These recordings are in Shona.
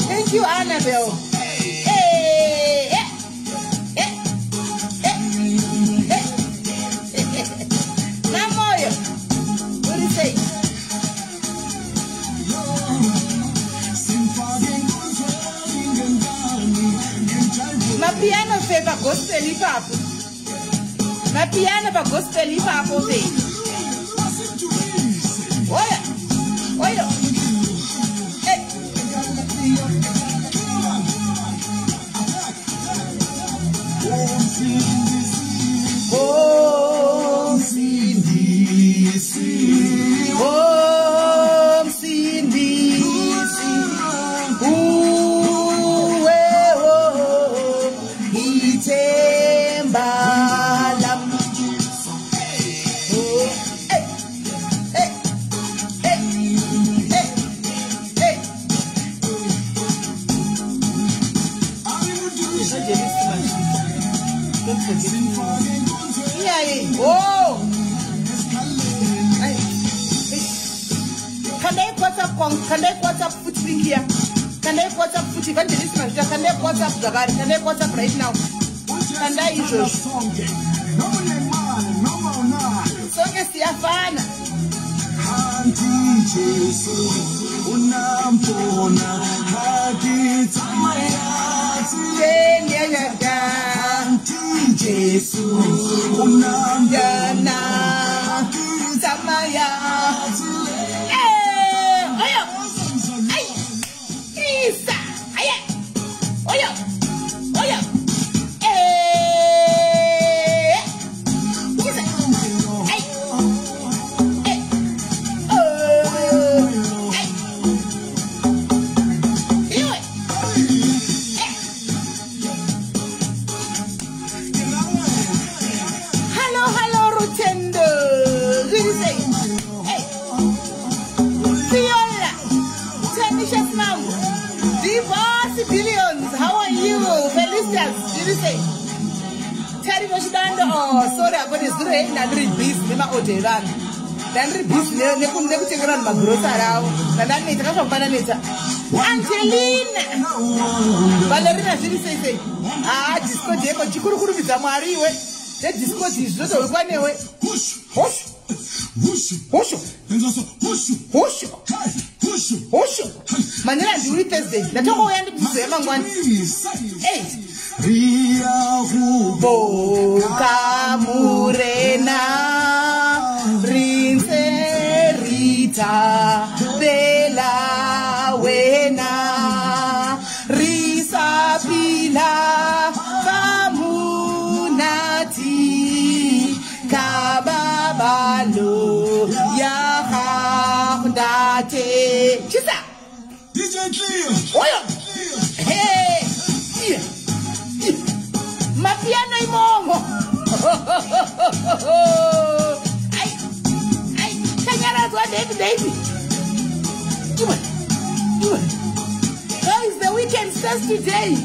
Thank you, Annabelle. Hey, hey, hey, hey, hey. Namoyo, what do you say? Mapiano favor gospel ipapo. Mapiano pa gospel ipapo ve. Oya, oya. Hey. Oh, Sindisi, oh, Sindisi, uwe oh, ithemba lam. Oh, hey, hey, hey, hey, hey. Don't forget. Yeah, oh. Kandai WhatsApp kwangu, kandai WhatsApp futi link here. Kandai WhatsApp futi evangelist Mazvita, kandai WhatsApp zvakare, kandai WhatsApp right now. Kandai izvozvo. Sonke siyafana. Jesu unamyana tsamaya. Eh, oyo. Ay. Isa. Aye. Oyo. Oyo. Eh. Isa. Ay. Eh. Oh. Ay. Iwe. Eh. Hello, hello, Rutendo. Good say. Hey. Fiola. Tanisha Smambo. Divorce Billions. How are you? Felicitas. Did you say? Terry Moshidando. Oh, sorry, I got a zero eight and busy. Nema order. Ndandiri busy nekutengera vanhu magrocery avo. Ndandaneta kazvambananeta. Angelina. Valerina zviri sei sei? Ah, disco deko chikurukurumidza Mwari iwe. Nedisco izvi zvotohwikwa newe. Hosho. Hosho. Hosho. Hosho. Manera ndiuri Thursday. Ndatongouya ndibizo yemangwani. Hey. Boka murena rinse rita bela wena risapila famunati kababalo ya ndate. Chisa DJ Cleo. Oyo. Hey. Yeah. Mapiano imomo. Ai. Ai, kanyaradzwa David David. Iwe. Iwe. Guys, the weekend starts today.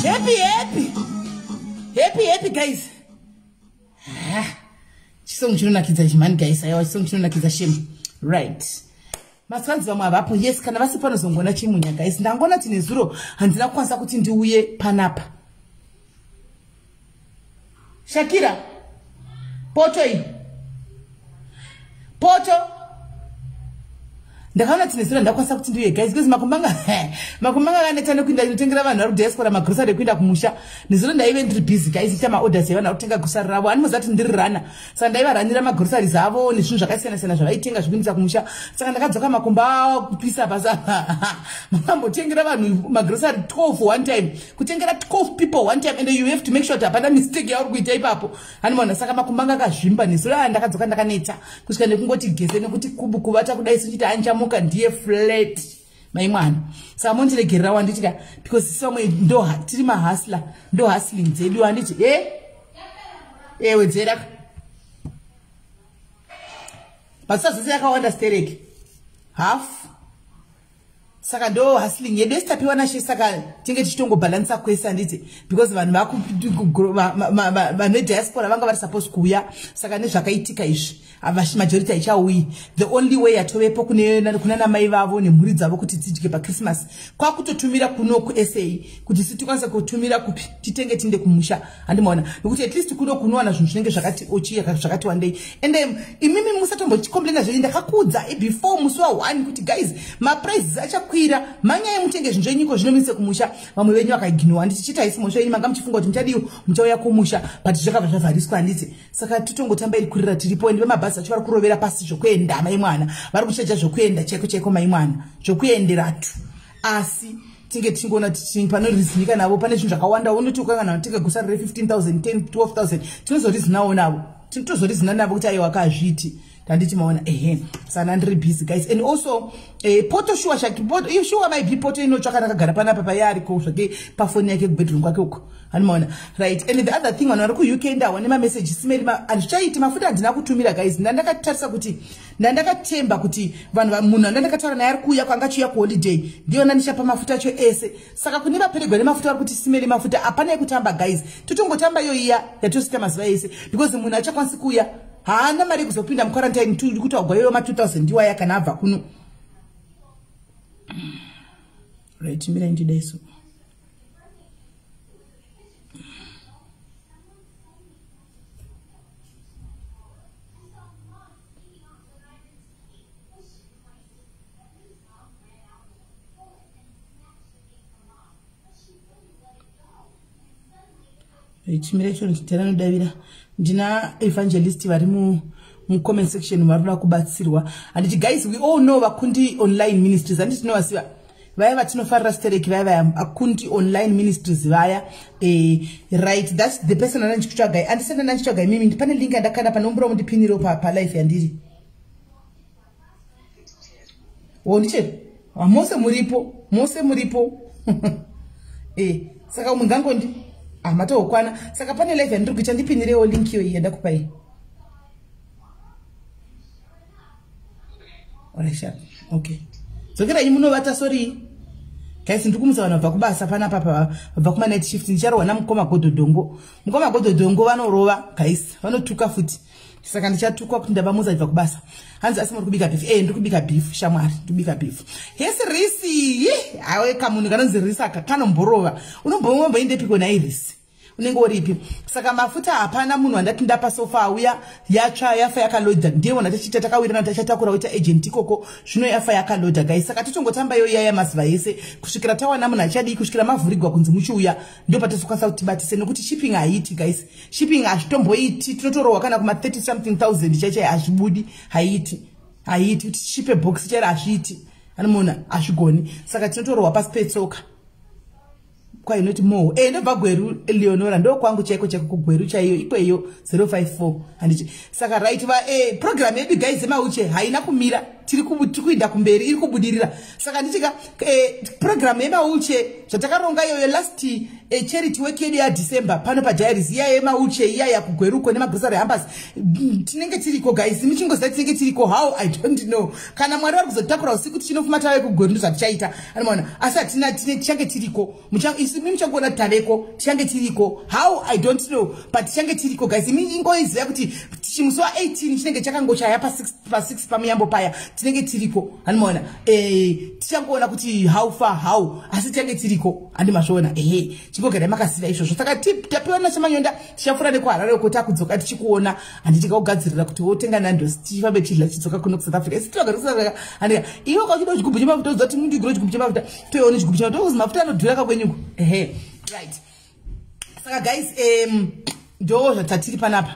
Happy, happy. Happy, happy guys. Ah. Chisongo chinonakidza chimani guys. Aiwa chisongo chinonakidza shame. Right. Masanzi vamwe havapo. Yes, kana vasi panozongona chimunya guys. Ndangona tine zuro handina kukwanisa kuti ndiuye panapa. Shakira, poto iyi. Poto. Ndakaona tinesera ndakwanisa kuti ndiuye guys because makumbanga akaneta nekuinda inotengera vanhu vari kudiaspora magrosari ekuinda kumusha. Nezuro ndaive ndiri busy guys ita maorders evanhu vari kutenga grosari ravo. Handimuziva kuti ndiri rana. Saka ndaivaranira magrosaries avo nezvinhu zvakasiyana siyana zvavaitenga zvekuindisa kumusha. Saka ndakadzoka makumba kupisa basa. Makambotengera vanhu magrosari 12 one time. Kutengera 12 people one time and you have to make sure kuti hapana mistake yauri kuita ipapo. Handimaona saka makumba anga akazvimba nezuro ndakadzoka ndakaneta kusvika nekungoti geze nekuti kubu kuvata kudai sochiti anchamuka ndiye flat mai mwana. Saka mondiregerera wanditi ka because somwe ndo tiri mahustler, ndo hustling dzedu wanditi wedzera pasazose yakawanda stereki half. Saka ndo hustling yedu esitapiwa nashe saka tinge tichitongobhalansa kwese handiti because vanhu vane diaspora vanga vari supposed kuuya. Saka nezvakaitika izvi majority haichauyi. The only way yatovepo kuna namai vavo nemhuri dzavo kuti tidye paChristmas kwakutotumira kuno kuSA kuti sitikwanise kutumira kupi titenge tinde kumusha. Handimaona nekuti at least kuno kunowana zvinhu zvinenge zvakati ochi zvakati wandei. Ende imimi musatombochicomplaina zvenyu. Ndakakuudza before musi wa1 kuti guys maprices achakwira, manyai mutenge zvinhu zvenyiko zvinomise kumusha. Vamwe venyu vakaignowa handiti chiita isi mhosva yenyu manga muchifunga kuti muchadiwo muchauya kumusha but zvakabva zvavhariswa handiti. Saka titongotamba iri kurira tiripo ende vemabhazi vacho vari kurovera pasi zvokuenda mai mwana, vari kuchaja zvokuenda chaiko chaiko mai mwana zvokuenderatu. Asi tinge tichingoona kuti panorizinika navo pane zvinhu zvakawanda. Unoti ukangana tenga gosari re15,000 10 12,000 tinozorizinawo navo, tinotozorizina navo kuti aiwa akazviti handiti maona. Ehe sana ndiri busy guys. And also poto shuwa shaki poto iyo shuwa maybe poto inotsvaka nakagara panapa payariko zvake pafoni yake kubedroom kwake uko handimaona right. And the other thing vanhu vari kuUK ndawa nemameseji simeri handichaiti mafuta handina kutumira guys. Ndandakatarisa kuti ndandakatemba kuti vanhu munhu andandakataura naye ari kuuya kwanga achiuya kuholiday ndiyona ndichapa mafuta acho ese. Saka kune vaperegwa nemafuta vari kuti simeri mafuta hapana yekutamba guys. Totongotamba iyo iya yatosita mazuva ese because munhu achakwanisi kuuya haana mari yekuzopinda muquarantine kuti wagwa ma 2000 ndiwaya kana abva kuno. Right, mira ndidaiso. Chimira icho ndiranodavira ndina evangelist vari mu comment section vari kuda kubatsirwa. Handiti guys we all know Vakundi Online Ministries handiti tinovasiva vaya vatinofarira stereki vaya vaya Vakundi Online Ministries vaya right, that's the person andandichikutsvagai. Andisati ndandichitsvagai mimi pane link yandakanda panombura mundipiniro palife yandiri ndiche mose muripo mose muripo saka umwe ngangondi matokwana. Saka pane live yandiri kuita ndipinirewo link iyo yandakupai. Alright, okay. Dzokerai munovata sorry guys ndikumusa vanhu vabva kubasa panapa vabva kuma night shift. Ndicharohwa namukoma Godhodongo. Mukoma Godhodongo vanorova guys, vanotuka futi. Saka ndichatukwa kuti ndavamusa vabva kubasa. Hanzi asi muri kubika beef? Ndiri kubika beef shamwari, ndiri kubika beef. Hesi risi awe kamunhu kanonzi risi aka kanomborova. Unombomboendepiko nai risi? Unenge uripi? Saka mafuta hapana munhu andati ndapa sofa auya yatsva yafa yakalodha. Ndiye munhu atichiita takawirana tachatakura kuita agent ikoko zvino yafa yakalodha guys. Saka tichongotamba iyo yaya mazuva ese kusvikira tawana munhu achadii kusvikira mavhurigwa kunzi muchiuya ndo patozokwanisa kuti tibatise nekuti shipping haiiti guys. Shipping hazvitomboiti, tinotorohwa kana kuma 30 something thousand chaichai hazvibudi, haiiti haiiti kuti tishipe box chairo hazviiti anomuona hazvigoni. Saka tinotorohwa pasi petsoka kwa inoti mo ndobva Gweru Leonora ndo kwangu chaiko chaiko kuGweru chaiyo ikweyo 054 handiti. Saka right va program yedu guys yemauche haina kumira, tiri kuinda kumberi iri kubudirira. Saka nditika program yemauche zvatakaronga iyoyo last charity work yedu yaDecember pano padiaries iya yemauche iya yakuGweruko nemagrocery hampers tinenge tiriko guys. Michingoziva tinenge tiriko how I don't know. Kana Mwari vari kuzotakura usiku tichinofuma tave kuGweru ndozvatichaita anomaona asi hatina tichange tiriko. Muchangoona taveko, tichange tiriko. How, I don't know, but tichange tiriko, guys. Imi ingoiziva kuti musi wa18 chinenge chakangochaya pa6 pamuyambo paya, tinenge tiriko, handimaona. Tichangoona kuti how far, how, asi tichange tiriko, handimazviona. Ehe, chingogarai makaziva izvozvo. Saka tapiwa naChamanyonda, tichapfuura nekuHarare uko, takudzoka tichikuona, handi tikakugadzirira kuti wotenga Nandos, tifambe tichidla, tichidzoka kuno kuSouth Africa. Isi tinogara kuSouth Africa, handika? Iwe kauchida chigubhu chemafuta, uziva kuti mundigiro chigubhu chemafuta, toione chigubhu chemafuta, ozi mafuta anodhura kakwenyuko. Ehe, right. Saka guys, ndo zvatatiri panapa,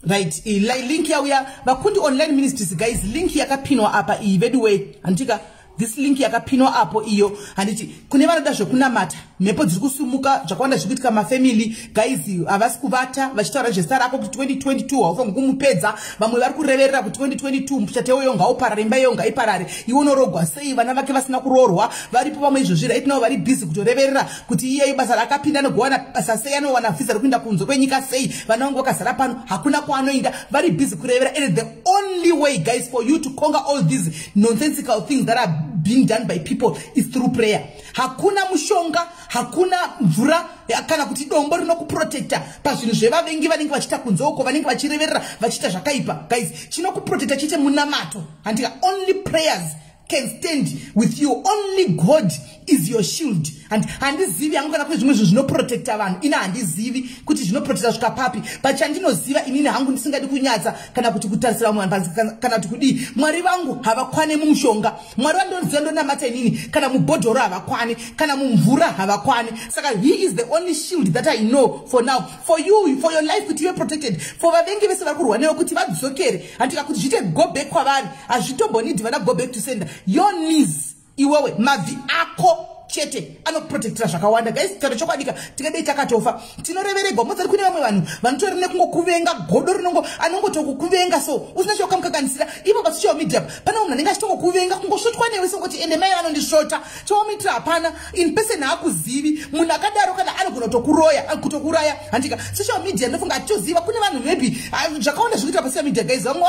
right? Link yauya, Vakundi Online Ministries, guys, link yakapinwa apa iyi, veduway, handika? This link yakapinwa apo iyo, handiti? Kune vanoda zvekunamata, mhepo dziri kusumuka, zvakawanda zviri kuitika mafamily, guys, havasi kuvata vachitaura zvezita rako kuti 2022 haufangi kumupedza. Vamwe vari kureverera kuti 2022 muchato iyoyo ngauparare, imba iyoyo ngaiparare, iwe unorogwa sei, vana vake vasina kuroorwa. Varipo vamwe izvozvi right now vari busy kutoreverera kuti iyeyo basa raakapinda anogowana basa sei, anowana vhisa rekuenda kunze kwenyika sei, vana vangu vakazara pano, hakuna kwaanoenda. Vari busy kurevera. And the only way, guys, for you to conquer all these nonsensical things that are being done by people is through prayer. Hakuna mushonga, hakuna mvura kana kuti dombo rinokuprotecta pazvinhu zvevavengi vanenge vachiita kunze uko, vanenge vachireverera, vachiita zvakaipa. Guys, chinokuprotecta chiite munamato, handika? Only prayers can stand with you. Only God is your shield. And handizivi hangu kana kune zvimwe zvinhu zvinoprotecta vanhu. Ina handizivi kuti zvinoprotecta svika papi, but chandinoziva inini hangu, ndisingadi kunyatsa kana kuti kutarisira vamwe vanhu panzi kana kuti kudii, Mwari vangu havakwane mumushonga. Mwari vandinoziva, ndonamata inini, kana mubhodhoro havakwani, kana mumvura havakwani. Saka he is the only shield that I know for now, for you, for your life kuti ive protected, for vavengi vese vari kurwa newe kuti vadzokere, handika? Kuti zviite go back kwavari. Hazvitombonidi vana go back to sender. Your knees, iwewe, mabvi ako chete anoprotectira zvakawanda, guys. Taura chokwadika, tingadei takatofa, tinoreveregwa modzari. Kune vamwe vanhu vanotori nekungokuvenga, godo rinongo anongotokukuvenga, so usina chokamukanganisira. Ivo pasocial media pane munhu anenge achitongokuvenga, kungosvotwa newe, songoti ende mai vanondisvota, chowamuitira hapana, in person haakuzivi. Munhu akadaro kana anogona kutokuroya, kutokuraya, handika? Social media, ndofunga atichoziva kune vanhu maybe zvakawanda zviri kuita pasocial media, guys. Vamwe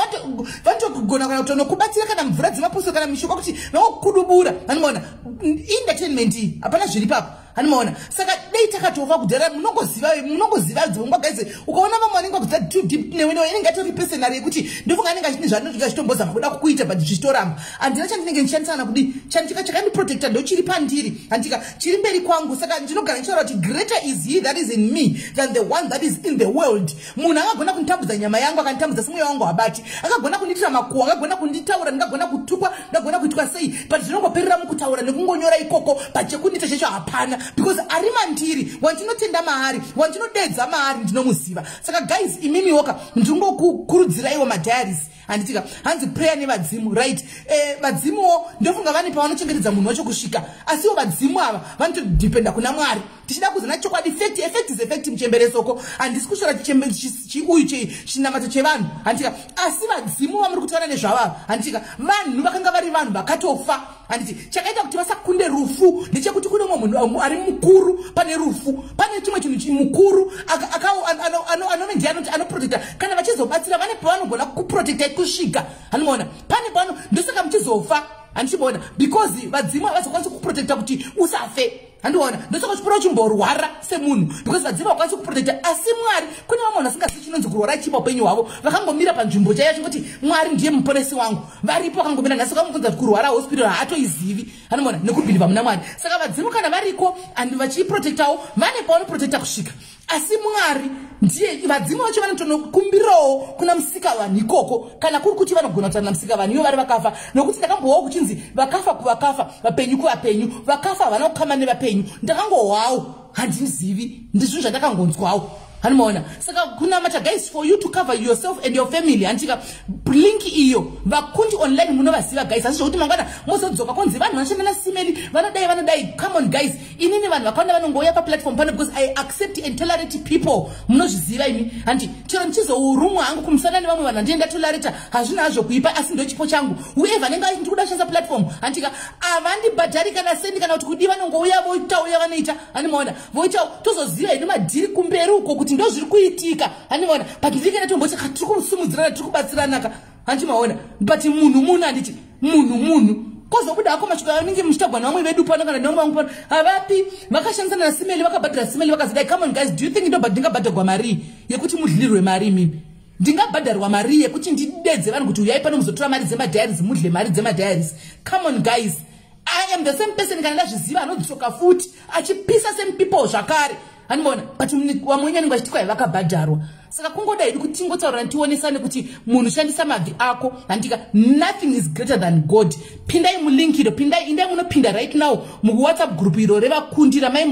vanotogona kana kutonokubatsira, kana mvura dzemapuso, kana mishonga, kuti vangokudubura, anomaona? Entertainment iyi, hapana zviri papo, hanimaona. Saka dei takatofa kudhara. Munongoziva, munongoziva dzimwe guys, ukaona vamwe vanenge vakudza too deep newe newe, inenge atori personal yekuti ndofunga anenge achine zvaanenge achitombozama kuda kukuita, but zvichitoramba. Handina chandinenge ndichishandisa kana kudii. Chandika chakandiprotecta ndochiri pandiri, handika? Chiri mberi kwangu. Saka ndinogara ndichitaura kuti greater is he that is in me than the one that is in the world. Munhu akagona kunditambudza nyama yangu, akanditambudza semweya wangu habati, akagona kundiitira makuhwa, akagona kunditaura, ndingagona kutukwa, ndingagona kuitwa sei, but zvinongoperera mukutaura nekungonyora ikoko. But chekundiita checho hapana, because ari mandiri, wandinotenda maari, wandinodedza maari, ndinomuziva. Saka guys, imimiwoka, ndingokukurudziraiwo madiaries, handitika? Hanzi prayer nevadzimu, right? Vadzimuwo ndofunga vane pavanochengetedza munhu wacho kusvika, asiwo vadzimu ava vanotodhipenda kuna Mwari. Tichida kuzana chokwadi, fact, effect is effect. Muchemberesoko, handisi kusvora uyu chinamato chevanhu, handitika? Asi vadzimu vamuri kutaura nezvavava, handitika, vanhu vakanga vari vanhu vakatofa, handiti? Chakaita kuti vasakunde rufu ndechekuti kune umwe munhu ari mukuru pane rufu, pane chimwe chinhu mukuru anove ndiye anoti anoprotecta. Kana vachizobatsira, vane pavanogona kuprotectai kusvika, handimaona? Pane pano, ndosaka muchizofa, handichimaona? Because vadzimu havazokwanisi kuprotecta kuti usafe, handiona? Ndosaka uchipora uchimborwara semunhu, because vadzimu havakwanisi kuprotecta. Asi Mwari, kune vamwe vanhu vasingazivi chinonzi kurwara chipa upenyu hwavo, vakangomira panzvimbo chaiyo achingoti Mwari ndiye muponesi wangu. Varipo vakangomira. Nhasi ukamubvunza kuti kurwara, hospital, haatoizivi, handimaona? Nekubhilivha muna Mwari. Saka vadzimu kana variko and vachiprotectawo, vane pavanoprotecta kusvika, asi Mwari ndiye. Vadzimu vacho vanotonokumbirawo kuna musika vanhu ikoko, kana kuri kuti vanogona kutaura namusika vanhu ivo vari vakafa, nokuti ndakambowawo kuchinzi vakafa kuvakafa, vapenyu kuvapenyu, vakafa havana kukama nevapenyu. Ndakangohwawo, handizivi, ndizvinhu zvandakangonzwawo, hanimaona? Saka kunamata, guys, for you to cover yourself and your family, handika? Link iyo, Vakundi Online, munovaziva, guys. Asi zvokuti mangwana mozodzoka kunzi vanhu vanoshanda nasimeli vanodai, vanodai, come on, guys. Inini vanhu vakawanda vanongouya paplatform pano because I accept and tolerate people, munozviziva imi, handi? Chero ndichizourumwa hangu kumusana nevamwe vanhu, handine ndatolerata, hazvina hazvo kuipa, asi ndochipo changu. Whoever anenge ndiri kuda kushandisa platform, handika, havandibhadhari kana sendi kana kuti kudi. Vanongouya voitauya vanoita, handimaona? Voita, tozoziva hedu madhiri kumberi uko kuti ndo zviri kuitika, handimaona? But ndikena tomboti tiri kusumudzirana, tiri kubatsiranaka, handimaona? But munhu munhu, handiti? Munhu munhu. Kwozobuda hako mashoko anenge muchitagwa nevamwe vedu pano kana nevamwe vangu pano. Havapi vakashandisana naSimeli, vakabhadhara Simeli, vakazidai. Come on guys, do you think ndingabhadharwa mari yekuti mudlirwe mari? Mimi ndingabhadharwa mari yekuti ndidedze vanhu kuti uyai pano muzotora mari dzemadiaries, mudle mari dzemadiaries? Come on guys, I am the same person. Kana ndazviziva, anodzoka futi achipisa same people zvakare, handimaona? But vamwe wenyu anenge vachiti kwai vakabhadharwa. Saka kungoda hedu kuti tingotaurana, tionesane kuti munhu shandisa mabvi ako, handika? Nothing is greater than God. Pindai mulink iro, pindai, indai munopinda right now muWhatsApp group iro revakundi ramai,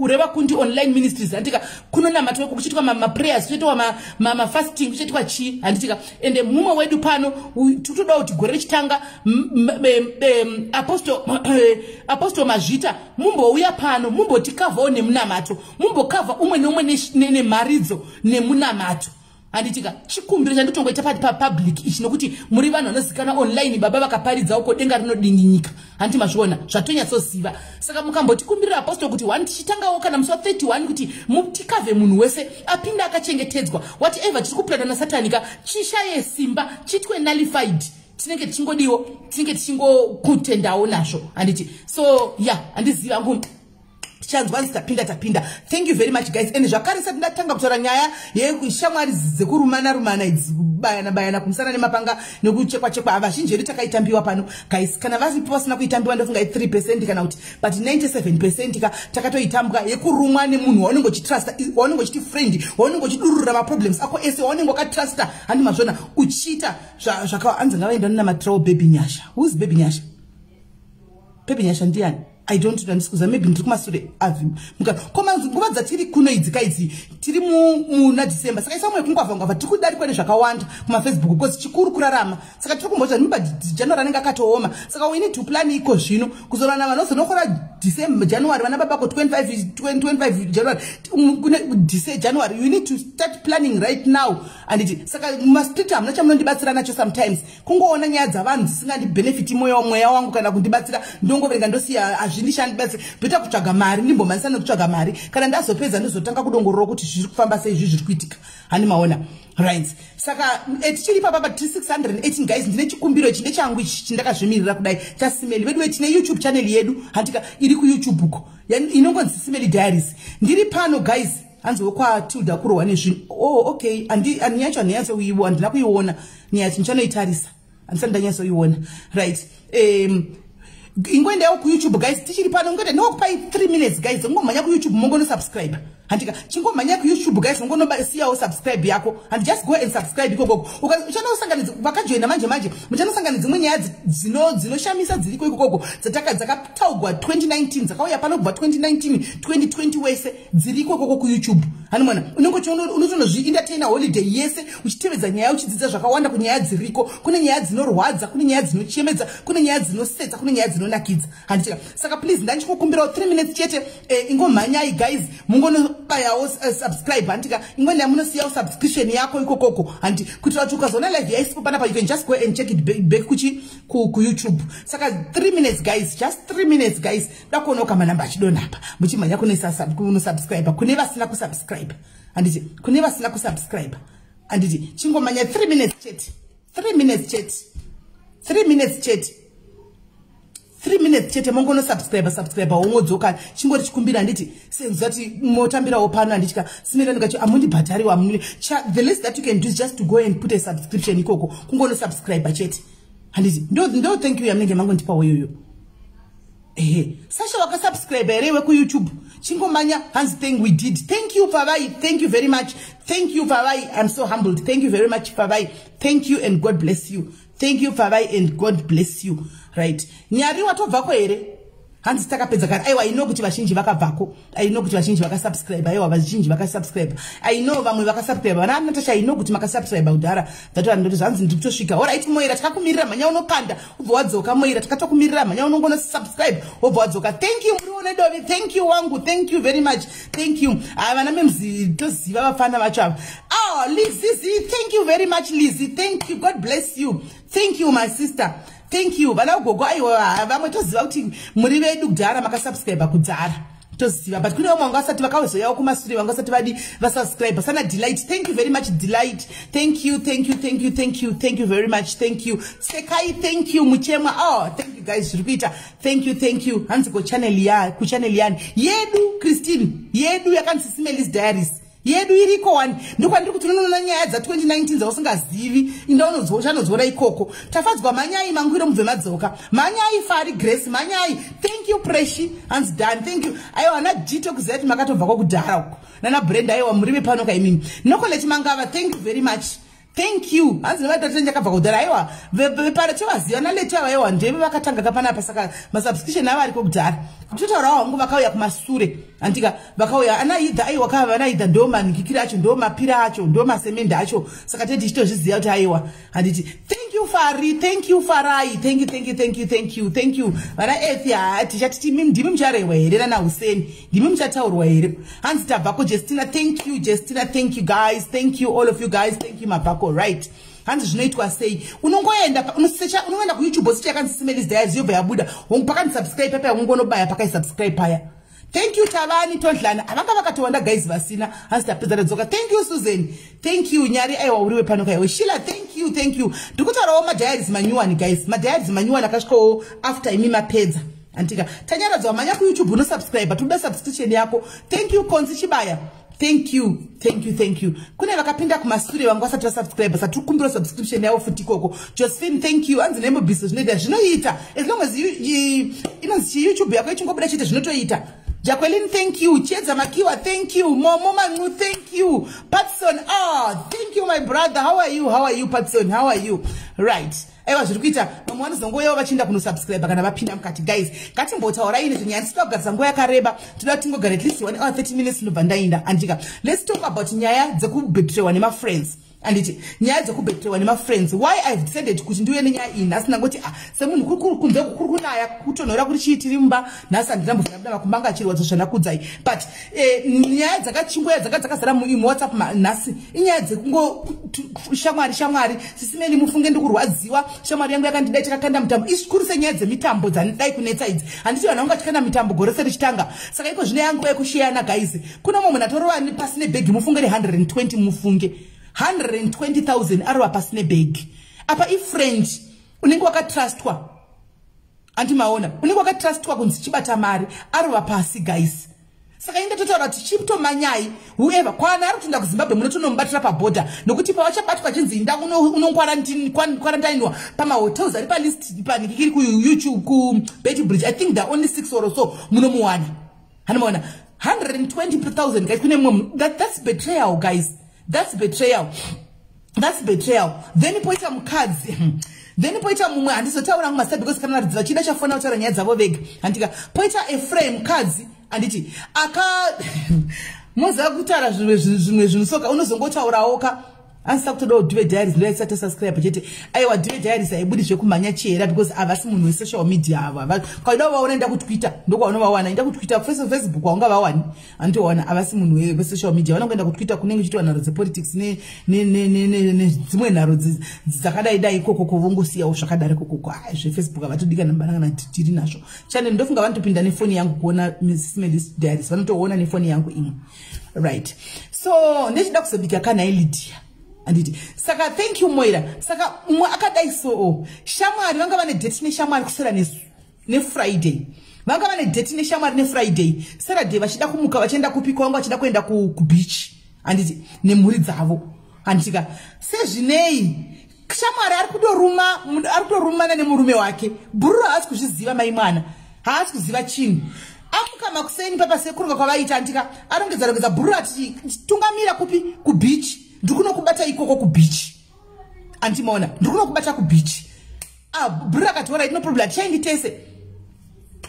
reVakundi Online Ministries, handika? Kunonamatwa kuchiitwa maprayers, kuchiitwa mafasting, kuchiitwa chii, handitika? Ende mumwe wedu pano tikutodawo kuti gore richitanga, Apostle Mazvita, mumbouya pano, mumbotikavhawo nemunamato, mumbokavha umwe neumwe nemharidzo nemunamato, handitika? Chikumbiro chanditongoita papublic ichi, nokuti muri vanhu vanozikanwa online. Baba vakaparidza uko, denga rinodinginyika, handiti? Mazviona, zvatonyatsoziva. Saka mukambotikumbirira, Apostle, kuti one tichitangawo kana musi wa31, kuti mutikavhe munhu wese apinde akachengetedzwa. Whatever tiri kuplana nasatanika chishaye simba, chitwe nullified. Tinenge tichingodiwo, tinenge tichingokutendawo nazvo, handiti? So ya, handizivi hangu, tichanzwa nzi tapinda, tapinda. Thank you very much guys. And zvakare, sati ndatanga kutaura nyaya yeshamwari dzekurumana rumana idzi, kubayana bayana kumusana nemapanga nekuchekwa chekwa, vazhinji vedu takaitambiwa pano guys. Kana varipo vasina kuitambiwa, ndofunga i3 percent kana kuti, but 97% ka takatoitambwa, yekurumwa nemunhu waunenge uchitrusta, waunenge uchiti friend, waunenge uchidururira maproblems ako ese, waunenge wakatrusta, handi mazvona? Uchiita zvaka anzi ngavaenda namatrawo. Baby Nyasha, who's Baby Nyasha? Baby Nyasha ndiani? I don't know, ndisikuziva. Maybe ndiri kumasure avi koma nguva dzatiri kuno idzika idzi, tiri muna December, saka isamwe kungwavha ngwavha, tiri kudarikwa nezvakawanda kumaFacebook, because chikuru kurarama. Saka tiri kumbozva nimba January anenge akatooma, saka we need to plan iko zvino kuzorana vanozonokora December, January, vana babako 25, 25 January, January. You need to start planning right now, anditi? Saka mumastreet hamuna chamunondibatsira nacho. Sometimes kungoona nyaya dzavanhu dzisingandibhenefiti moyo mweya wangu kana kundibatsira, ndongoverenga ndosiya, hazvindishandibatsira. Better kutsvaga mari, ndimbomhanisa nekutsvaga mari. Kana ndazopedza, ndozotanga kudongorora kuti zviri kufamba sei, izvi zviri kuitika, handi maona? Right, saka tichiri ipapa tiri 618 guys. Ndine chikumbiro ichi, ndechangu ichi chindakazvimirira kudai, chaSimeli vedu. Tine YouTube channel yedu, handika? Iri kuYouTube uko, inongonzi Simeli Diaries. Ndiri pano guys. Hanzi wekwaTilda kurohwa nezvinhu. Oh, okay, yacho handinyatsouiwa, handina kuiona nyaya, ndichanoitarisa, handisati ndanyatsoiona. Right, ingoendawo kuYouTube guys, tichiri pano. Ngoenda ndingokupai 3 minutes guys, ngomhanya kuYouTube, mongonosubscribe, handika? Chingomhanya kuYouTube guys, ungonosiyawo subscribe yako, and just go and subscribe ikokoko. Uchanosanganidza vakajoina manje manje, muchanosanganidza dzimwe nyaya dzinoshamisa dziriko ikokoko, dzakataugwa 2019, dzakauya pano kubva 2019, 2020 wese, dziriko ikoko kuYouTube, hanimona? Unenge unotonozvientertaina holiday yese uchitevedza nyaya, uchidzidza zvakawanda kunyaya dziriko. Kune nyaya dzinorwadza, kune nyaya dzinochemedza, kune nyaya dzinosetsa, kune nyaya dzinonakidza, handitika? Saka please, ndandichikukumbirawo 3 minutes chete. Ingomhanyai guys, mungonobayawo subscribe, handika? Ingwenda munosiyawo subscription yako ikokoko, handi? Kuitira kuti ukazoona live yaisipo panapa, you can just go and check it back kuchi kuYouTube. Saka 3 minutes guys, just 3 minutes guys. Dakuonawo kamanamba achidonapa, muchimhanya kunosubscribe kune vasina kusubscribe, handiti? Kune vasina kusubscribe, handiti? Chingomhanya 3 minutes chete, 3 minutes chete, 3 minutes chete, 3 minutes chete. Mongonosubscribe, subscribe, wongodzoka. Chingori chikumbira, handiti? Senzati motambirawo pano, handitya? Simirani amundibhadhariwa. The least that you can do is just to go and put a subscription ikoko, kungonosubscribe chete, handiti? Ndo thank you yamunenge mangondipawo iyoyo. Ehe, Sasha, wakasubscribe here iwe kuYouTube? Chingomanya. Hanzi thing we did. Thank you Favai, thank you very much. Thank you Favai, I'm so humbled. Thank you very much Favai, thank you and God bless you. Thank you Favai and God bless you. Right, Nyari, watobvako here? Hanzi takapedza kare. Aiwa, ino kuti vazhinji vakabvako, aino kuti vazhinji vakasubscribe. Aiwa, vazhinji vakasubscribe, aino vamwe vakasubscribe. Vana Natasha, ino kuti makasubscribe kudhara. Ndati zvanzi ndiri kutosvika. Alright Moira, takakumirira. Mhanya unokanda ubva wadzoka. Moira, takatokumirira. Mhanya unongonosubscribe wobva wadzoka. Thank you muri une dovi. Thank you wangu, thank you very much, thank you. Aya vana memzi, toziva vafana vacho ava. Oh, Lizizi, thank you very much Lizzy, thank you, God bless you. Thank you my sister, thank you. Vana gogo, aiwa, vamwe toziva kuti muri vedu kudhara, makasubscribe kudhara. Toziva, but kune vamwe vanga vasati vakazoyawo kumasure, vanga vasati vadi vasubscribe. Sana Delight, thank you very much, Delight. Thank you, thank you, thank you, thank you, thank you very much. Thank you, Sekai. Thank you, Muchemwa. Oh, thank you guys, zviri kuita. Thank you, thank you. Hanzi kuchannel ya, kuchannel yani yedu, Christine, yedu yakanzi Simelis Diaries yedu iriko wani. Ndokwandiri kuti unonoona nyaya dza2019 dzausingazivi, inda uchanodziona ikoko. Tafadzwa, manyai mangwiro, mubve madzoka. Manyai Fari Grace, manyai. Thank you, Preshi. Hanzi done, thank you. Aiwa, ana Jito, kuziva kuti makatobva kwakudhara uko, nana Brenda. Aiwa, murime pano kaimini. Nokoleti Mangava, thank you very much, thank you. Hanzi nevatatenge akabva kudhara. Aiwa, veparo tovaziva naleti ava. Aiwa, ndeve vakatanga kapanapa, saka masubscription avo ariko kudhara. Totaurawo hangu vakauya kumasure, andika vakauya anaidha. Aiwa, kava vanaidha, ndo manikikiri acho, ndo mapira acho, ndo masemende acho. Saka tee tichitozviziva kuti aiwa, handiti? Thank you, Fari. Thank you, Farai. Thank you, thank you, thank you, thank you, thank you. Vana Ethi, ha, tichati ndimi mucharehwa here? Nana Huseni, ndimi muchataurwa here? Hanzi tabvako. Justina, thank you, Justina. Thank you guys, thank you, all of you guys, thank you. Mabvako, right? Hanzi zvinoitwa sei? Unongoenda, unosecha, unoenda kuYouTube, osecha yakanzi Simelis Diaries, yobva yabuda. Pakanzi subscribe papa, ungonobaya pakai subscribe paya. Thank you, Tavani Tondlana. Havanga vakatowanda guys vasina. Hanzi tapedza, tadzoka. Thank you, Susan. Thank you, Nyari. Aiwa, uriwe pano kaiwe. Shila, thank you, thank you. Ndiri kutaurawo madiaries manyuwani guys, madiaries manyuwani akasvikawo after imi mapedza, andika. Tanyaradzwa, manya kuYouTube, unosubscribe, toda subscription yako. Thank you, Konzi Chibaya. Thank you, thank you, thank you. Kune vakapinda kumasure vangu vasati vasubscribe, sati kukumbira subscription yavo futi ikoko. Josephine, thank you. Hanzi nemubhiso zvinoita, zvinoita as long as inonzi chiYouTube yako ichingobuda chete, zvinotoita. Jacqueline, thank you. Chiedza Makiwa, thank you. Momo Mangu, thank you. Patson, ah, thank you, my brother. How are you? How are you, Patson? How are you? Right, aiwa, zviri kuita. Vamwe vanozongouyawo vachienda kunosubscribe kana vapinda mukati. Guys, ngatimbotaurai nezvenyaya. Ndisida kugarisa nguva yakareba, toda kuti tingogara at least 1 hour 30 minutes, ndobva ndaenda, andika. Let's talk about nyaya dzekubetraywa nemafriends, anditi? Nyaya dzekubetraywa nemafriends. Why I've decided kuti ndiuye nenyaya iyi nhasi, ndangoti ah, semunhu kunze kuri kunaya, kutonhora kuri chii, tiri mumba nhasi, handina mbovira buda, makumbanga achirwadza zvandakudzai. But nyaya dzakachingoya dzaka dzakazara muWhatsApp nhasi inyaya dzekungo shamwari, shamwari, sisimeni, mufunge ndikurwadziwa, shamwari yangu yakandidai, takakanda mutambo. Isikuru senyaya dzemitambo dzanidai kunetsa idzi, handiti? Vanhu vanga vachikanda mitambo gore serichitanga, saka iko zvino yanguva yekushiyana. Guys, kuna mumwe munhu atorova pasi nebhegi, mufunge, re120. Mufunge, 120 000 arova pasi nebhegi. Apa ifriend unenge wakatrustwa, andimaona, unenge wakatrustwa kunzi chibata mari, arova pasi, guys. Saka inge totaura kuti chitomanyai, whoever kwana ari kutoenda kuZimbabwe, munotonomubatira pabhodha, nokuti pavachabatwa chinzi inda unokwarantainwa pamahotels ari palist panikikiri kuYouTube, kuBeitbridge. I think there are only six or so, munomuwana. Hanomaona 120 000, guys, kune mumwe. That's betrayal, guys. That's betrayal, that's betrayal. Then poita mukadzi, then poita mumwe. Handizotaura hangu mazita because kana varidzi vachida chafona kutaura nyaya dzavo vega, handika? Poita a mukadzi, handiti? Aka moziva kutaura zvimwe zvinhu, soka unozongotaurawo ka. Andisina kutodawo Dive Diaries, ndoyaisati subscribe chete. Aiwa, Dive Diaries haibudi zvekumhanya chera because havasi munhu wesocial media ava. Kauda vaona, enda kuTwitter, ndokwaunovawana. Enda kuTwitter, Facebook haungavawani, handitowana. Havasi munhu wesocial media, vanongoenda kuTwitter kunenge uchitiwa nharo dzepolitics nedzimwe nharo dzakadai dai ikokoko, vongosiyawo zvakadari kokoko. ZveFacebook havatodi kana mbana kana tiri nazvo. Channel ndofunga vanotopinda nefoni yangu kuona Smelis Diaries, vanotoona nefoni yangu imwe. Right, so ndechida kuzobika kanhai Lydia, handiti? Saka thank you, Moira. Saka umwe akadai, so shamwari vanga vane date neshamwari kusera neFriday, vanga vane date neshamwari neFriday. Saturday vachida kumuka vachienda kupi kwavanga vachida kuenda, kubeach, handiti, nemhuri dzavo, handitika? Sezvinei shamwari ari kutoruma, ari kutorumana nemurume wake. Bhururu haasi kuzviziva, mai mwana haasi kuziva chinhu. Amuka makuseni papa, sekuronga kwavaita, andika, arongedza rongedza. Bhururu ati, "Tungamira kupi? Kubeach, ndikunokubata ikoko kubeach." Andimaona, "Ndikunokubata kubeach." Ah, bhururu akati, "Alright, no problem, hatichaendi tese."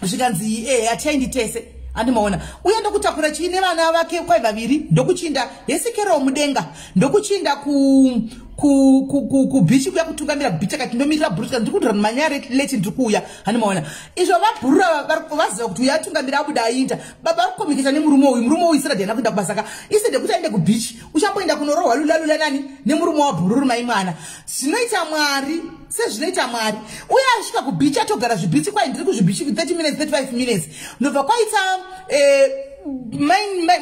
Zvikanzi, "E, hatichaendi tese." Andimaona, uye ndokutakura chii nevana vake kwai vaviri, ndokuchinda hesikero mudenga, ndokuchinda ku Kubhichi kuya kutungamira kubhichi, akati ndomirira bhuru, ndiri kudhura manyaya leti, ndiri kuuya. Hani maona izvo, vabhurura vaziva kuti uyo atungamira, abuda, ainda. Baba vari kukomiketa nemurume uyu. Murume uyu isiradi haana kuenda kubasa ka. Isede kuti aende kubhichi, uchamboenda kunorohwa lula nani? Nemurume wabhururu. Mai mwana, zvinoita Mwari, sezvinoita Mwari. Uye asvika kubhichi, atogara zvibhichi, kwai ndiri kuzvibhichi 30 minutes, 35 minutes, ndobva kwaita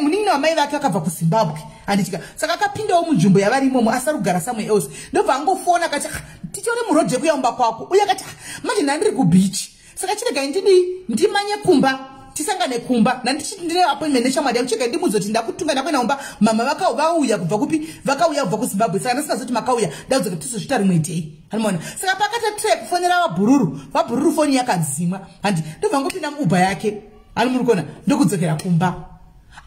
munin'ina wamai vake akabva kuZimbabwe, handitika? Saka akapindawo munzvimbo yavari imomo, asari kugara somewhere else. Ndobva angofona akati, ah, tichione murodhi yekuyaumba kwako. Uye akati, ah, manje ndandiri kubhichi, saka chiregai ndidii, ndimanye kumba, tisangane kumba. Nandichiti ndine appointment neshamwari yangu, chiregai ndimudze kuti ndakutunga, ndakuenda kumba. Mama vauya kubva kupi? Vakauya kubva kuZimbabwe, saka ndisingazoti makauya, ndakudzoka, tizozvita rimwe day. Hanimona? Saka pakati try kufonera vabhururu, vabhururu foni yakadzimwa, handi? Ndobva ngopinda muUber yake, hani muri kuona? Ndokudzokera kumba.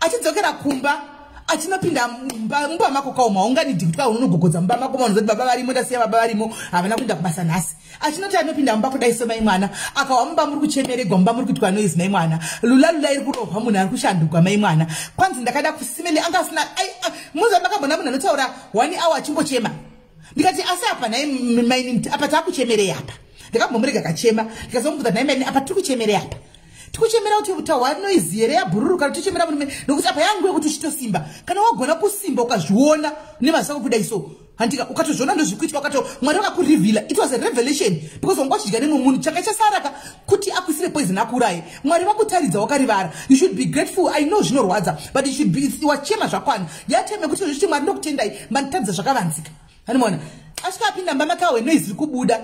Achidzokera kumba, achinopinda mumba mako, kaoma unganidhi kuti kaunogogodza mumba mako, maunozoti baba varimo, ndasiya baba varimo, havana kuenda kubasa nhasi. Achinoti anopinda mumba kudai so, mai mwana, akawa mumba muri kuchemeregwa, mumba muri kuitwa noise. Mai mwana, lula lula iri kurohwa, munhu ari kushandukwa. Mai mwana, kwanzi ndakada kusimeli, anga asina. Muza makambona munhu anotaura one hour achingochema? Ndikati, asi apa nhai maini, apa taakuchemerei apa? Ndakambomurega kachema, ndikazomubvunza, nhai maini, apa tiri kuchemerei? Apa tikuchemera kuti tahwa noise here yabhururu, kana tichemera murume? Nokuti apa yangu yekuti uchitosimba, kana wagona kusimba, ukazviona nemaziso ako kudai so, handika? Ukatozviona ndozvikuitika, ukato Mwari vakakurivhila. It was a revelation, because wanga uchidya nemwe munhu. Changa chasaraka kuti akuisire poison, akuuraye. Mwari vakutaridza, wakarivara. You should be grateful. I know zvinorwadza, but you should be, wachema zvakwana, yateme kuti zvichiti, Mwari ndokutendai, manditadza zvakavanzika. Hanimona? Asvika apinda mba makawe, noise iri kubuda,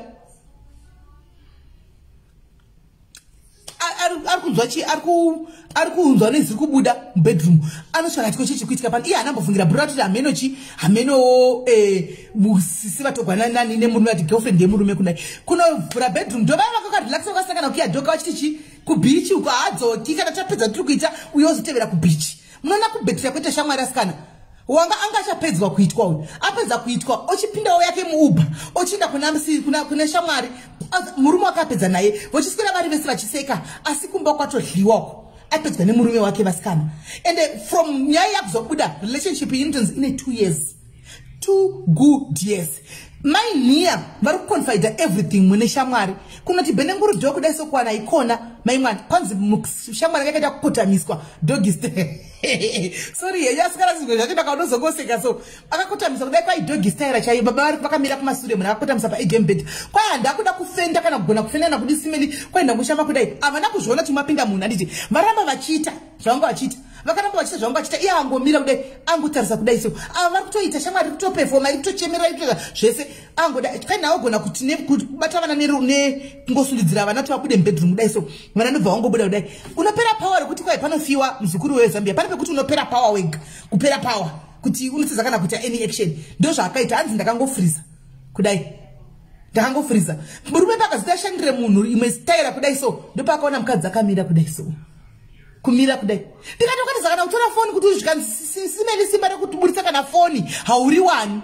ari kunzwa chi, ari kunzwa noise iri kubuda mubedroom. Anosvika kati, ko chii kuitika pano? Iye haanambofungira bhuru, atoti hameno chi, hamenowo musisi vatogwa nani nemurume, ati girlfriend yemurume. Kudai kunovhura bedroom, ndovaya vakakarelaxa, vakasangana kuya dhoka, vachiti chi, kubhichi uko haadzoki kana tapedza tiri kuita, uye ozotevera kubhichi. Munoona kubhetira kuita shamwari, asikana? Wanga anga achapedzwa kuitwa uyu, apedza kuitwa, ochipindawo yake muUber, ochienda kuna shamwari, murume wakapedza naye, vochiswera vari vese vachiseka, asi kumba kwatodliwako, apedzwa nemurume wake, vasikana. Ende from nyaya yakuzobuda, relationship inonzi ine 2 years, 2 good years. Mai nhiya vari kuconfida everything mune shamwari. Kunoti bhenenguru dho kudai sokuwana ikona, mai mwana, kwanzi shamwari yakaita kukotamiswa doggy. Sorry henyu asikana, zimwe zvacho ndakaunozongoseka. So akakotamiswa kudai, kwai doggy style chaiyo. Baba vari vakamira kumasure, munhu akakotamisa paegembed. Kwai handakuda kufenda kana kugona kufenda nakudi simeli, kwai ndangoshama kudai. Havana kuzviona kuti mapinda munhu, handiti? Varamba vachiita zvavanga vachiita, vakaramba vachiita zvavanga vachiita. Iye angomira kudai, angotarisa kudai so, ava vari kutoita, shamwari iri kutopefoma, iri kutochemera, iri kutoita zvese. Angoda kaina agona kuti kubata vana nekungosundidzira vana kuti vabude mubedroom kudai so, vana ndobva vangobuda kudai. Unopera power rekuti kwai panofiwa muzukuru weZambia, pane pekuti unopera power wega, kupera power kuti unotsidza kana kuita any action. Ndo zvaakaita. Hanzi ndakangofriza kudai, ndakangofriza. Murume pakazoti ashandire munhu imwe staira kudai so, ndopakaona mukadzi akamira kudai so, kumira kudai. Ndikati ukatidza kana kutora foni kuti uzvikansimeni, simba rekuburitsa kana foni hauriwani.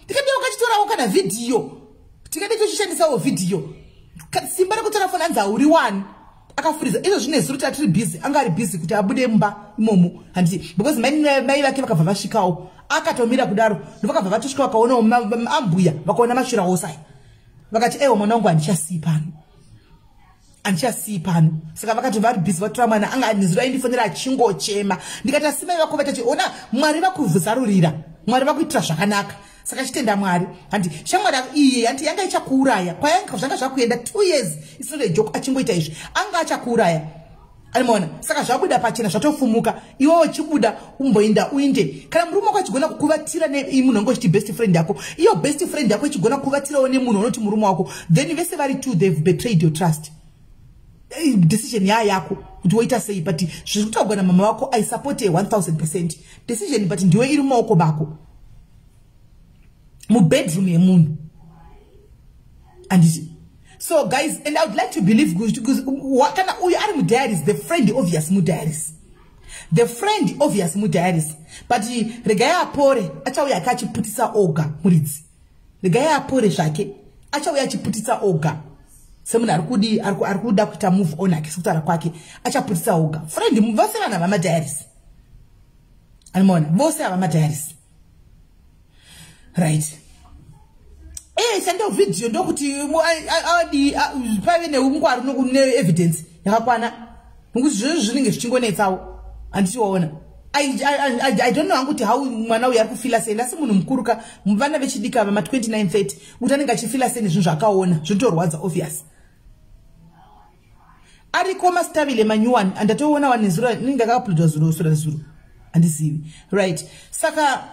Ndikati ukachitorawo kana vhidhiyo, tikati tochishandisawo vhidhiyo, simba rekutora foni hanzi hauriwani. Akafuriza izvo. Zvine zuro tatiri busy, anga ari busy kuti abude mumba imomo, handiti? Because mai vake vakabva vasvikawo, akatomira kudaro, ndovakabva vatosvika, vakaonawo ambuya, vakaona mashura osaya, vakati, ewa mwana wangu, handichasii pano, handichasii pano. Saka vakati vari busy vatora mwana. Anga nezuro aindifonera achingochema. Ndikati, asi mai vako vatati, ona Mwari vakuvhuzarurira, Mwari vakuitira zvakanaka, saka chitenda Mwari. Handi shamwari iye, handi yanga ichakuuraya kwayanga zvanga zvakuenda. 2 years, it's not a joke. Achingoita izvi, anga achakuuraya, animaona? Saka zvabuda pachena, zvatofumuka. Iwewo chibuda, umboinda, uinde. Kana murume wako achigona kukuvatira nemunhu wange uchiti best friend yako, iyo best friend yako ichigona kuvatirawo nemunhu unoti murume wako, then vese vari two, they've betrayed your trust. Decision yaa yako kuti woita sei, but zviri kutaurwa namama wako, I support a 1000% decision, but ndiwe iri mumaoko mako, mubedroom yemunhu, handiti? So guys, and I would like to believe kana uyu ari mudiaries, the friend obvious mudiaries, the friend obvious mudiaries, but regai apore, achauya ake achiputisa oga muridzi. Regai apore zvake, achauya achiputisa oga semunhu ari kudi, ari kuda kuita move on ake, sekutaura kwake, achaputisa oga. Friend vose vanhu vamadiaries, animaona? Vose ava madiaries, right? Sando video ndokuti adi pave neungwaru neevidence yakakwana, nokuti zvozvo zvinenge zvichingonetsawo, handitiwaona? I don't know hangu kuti how mwana uyu ari kufeela sei. Ndasi munhu mukuru ka, vana vechidiki ava ma29, 30, kuti anenge achifeela sei nezvinhu zvakaona. Zvinotorwadza, obvious. Ariko mastavile manyuwani andatoona wanezuro, inenge ndakauploadwa zuro, sura zuro, handizivi. Right, saka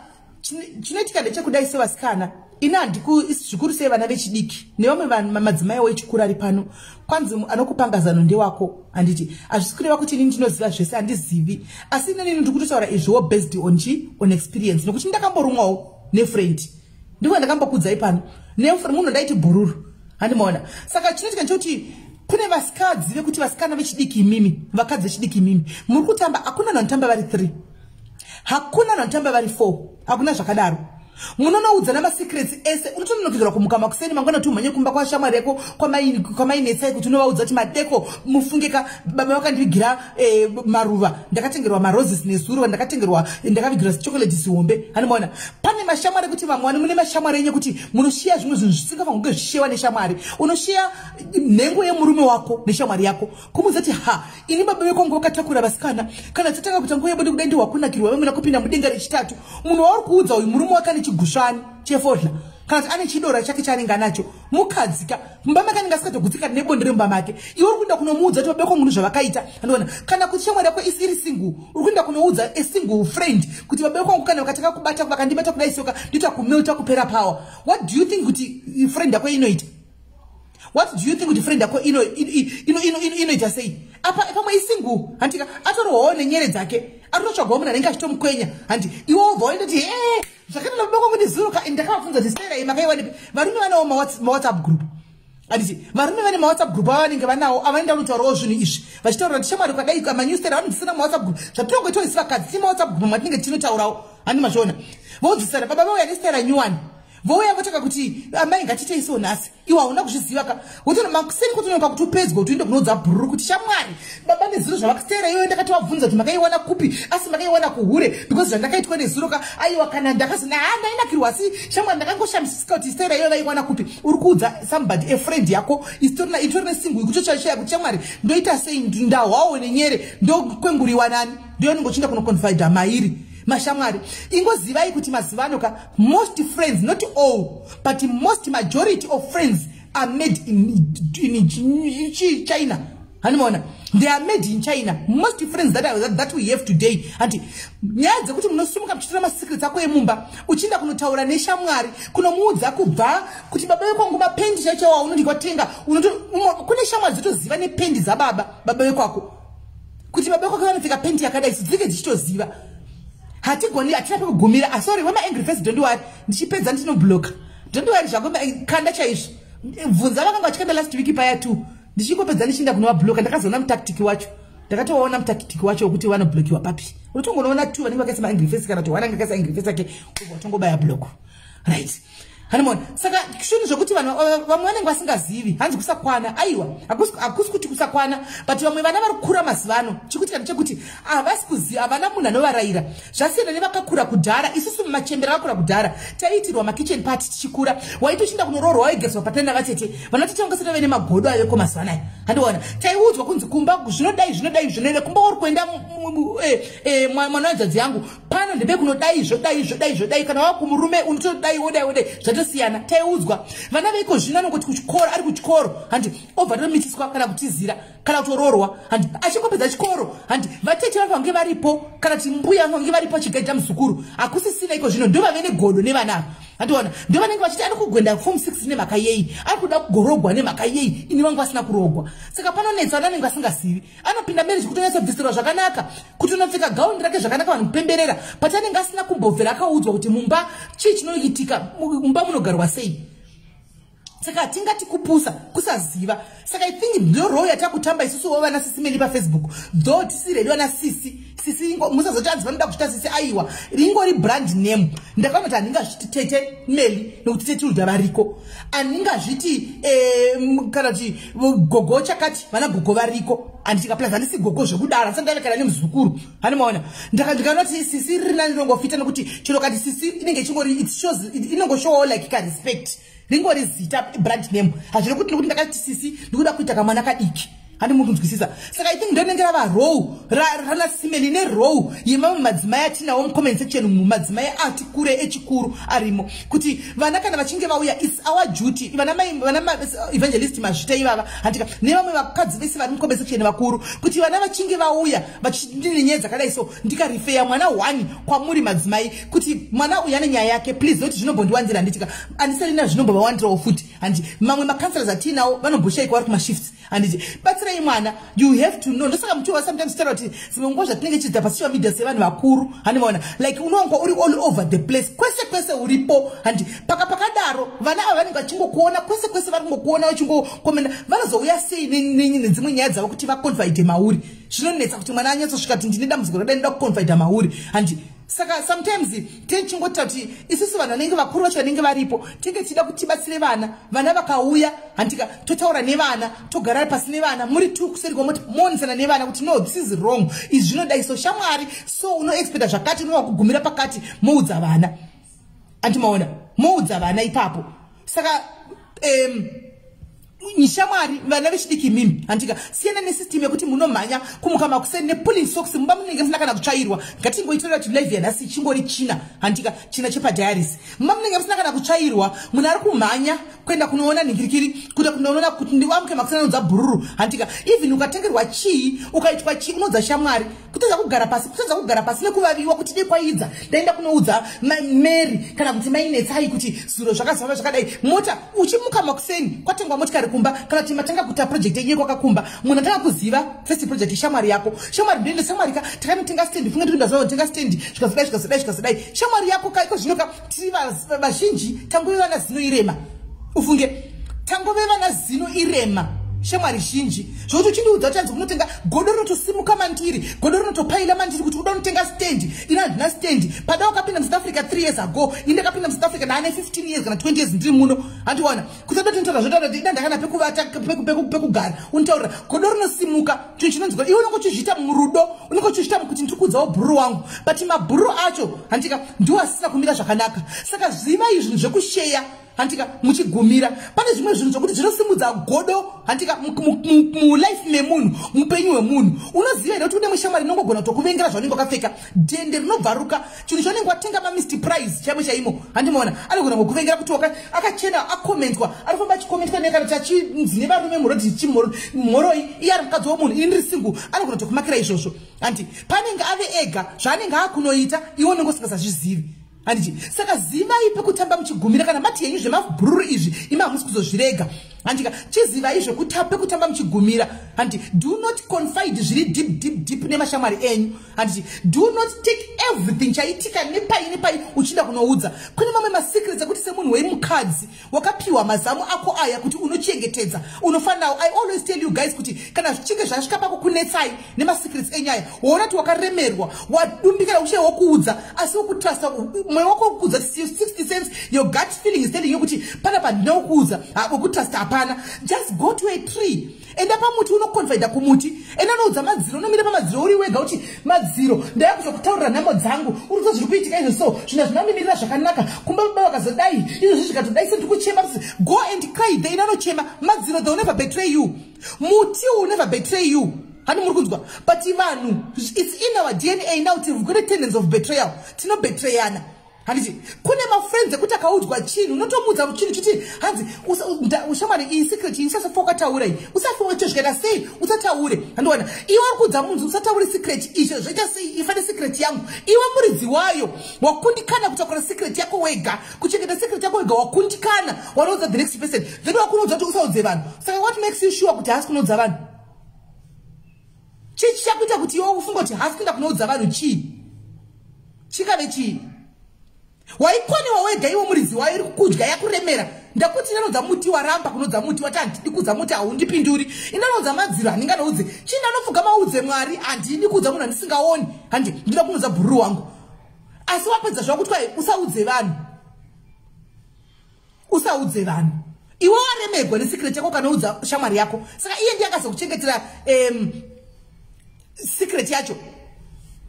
chinoitika ndechekudai: sevasikana, ini handiku, zvikuru sei vana vechidiki nevamwe madzimaiwo echikuru ari pano, kwanzi anokupanga zano ndewako, handiti? Hazvisi kureva kuti inini ndinoziva zvese, handizivi. Asi inini ndiri kutotaura izviwo based on chi on experience, nokuti ndakamborumwawo nefriend. Ndiko ndakambokudzai pano munhu ndaiti bhururu, handimaona? Saka chinoitika ndechekuti kune vasikadzi vekuti vasikana vechidiki imimi, vakadzi vechidiki imimi, muri kutamba. Hakuna vanhu vanotamba vari 3, hakuna vanhu vanotamba vari 4, hakuna zvakadaro. Munonoudzana masecrets ese. Unotononokerwa kumuka makuseni mangwana kuti umhanye kumba kwashamwari yako kwamainetsai kuti unovaudza kuti madeko mufungeka, baba vakandivigira maruva, ndakatengerwa maroses nezuro, ndakatengerwa, ndakavigirwa chocolate zihombe, handimaona? Pane mashamwari ekuti vamwe vane, mune mashamwari enyu ekuti munoshiya zvimwe zvinhu zvisingafanirwi kunge zvichishiwa neshamwari. Unoshiya nhengo yemurume wako neshamwari yako, kumuudza kuti, "Ha, ini baba vekwangu vakatakura vasikana, kana tatanga kuita nguva yebonde kudai, ndihwakunakirwa, vamwena kupinda mudenga rechitatu." Munhu wauri kuudza uyu murume wake ane chigusvani chefodya, kana kuti ane chidora chake chaanenge anacho. Mukadzika mumba make anenge asikatogutsikani nebonde remumba make. Iwe uri kuenda kunomuudza kuti baba vekwangu zvavakaita, andiona? Kana kuti shamwari yako isiri single, uri kuenda kunoudza a single friend kuti baba vekwangu kana vakatanga kubata, vakandibata kudai soka, ndoita kumelta, kupera power. What do you think kuti friend yako inoita? What do you think kuti friend yako inoita sei? Apa pamwe isingle, handika? Atorohwawo nenyere dzake, aritotsvagawo munhu anenge achitomukwenya, handi? Iwe wobva waindoti, "E, zvakaita nababa kwangu nezuro ka." Ndakavabvunza kuti, "Stera iyi makaiwanepi?" Varume vanawo mawhatsapp group, handiti? Varume vane mawhatsapp group avanenge vanawo, avanoenda kunotaurawo zvinhu izvi, vachitaura kuti shamwari kwadai manyustera vanodzisana mawhatsapp group. Zvatinongoitawo isi vakadzi, tine mawhatsapp group matinenge tinotaurawo, handi mazviona? Vodzisana, baba vauya nestera nyuwani, vouya votanga kuti, "Amai, ngatiteiso nhasi." Iwe hauna kuzviziva ka. Makuseni kutonoka kuti upedzwa kuti uende kunoudza bhururu kuti, "Shamwari, baba nezuro zvavakastera iyoyo, ndakatovabvunza kuti makaiwana kupi, asi makaiwana kuhure, because zvandakaitwa nezuro ka, aiwa, kana ndakazona, ha, ndainakirwa, asi shamwari, ndakangoshamisika kuti stera iyoyo vaiwana kupi." Uri kuudza somebody, a friend yako itori nesingle, ikutochashaya kuti, "Shamwari, ndoita sei? Ndahwawo nenyere, ndokwenguriwa nani?" Ndiyo uchienda kunoconfida mairi mashamwari. Ingozivai kuti mazuva ano ka, most friends, not all, but most, majority of friends are made in China, handimaona? They are made in China, most friends that we have today. Handi nyaya dzekuti munosumuka muchitora masecrets ako emumba, uchienda kunotaura neshamwari, kunomuudza kubva kuti baba vekwangu mapendi chaicho unondikwatenga. Kune shamwari dzotoziva nependi dzababa, baba vekwako, kuti baba vekwako vanopfeka pendi yakadai, dzinge dzichitoziva. Hatigoni, hatina pekugumira. Ah, sorry, wemaangry face, don't worry, ndichipedza ndinobloka. Don't worry zvako, kanda chaizvo. Bvunza vakanga vachikanda last week paya tu, ndichingopedza ndichienda kunovabloka. Ndakazoona mutactic wacho, ndakatoona mutactic wacho wekuti vanoblokiwa papi. Unotongonoona tu vanenge vakaisa maangry face, kana kuti one ange akaisa angry face ake, ubva watongobaya block, right? Hanimona? Saka zvinhu zvokuti vanhu vamwe vanenge vasingazivi, hanzi kusakwana. Aiwa, hakusi kuti kusakwana, but vamwe vana vari kukura mazuva ano, chikuti kana chekuti havasi kuziva, havana munhu anovarayira. Zvasiyana nevakakura kudhara. Isusu mumachembera akakura kudhara, taiitirwa makitchen party tichikura. Waiti uchienda kunoroorwa, waigariswa patanda vatete. Vana tete vanga vane magodo aveko mazuva anaya, handiona? Taiudzwa kunzi kumba zvinodai, zvinodai, zvinodai kumba uri kuenda, mwana wenzadzi yangu, pano ndebe kunodai, zvodai, zvodai, zvodai. Kana wakumurume unotodai, wodai, wodai, zvatosiyana. Taiudzwa. Vana veiko zvino anongoti kuchikoro, ari kuchikoro, handi? Obva tomitiswa kana kutizira kana kutoroorwa, handi? Achingopedza chikoro, handi? Vatete vange varipo, kana kuti mbuya vange varipo achigaidha muzukuru. Hakusisina iko zvino. Ndovave negodo nevana ava, handiona? Ndo vanenge vachiti ari kugoenda form 6 nemhaka yei, ari kuda kugorogwa nemhaka yei, ini vangu vasina kurogwa. Saka panonetsa. Vana vanenge vasingazivi, anopinda marriage kutonyatsobvisirwa zvakanaka, kuti unopfeka gaundi rake zvakanaka, vanhu kupemberera, but anenge asina kumbobvera akaudzwa kuti mumba chii chinoitika, mumba munogarwa sei. Saka hatingati kupusa, kusaziva. Saka I think ndo role yatakutamba isusuwo vana sisi Meli paFacebook, though tisiri redu vana sisi. Sisi, musazoti anzi vanoda kuchita sisi. Aiwa, ringori brand name. Ndakaona kuti handingazviti tete Meli nekuti tete Tilda variko. Handingazviti kana kuti gogo chakati, vana gogo variko, handitika? Plus handisi gogo zvekudaro, handisati ndave kana nemuzukuru, handimaona? Ndikaona kuti sisi riri nani, rinongofita, nekuti chero kati sisi inenge ichingori, it shows, inongoshowawo like karespect. Ringori zita, brand name. Hazviri kuti nekuti ndakati sisi ndikuda kuita kamwana kadiki. Handi muri kunzwisisa? Saka I think ndonenge rava role rana Simeli nerole yemamwe madzimai atinawo mucomment section umu, madzimai ati kure echikuru arimo, kuti vana kana vachinge vauya, it's our duty. Vana mai, vana evangelist Mazvita ivava, handika, nevamwe vakadzi vese vari mucomment section vakuru, kuti vana vachinge vauya vachine nyaya dzakadai so, ndikarifeya mwana one kwamuri madzimai kuti mwana uyu ane nyaya yake, please. Nokuti zvinombondiwanzira, handitika? Andisalina zvinombovawanzirawo futi, handi? Mamwe macounsellors atinawo vanomboshaikwa, vari kumashifts, handiti? Batsirai mwana. You have to know. Ndosaka muchiwa sometimes taura kuti dzimwe nguva zvatinenge chiita pasocial media sevanhu vakuru, handimaona, like unonga uri all over the place, kwese kwese uripo, handi? Paka pakadaro vana ava vanenge vachingokuona kwese kwese, vari kungokuona vachingokomenda. Vanozouya sei nedzimwe nyaya dzavo kuti vaconfide mauri? Zvinonetsa kuti mwana anyatsosvika kuti ndine dambudziko rakadai, ndoda kuconfida mauri, handi? Saka sometimes tichingotira kuti isusu vanhu vanenge vakuru vacho vanenge varipo tinge tichida kuti tibatsire vana. Vana vakauya, handika, totaura nevana, togara pasi nevana muri two kuseri kwamoti, moonisana nevana kuti no, this is wrong, izvi zvinodai so, shamwari, so unoexpecta zvakati, unova kugumira pakati. Moudza vana, andimaona, moudza vana ipapo. Saka shamwari, vana vechidiki mimi, handika, siyana nesystem yekuti munomhanya kumuka makuseni nepulling socks, mumba munenge musina kana kutsvairwa. Ngatingoitorera kuti live yanhasi ichingori china, handika, china chepadiaries. Mumba munenge musina kana kutsvairwa, munhu ari kumhanya kuenda kunoona nhingirikiri, kuenda kunoona kuti ndiwamuke makuseni anodza bhururu, handika? Even ukatengerwa chii, ukaitwa chii, unodza shamwari. Kutadza kugara pasi, kutadza kugara pasi nekuvaviwa kuti dekwaidza, ndaenda kunoudza Mary kana kuti Mainetsai kuti zuro zvakazova zvakadai. Mota, uchimuka makuseni kwatengwa motikari kumba, kana kuti matanga kuita project yenyu kwakakumba, munhu atanga kuziva first project shamwari yako. Shamwari, ndoende shamwari ka, takanotenga stand, funge ndiri ndaziva kutenga stand, zvikazodai, zvikazodai, zvikazodai. Shamwari yako kaiko zvinoka. Tiri vazhinji tangove vana zino irema, ufunge tangove vana zino irema, shamwari zhinji, zvokuti uchindiudza kuti anzi kunotenga, godo rinotosimuka mandiri, godo rinotopaila mandiri kuti uda unotenga stand. Ina handina stand. Pada wakapinda muSouth Africa 3 years ago, ini ndakapinda muSouth Africa ndaane 15 years kana 20 years ndiri muno, handiwana kuti ada tinotaura zvotaura kuti ida ndakana pekuvata, pekugara. Unotaurira, godo rinosimuka. Chinhu chinonzwa iwe unenge uchizviita murudo, unenge uchizviita kuti ndiri kuudzawo bhururu wangu, but mabhururu acho, handika, ndiwo asina kumira zvakanaka. Saka zivai zvinhu zvekusheya, handika, muchigumira. Pane zvimwe zvinhu zvokuti zvinosimudza godo, handika, mulife memunhu, mupenyu hwemunhu. Unoziva here kuti une mushamwari inongogona kutokuvengera zvaunenge wakapfeka? Dhende rinobvaruka, chinhu chaunenge watenga maMr Price chaimo chaimo, handimaona, anogona kukuvengera kuti akachena, akomentwa, arifamba achikomentwa nekana kuti achinzi nevarume murodhi mhoroi, iye ari mukadzi womunhu, ini ndiri single. Anogona kutokumakira izvozvo, handi? Panenge ave ega, zvaanenge akunoita, iwe unenge usingazazvizivi, handiti? Saka zivai pekutamba muchigumira. Kana mati yenyu zvemabhururu izvi, imi hamusi kuzozvirega, handika? Chizivai pekutamba muchigumira, handiti? Do not confide zviri deep, deep, deep nemashamwari enyu, handiti? Do not take everything chaitika nepai nepai uchida kunoudza. Kune mamwe masecrets ekuti semunhu wemukadzi wakapiwa mazamu ako aya kuti unochengetedza, unofanirawo. I always tell you guys kuti kana zvichinge zvasvika pakukunetsai nemasecrets enyaya, woona kuti wakaremerwa, wadumbikira, ushe wokuudza, asi wokutrusta mwoyo wako wokuudza, 60 cents, your gut feeling is telling you kuti panapa ndina wokuudza, wokutrusta hapana, just go to a tree. Enda pamuti, unoconfida kumuti. Enda unoudza madziro, unomira pamadziro uri wega kuti madziro, ndaya kuzokutaurira nhamo dzangu, uri zviri kuitika izvo, so zvinhu zvinamimirira zvakanaka kumba, baba vakazodai, izvozvi zvikatodai, se ndiri kuchema. Go and cry there. Inanochema madziro, they will never betray you. Muti will never betray you, hani muri kunzwa? But vanhu, it's in our DNA now, we've got a tendency of betrayal. Tinobetrayana, handiti? Kune mafriends ekuti akaudzwa chinhu, unotomuudza chinhu chiti hanzi ushamwari, iyi secret iyi usasofa ukataura, iyi usafa wacho, zvikaita sei usataure, handiwana? Iwe uri kuudza munhu usataure secret izvo, zvoita sei ifane secret yangu? Iwe muridzi wayo wakundikana kutakura secret yako wega, kuchengeta secret yako wega wakundikana, wanoudza the next person, then wakunoudza kuti usaudze vanhu. Saka what makes you sure kuti haasi kunoudza vanhu? Chii chichakuita kuti iwe ufunga kuti haasi kuenda kunoudza vanhu? Chii chingave chii? Waikoniwa wega, iwe muridzi wayo, iri kukudya yakuremera. Ndakuti inanodza muti, waramba kunodza muti, wati handidi kudza muti, haundipinduri. Inanodza madziro, handinganoudze. Chii ndanopfuga maudze Mwari? Handidi kuudza munhu handisingaoni, handi ndinoda kunodza bhururu wangu. Asi wapedza zvakuti kwai usaudze vanhu, usaudze vanhu, iwe waremegwa nesecret yako, kanoudza shamwari yako. Saka iye ndiye akazokuchengetera secret yacho,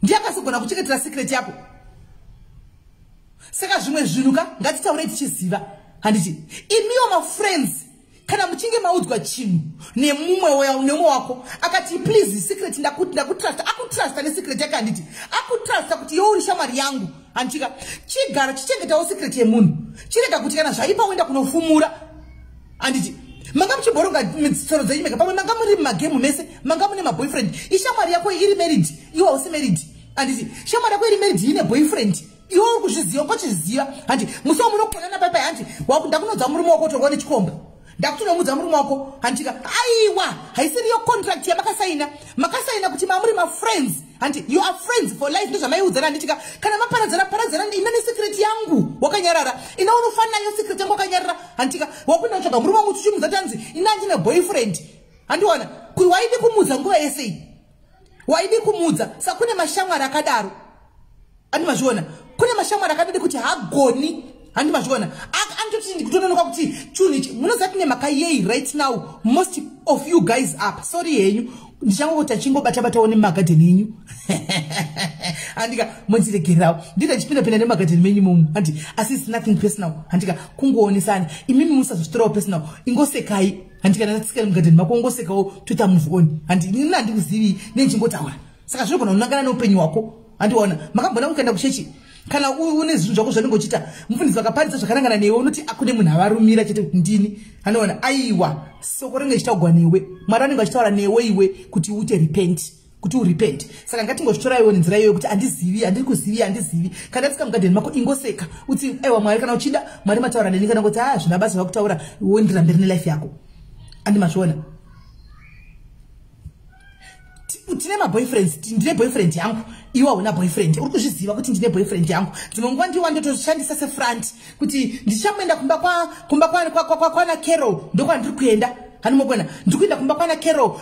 ndiye akazogona kuchengetera secret yako. Saka zvimwe zvinhu ka, ngatitaurei tichiziva. Handiti imiwo mafriends, kana muchinge maudzwa chinhu nemumwe wako akati, "Please, secret, ndakutrusta," akutrusta nesecret yake, handiti? Akutrusta kuti iwe uri shamwari yangu, handitika? Chigara chichengetawo secret yemunhu. Chirega kuti kana zvaipa uenda kunofumura, handiti? Manga muchimboronga mitsoro dzenyu mega pamwe, manga muri mumagemu mese, manga mune maboyfriend. Ishamwari yako iri married, iwe hausi married, handiti? Shamwari yako iri married, ine boyfriend, iwe uri kuzviziva, ungochiziva, handi? Musi wamunokonana paipai, handi ndakunodza murume wako utorwa nechikomba, ndakutonomudza murume wako, handika? Aiwa, haisiriyo contract yamakasaina. Makasaina kuti mamuri mafriends, handi? You are friends for life, ndozvamaiudzana, handitika? Kana maparadzana, paradzana. Ina nesecret yangu wakanyarara, ina unofanira secret yangu wakanyarara, handitika? Wakuenda kutsvaga murume wangu uchichimudza, tanzi ina ndine boyfriend, handiwana kuti waidi kumudza nguva yesei, waidi kumudza. Saka kune mashamwari akadaro, handi mazviona? Kune mashamwari akadadi kuti hagoni, handi mazviona? Anototi kutononoka kuti chinhu ichi munoziva tine mhaka yei. Right now most of you guys up, sorry henyu, ndichangoti achingobata-batawo nemagadheni enyu, handika? Mundiregererawo, ndida ndichipinda-pinda nemagadheni menyu momu, handi? Asi it's nothing personal, handika? Kungoonesana. Imimi musazvitorawo personal, ingosekai, handika? Ndatsika mugadheni mako, ungosekawo, toita move on, handi? Inini handikuzivi, nenchingotaura, saka zvinogona kunangana neupenyu hwako, handiona? Makambona kukaenda kuchechi, kana une zvinhu zvako zvanenge uchiita, mufundisi vakaparidza zvakanangana newe, unoti akune munhu avarumira chete kuti ndini, handiona? Aiwa, soko rinenge ichitaugwa newe, Mwari anenge achitaura newe iwe kuti uite repent, kuti urepent. Saka ngatingozvitoraiwo nenzira iyoyo kuti handizivi, handiri kuzivi, handizivi. Kana tsika mugadheni mako, ingoseka, uti, "Aiwa Mwari, kana uchida, Mwari mataura neni." Kana kuti, "A, zvina basa vakutaura," wondira mberi nelife yako, andi mazviona? Tine maboyfriends. Ndine boyfriend yangu, iwe hauna boyfriend. Uri kuzviziva kuti ndine boyfriend yangu. Dzimwe nguva ndiwa ndotoshandisa sefront kuti ndichamboenda kumba kwana Carol, ndokwandiri kuenda, handimogona? Ndiri kuenda kumba kwana Carol,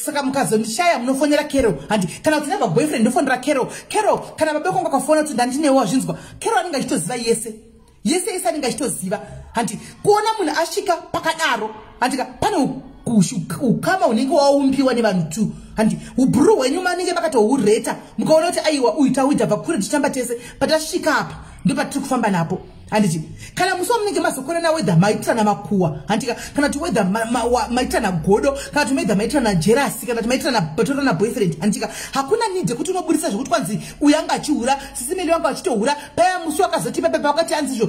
saka mukazondishaya munofonera Carol, handi? Kana kuti ndabva boyfriend, ndofonera Carol. Carol, kana baba kwangu akafona kuti ndandinewo, wazvinzwa, Carol anenge achitoziva yese yese yese, anenge achitoziva, handi? Kuona munhu asvika pakadaro, handika, pane ukama hunenge waumbiwa nevanhu two, handi? Ubhuru hwenyu manenge makatohureta, mukaona kuti aiwa, uyu tauita bva kure tichitamba tese, patasvika apa ndopatiri kufamba napo, handiti? Kana musi wamunenge mazokonana, whether maitirana makuwa, handika, kana kuti whether maitirana godo, kana kuti whether maitirana jealousy, kana kuti maitirana batorana boyfriend, handika, hakuna need yekuti unoburisa zvekuti kwanzi uyu anga achihura, sisimeli vanga vachitohura paya. Musi wakazoti pepepa wakati anzizvo,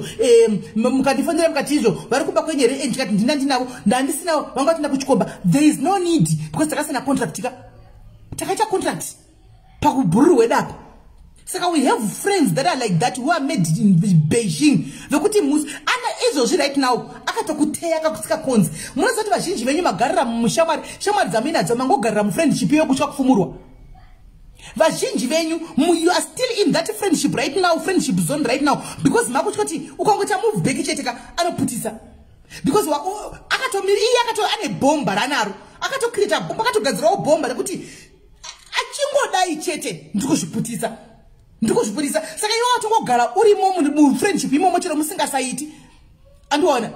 mukandifonera mukati izvo vari kumba kwenyu here? Ndikati ndina, ndinavo, ndandisinawo, vanga vatinda kuchikomba. There is no need because takasina contract ka, takaita contract pakubhururu hwedapa. Saka we have friends that are like that, who are made in Beijing, vekuti musi ana izvozvi right now akatokuteya, akakutsika konzi. Munoziva kuti vazhinji venyu magarira mushamwari, shamwari dzamuinadzo, mangogarira mufriendship iyo kutya kufumurwa. Vazhinji venyu, you are still in that friendship right now, friendship zone right now, because makutya kuti ukangoita move back chete ka, anoputisa, because akatomiri iye akato ane bhomba ranaro, akatocreata bhomba, akatogadzirawo bhomba rekuti achingodai chete ndikuzviputisa, ndikuzviputisa. Saka iwe watongogara urimo mufriendship imomo chero musingasaiti, andiona?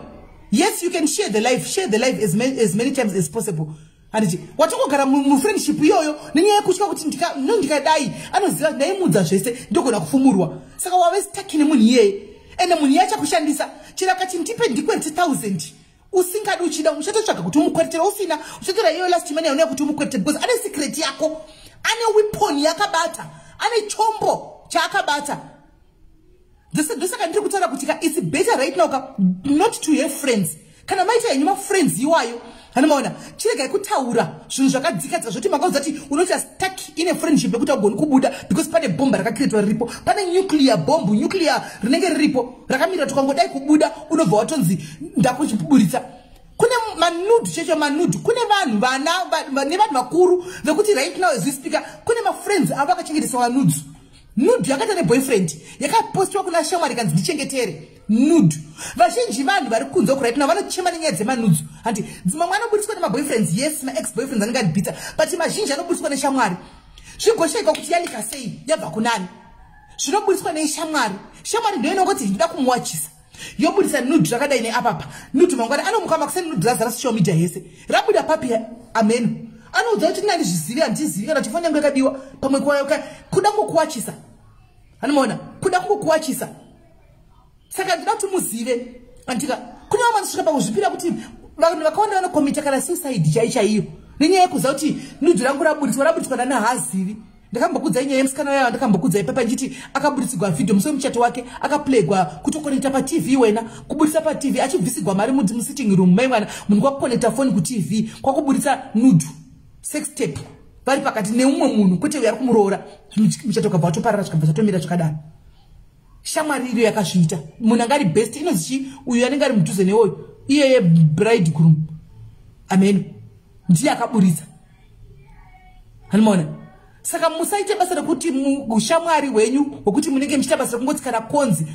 Yes, you can share the life, share the life as many times as possible, handiti? Watongogara mufriendship iyoyo nenyaya yekutya kuti no, ndikadai anoziva ndaimudza zvese, ndogona kufumurwa. Saka wave stuck nemunhu iyeye, ende munhu iye achakushandisa. Chero akati, "Ndipe ndikwerete 1000," usingadi, uchida, uchatotsvaga kuti umukweretera. Usina, uchatora iyoyo last money yaunaya kuti umukweretere, because ane secret yako, ane weapon yakabata, ane chombo chaakabata. Ndosaka ndiri kutaura kuti ka, it's better right now ka not to have friends. Kana maita henyu mafriends iwayo, hanomaona, chiregai kutaura zvinhu zvakadzikadzika zvoti makaudza kuti unoita stuck in a friendship yekuti augoni kubuda, because pane bhomba rakacreatwa riripo, pane nuclear bomb, nuclear rinenge riripo rakamira. Tukangodai kubuda, unobva watonzi ndakuchiburitsa. Kune manudes checho, manudes. Kune vanhu vana nevanhu vakuru vekuti right now as we speak, kune mafriends avo vakachengeteswa manudes. Nude yakaita neboyfriend yakapostiwa kuna shamwari, kanzi, "Ndichengetere nude." Vazhinji vanhu vari kunze uku right now vanochema nenyaya dzemanudes, handi? Dzimwe anoburitswa nemaboyfriends, yes, maex boyfriends anenge adibhitsa, but mazhinji anoburitswa neshamwari. Zvigoshayikwa kuti yalika sei, yabva kunani. Zvinoburitswa neishamwari. Shamwari ndo inongoti, "Ndida kumuwachisa," yobudisa nude zvakadai neapapa nude. Mangwana anomuka makuseni, nude razara social media yese. Rabuda papi? Ameno. Anoudza kuti, "Nandizvizivi, handizivi," kana kuti foni yangu yakabiwa pamwe. Kuda kungokuwachisa, anomaona? Kuda kungokuwachisa. Saka ndinoda kuti muzive Andika kune vamwe vanosvika pakuzvipira kuti vanhu vakawanda vanokomita kana suicide chai chaiyo nenyaya yekuziva kuti nude rangu raburitswa, raburitswa nana hazivi. Ndakambokudzai nyaya yemusikana wayo, ndakambokudzai papa nchiti akaburitsirwa vhidhio musi wemuchato wake, akaplaygwa kutokonekta paTV wena, kuburitsa paTV achibvisigwa mari musitting room mai mwana. Munhu kwakukonekta foni kuTV, kwakuburitsa nude sex tape vari pakati neumwe munhu, kwete uyo ari kumuroora. Muchato ukabva watoparara, zvikabva zvatomira zvakadaro. Shamwari iriyo yakazviita, munhu anga ari best inonzi chi, uyu anenge ari mudhuze newoyo, iyeye bridegroom amen, ndiye akaburitsa. Hanimaona? Saka musaite basa rekuti ushamwari hwenyu hwekuti munenge muchiita basa rekungotsikana konzi,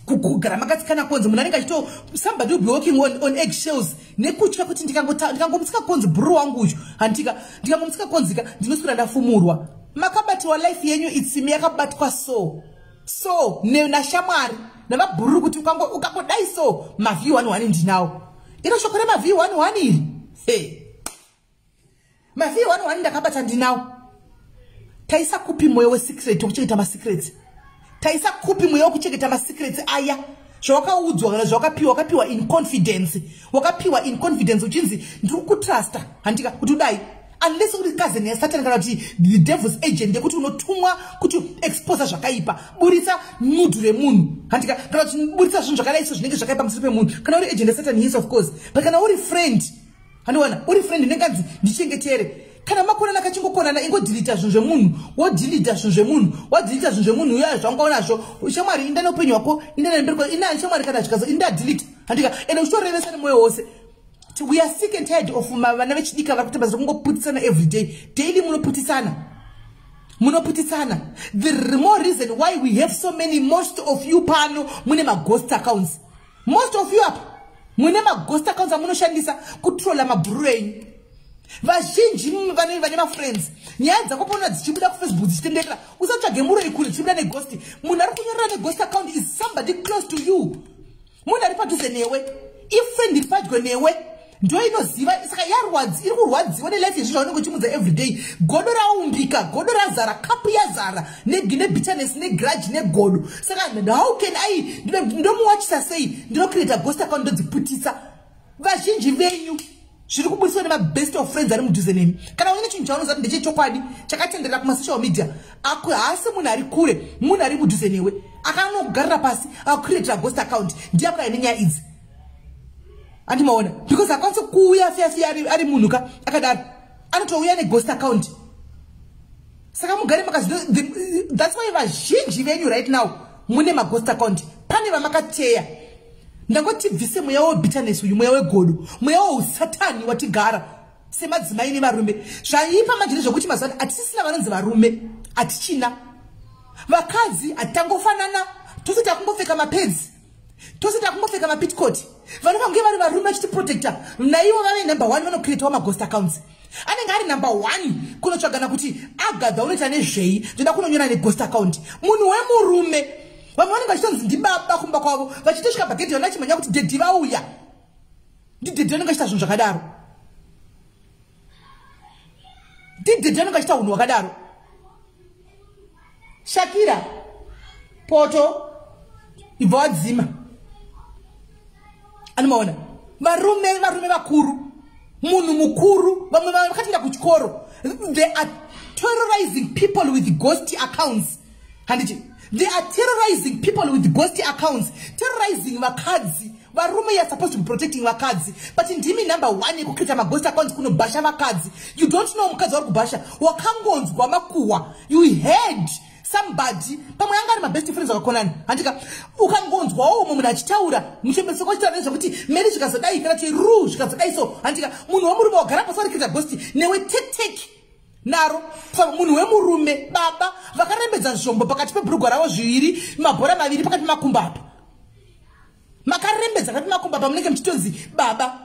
kugara makatsikana konzi. Munhu anenge achito, somebody will be walking on egg shells nekutya kuti ndikangomutsika konzi bhuru wangu uyu, handika, ndikangomutsika konzika ndinoswera ndafumurwa. Makabatiwa life yenyu, itsimi yakabatwa so nashamwari navabhururu kuti ukangodai so mavhi 11 ndinawo. Iro shoko remavhi 11 iri, hey. Mavhi 11 ndakabata ndinawo. Taisa kupi mwoyo wesecret, wekuchengeta masecrets? Taisa kupi mweya wekuchengeta masecrets aya? Zvawakaudzwa kana zvawakapiwa, wakapiwa in confidence, wakapiwa in confidence uchinzi ndiri kutrusta, handika, kuti udai, unless uri cousin yaSatan kana kuti the devil's agent yekuti unotumwa kuti exposa zvakaipa, buritsa nude remunhu, handika, kana kuti buritsa zvinhu zvakadai so zvinenge zvakaipa musiri pemunhu. Kana uri agent yaSatan, yes, of course, but kana uri friend, handiwana uri friend, ndinganzi ndichengetere. Kana makonana kachingokonana, ingodhilita zvinhu zvemunhu, wodhilita zvinhu zvemunhu, wadhilita zvinhu zvemunhu uyo zvanga unazvo. Shamwari, inda neupenyu hwako, inda nemberi ina shamwari. Kana zvikazo inda delete, handika, ende uchitorevesa nemwoyo wose. We are sick and tired of vana vechidika vari kuita basa rekungoputisana everyday, daily. Munoputisana, munoputisana. The more reason why we have so many, most of you pano mune maghost accounts. Most of you apa mune maghost accounts amunoshandisa kutrola mabhururu enyu. Vazhinji vane mafriends, nyaya dzako pona dzichibuda kuFacebook dzichitenderera, usatsvage muroi kure, dzichibuda neghost. Munhu ari kunyorera neghost account is somebody close to you, munhu ari padhuze newe, ifriend iri padyo newe, ndo inoziva. Saka yarwadzi, iri kurwadziwa nelife yezvinhu zvaunenge uchimudza everyday. Godo raumbika, godo razara, kapu yazara nebitterness, negrudge, negodo. Saka how can I, ndomuwachisa sei? Ndinocreata ghost account, ndodziputisa. Vazhinji venyu zviri kubudiswa nemabest of friends ari mudhuze nemi. Kana uine chinhu chaunoziva kuti ndechechokwadi chakatenderera kumasocial media, haasi munhu ari kure, munhu ari mudhuze newe akanogarira pasi akucreatira ghost account, ndiye akauya nenyaya idzi. Andimaona? Because akwanisi kuuya fiya fiya ari munhu ka akadaro, anotouya neghost account. Saka mugare makazi, that's why vazhinji venyu right now mune maghost account, pane vamakateya. Ndangotibvise mweya webitterness uyu, mweya wegodo, mweya weusatani watigara semadzimai nevarume. Zvaipa manje ndezvekuti mazuva ano hatisisina vanonzi varume, hatichina vakadzi, hatitangofanana tose, takungopfeka mapads tose, takungopfeka mapetticoat. Vanofanira kunge vari varume vachitiprotecta, naivo vave number one vanocreatawo maghost accounts. Anenge ari number one kunotsvagana kuti agadha unoita nezvei, ndoda kunonyora neghost account. Munhu wemurume, vamwe vanenge vachitonzi ndibaba kumba kwavo, vachitosvika pagedhi vana vachimhanya kuti daddy vauya, ndidaddy vanenge vachiita zvinhu zvakadaro, ndidaddy vanenge vachiita unhu hwakadaro. Shakira poto ibva wadzima. Anomaona varume, varume vakuru, munhu mukuru, vamwe vakatoenda kuchikoro, they are terrorizing people with ghost accounts, handiti? They are terrorizing people with ghost accounts, terrorizing vakadzi. Varume, you are supposed to be protecting vakadzi, but ndimi number one yekucreata maghost accounts kunobhasha vakadzi. You don't know mukadzi wari kubhasha, wakangonzwa makuhwa, you heard somebody, pamwe anga ari mabest friends vakakonana, handika? Ukangonzwawo umwe munhu achitaura muchembeseko achitaura nezvekuti meri zvikazodai kana kuti ru zvikazodai so, handika? Munhu wemurume wagara pasi warikita ghost newe tektek naro. Munhu wemurume, baba vakarembedza zvombo pakati pebhurugwa ravo zviviri, mabhora maviri pakati pemakumbo apa, makarembedza pakati pemakumbo apa, munenge muchitonzi baba.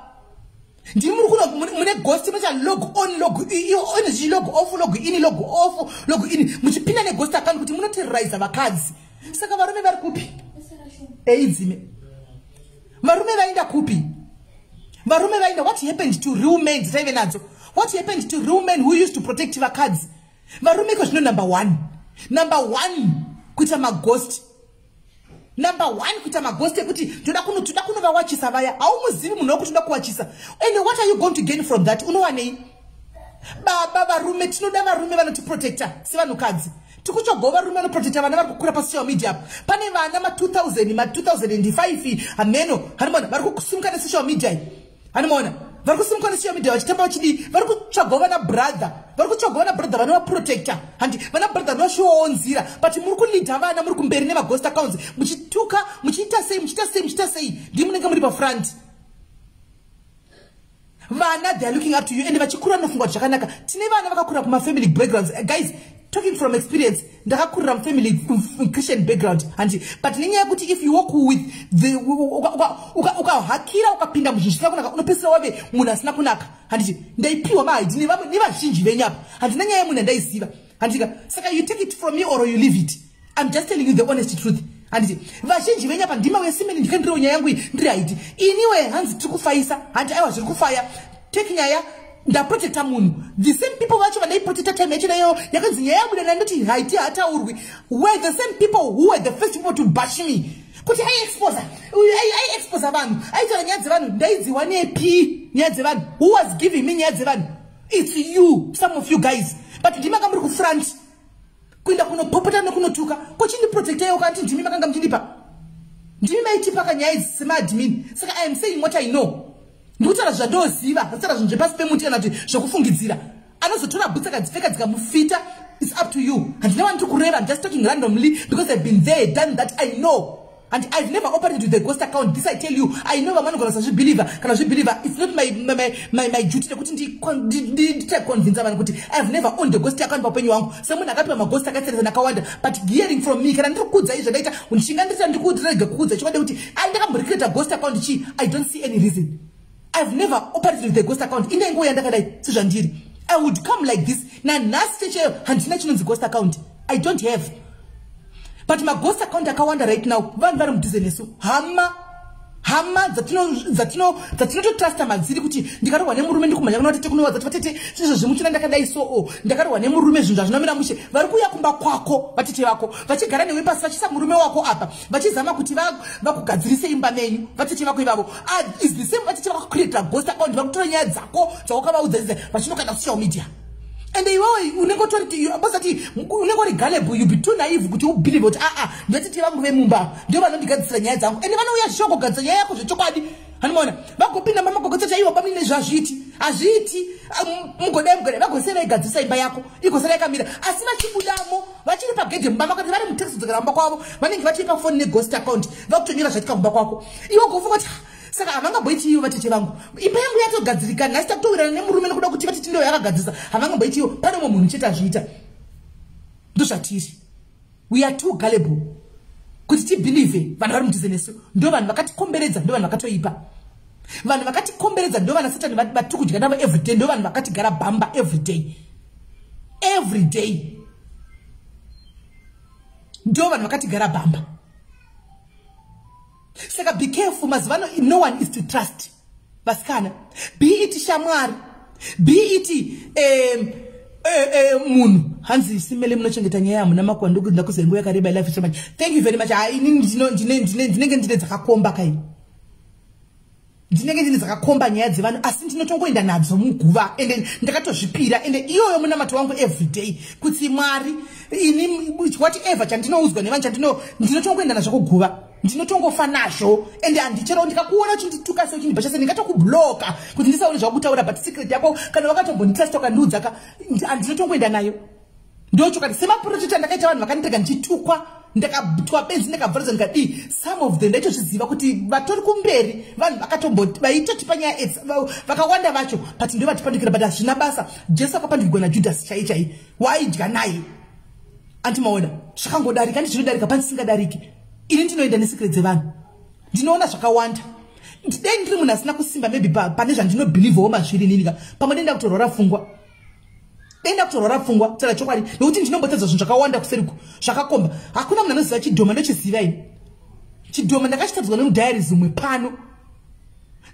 Ndimi muri kuno mune ghost, munoita log on, log on, log off, log in, log off, log in, muchipinda neghost account kuti munoterroriza vakadzi. Saka varume vari kupi? Eidzime varume vaenda kupi? Varume vaenda, what happened to real men dzataive nadzo? What happened to real men who used to protect vakadzi? Varume iko zvino number one, number one kuita maghost. Number one, kuita maghost ekuti toda kunovawachisa vaya. Haumuzivi munhu wekuti toda kuwachisa. And what are you going to gain from that? Unowanei? Baba varume, tinoda varume vanotiprotecta sevanhukadzi. Tikutsvagawo varume vanoprotecta vana vari kukura pasocial media apa. Pane vana ma2000, ma2005, hameno, hanimona, vari kusimuka nesocial media iyi. Hanimona, vari kusimuka nesocial media vachitamba vachidii, vari kutsvagawo vana brother, vari kutsvagawo vana brother vanovaprotecta. Handi vana brother vanoshowawo nzira, but muri kuleada vana muri kumberi nemaghost accounts, muchituka, muchiita sei, muchiita sei, muchiita sei, ndii munenge muri pafront. Vana, they are looking up to you, and vachikura vanofunga kuti zvakanaka. Tine vana vakakura kumafamily backgrounds. Guys, talking from experience, ndakakurira mufamily Christian background, handi, but nenyaya yekuti if you walk with the ukahakira ukapinda muzvinhu zvisina kunaka, unopedzisira wave munhu asina kunaka, handiti? Ndaipiwa mahaidi nevazhinji venyu apa. Handina nyaya yemunhu andaiziva, handika? Saka you take it from me or you leave it. I'm just telling you the honest truth, handiti? Vazhinji venyu apa ndima wesimeni ndikandiriwo nyaya yangu iyi ndiri haiti iniwe. Hanzi tiri kufaisa, handi? Aiwa, zviri kufaya. Take nyaya, ndaprotecta munhu. The same people vacho vandaiprotecta time yacho nayo yakanzi nyaya yabuda nandoti haiti hataurwi were the same people who were the first people to bash me kuti aiexposa, aiexposa vanhu, aitaura nyaya dzevanhu. Ndaidziwa nepi nyaya dzevanhu? Who was giving me nyaya dzevanhu? It's you, some of you guys, but ndimi manga muri kufront kuenda kunopopota nekunotuka. Kochindiprotectaiwo kanti ndimi makanga muchindipa, ndimi maitipa kanyaya idzi semaadmin. Saka I am saying what I know. Ndikutaura zvandoziva, ndikutaura zvinhu zvepasi pemuti kana kuti zvokufungidzira. Anozotora bhutsi akadzipfeka dzikamufita, it's up to you. Handina vanhu tiri kureva. I'm just talking randomly because I've been there, done that. I know, and I've never operated with a ghost account. This I tell you, I know. Vamwe vanogona kusazvibelieva. Kana zvibelieva, it's not my duty nekuti nditaconvinsa vanhu kuti I've never owned a ghost account paupenyu hwangu. Semunhu akapiwa maghost akasiyana akawanda, but hearing from me, kana ndiri kuudza izvo ndaita ndichinga ndita ndikurega kuudza chokwadi kuti ai ndakambocreata ghost account chii, I don't see any reason. I've never operated with a ghost account. Indaingoya ndakadai sezvandiri. I would come like this. Nanhasi checheyo handina chinonzi ghost account. I don't have. But maghost account akawanda right now, vanhu vari mudhuze nesu, hama dzatinototrasta madziri kuti ndikarohwa nemurume ndikumhanya kuna vatete kunovadza kuti, "Vatete, izvo muchina ndakadai so o ndakarohwa nemurume, zvinhu zvazvinomira mushe." Vari kuuya kumba kwako vatete vako, vachigara newe pasi, vachisa murume wako apa, vachizama kuti vakugadzirise imba menyu. Vatete vako ivavo is the same vatete vakakucreatira ghost account, vakutora nyaya dzako dzawakavaudza idzi vachinokanda kusocial media. And iwewe unenge utori bosati unenge uri gullible, you be too naive kuti ubelieve kuti aa, ndotete vangu vemumba ndio vanondigadzisira nyaya dzangu. And vanouya zvichongogadzisa nyaya yako zvechokwadi, hanimona? Vagopinda mamagogotsa chaiwo, "Bamine, zvazviiti hazviiti, mugodai, mugodai." Vagosei vaigadzisa imba yako igosara yakamira, asi vachibudamo vachiri pagedhe mumba mako, vari mutaxi kudzokera mumba kwavo, vanenge vachiri pafoni neghost account, vakutonyora zvaitika mumba kwako. Iwe gofunga kuti, "Saka havangamboiti ivo vatete vangu? Imba yangu yatogadzirika nhasi, takutowirana nemurume nekuda kuti vatete ndo yakagadzisa. Havangamboiti ivo?" Pane umwe munhu chete azviita. Ndozvatiri, we are too gullible kuti tibelieve vanhu vari mudhuze nesu. Ndo vanhu vakatikomberedza, ndo vanhu vakatoipa. Vanhu vakatikomberedza ndo vana Satani vatiri kudya navo everyday, ndo vanhu vakatigara bhamba everyday, everyday. Ndo vanhu vakatigara bhamba. Saka be careful. Mazuva ano no one is to trust, vasikana, be it shamwari, be it munhu. Hanzi, "Simele, munochengeta nyaya, hamuna makuva. Ndakuziva nguva yakareba. I love you so much." Thank you very much. Hai, inini ndinenge ndine dzakakomba kai, ndinenge ndine dzakakomba nyaya dzevanhu, asi ndinotongoenda nadzo muguva. Ende ndakatozvipira, ende iyoyo munamato wangu everyday kuti Mwari, ini whatever chandinoudzwa nevanhu chandino, ndinotongoenda nazvo kuguva, ndinotongofa nazvo. Ende handichero ndikakuona uchindituka se, uchindibhasha se, ndingatokubloka kuti ndisaone zvakutaura. But secret yako, kana wakatombonditrusta ukandiudza ka, handinotongoenda nayo. Ndochokwadi. Semaproject andakaita, vanhu vakandirega ndichitukwa, ndakatwa benzi, ndakabvaruza, ndikadii, some of them ndaitozviziva kuti vatori kumberi, vanhu vakatombo vaitotipa nyaya aids vakawanda vacho, but ndo vatipandukira. But hazvina basa. Jesu akapandukirwa naJudhasi chai chai waidya naye. Andimaona zvakangodarika, ndizvinodarika pandisingadariki. Ini ndinoenda nesecret dzevanhu, ndinoona zvakawanda. Dei ndiri munhu asina kusimba, maybe pane zvandinobelievawo mazviri ininika, pamwe denda kutorwara pfungwa, denda kutorwara pfungwa, taura chokwadi, nekuti ndinombotedza zvinhu zvakawanda kuseriku zvakakomba. Hakuna munhu anoziva chidhoma. Ndochiziva ini chidhoma, ndakachitadzwa nemudiary zimwe pano.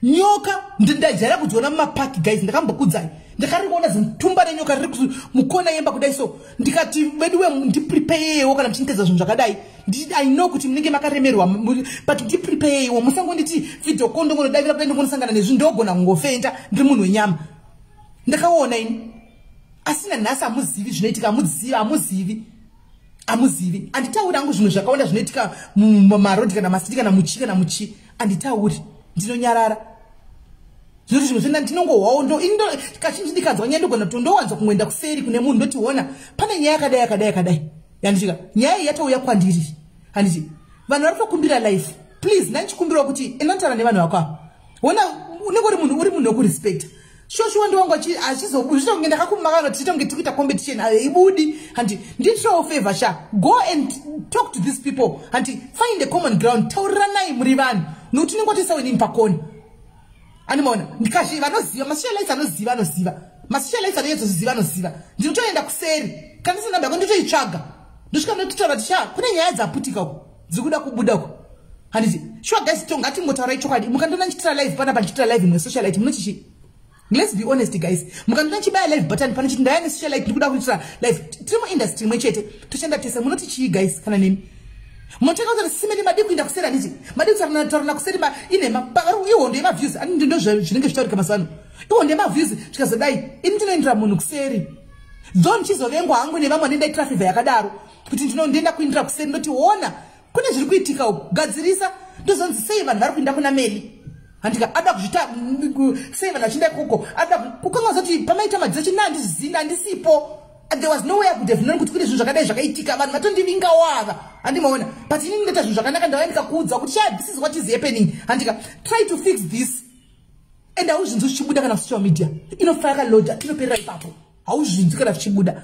Nyoka ndajaira kudziona mumapaki guys, ndakambokudzai. Ndakariona zimutumba renyoka riri mukona yemba kudai so ndikati veduwe ndipreparewo kana muchinitedza zvinhu zvakadai. I know kuti munenge makaremerwa, but ndipreparewo, musangonditi video call ndongodavira kudai ndongonosangana nezvinhu, ndogona kungofenda ndiri munhu wenyama. Ndakaona ini asi nanhasi hamuzivi zvinoitika, hamuzivi hamuzivi. Handitauri hangu zvinhu zvakawanda zvinoitika mumarodhi kana masiti kana muchi kana muchi, handitauri, ndinonyarara. Zvinoti zvimwe zvenda ndinongohwawo kazhinji ndikanzwa nyaya ndogona kuti ndowanza kungoenda kuseri kune munhu ndotiona pane nyaya yakadai yakadai yakadai yanditika nyaya iyi yatouya kwandiri. Handiti vanhu vari kutokumbira life, please ndandichikumbirawo kuti endantaura nevanhu vako ava, ona unenge uri munhu, uri munhu wekurespecta. Shoshuwa ndiwangu achizozviita ndakakumakana tichiita kunge tiri kuita competition haibudi. Handi nditirawo favor sha, go and talk to these people, handi find a common ground, tauriranai muri vanhu, nokuti unenge watoisa wenini pakona. Animaona ndikazvi vanoziva masocialites anoziva, anoziva masocialites anonyatsoziva, anoziva. Ndinotoenda kuseri kana ndisina namba yako nditoitsvaga, ndosvika ndototaura kuti sha kune nyaya dzaputika uko dziri kuda kubuda uko. Handiti sure guys, ngatingotaurai chokwadi. Mukandiona ndichitira live panapa, ndichitira live imwe socialite, munoti chii? Let's be honest guys, mukandiona ndichibaya live button pano chiti ndaya nesocialite ndikuda kuitira live, tiri muindustry imwe chete, toshanda tese, munoti chii guys? Kana nemi munotanga kuti simeni madi kuenda kuseri, handiti madi kutaurana kuseri inhema, ihondo yemaviews, ndo zvinenge zvitaurika mazuva ano, ihondo yemaviews. Zvikazodai ini ndinoendera munhu kuseri, though ndichizovengwa hangu nevamwe vanendaitira favor yakadaro kuti ndinoenda kuindira kuseri, ndoti ona kune zviri kuitika uku, gadzirisa. Ndozonzi sei vanhu vari kuinda kuna Meli, handika ada kuzvita sei vanhu vachienda ikoko, ada kukanganza kuti pamaita madzidzo china handizvizivi, handisipo. There was no way I could have known kuti kune zvinhu zvakadai zvakaitika, vanhu vatondivingawo ava, handimaona. But inini ndoita zvinhu zvakanaka, ndauya ndikakuudza kuti sha, this is what is happening, handika try to fix this. And hauzvinzwi zvichibuda kana social media inofa yakaloda, inoperera ipapo, hauzvinzwi kana zvichibuda.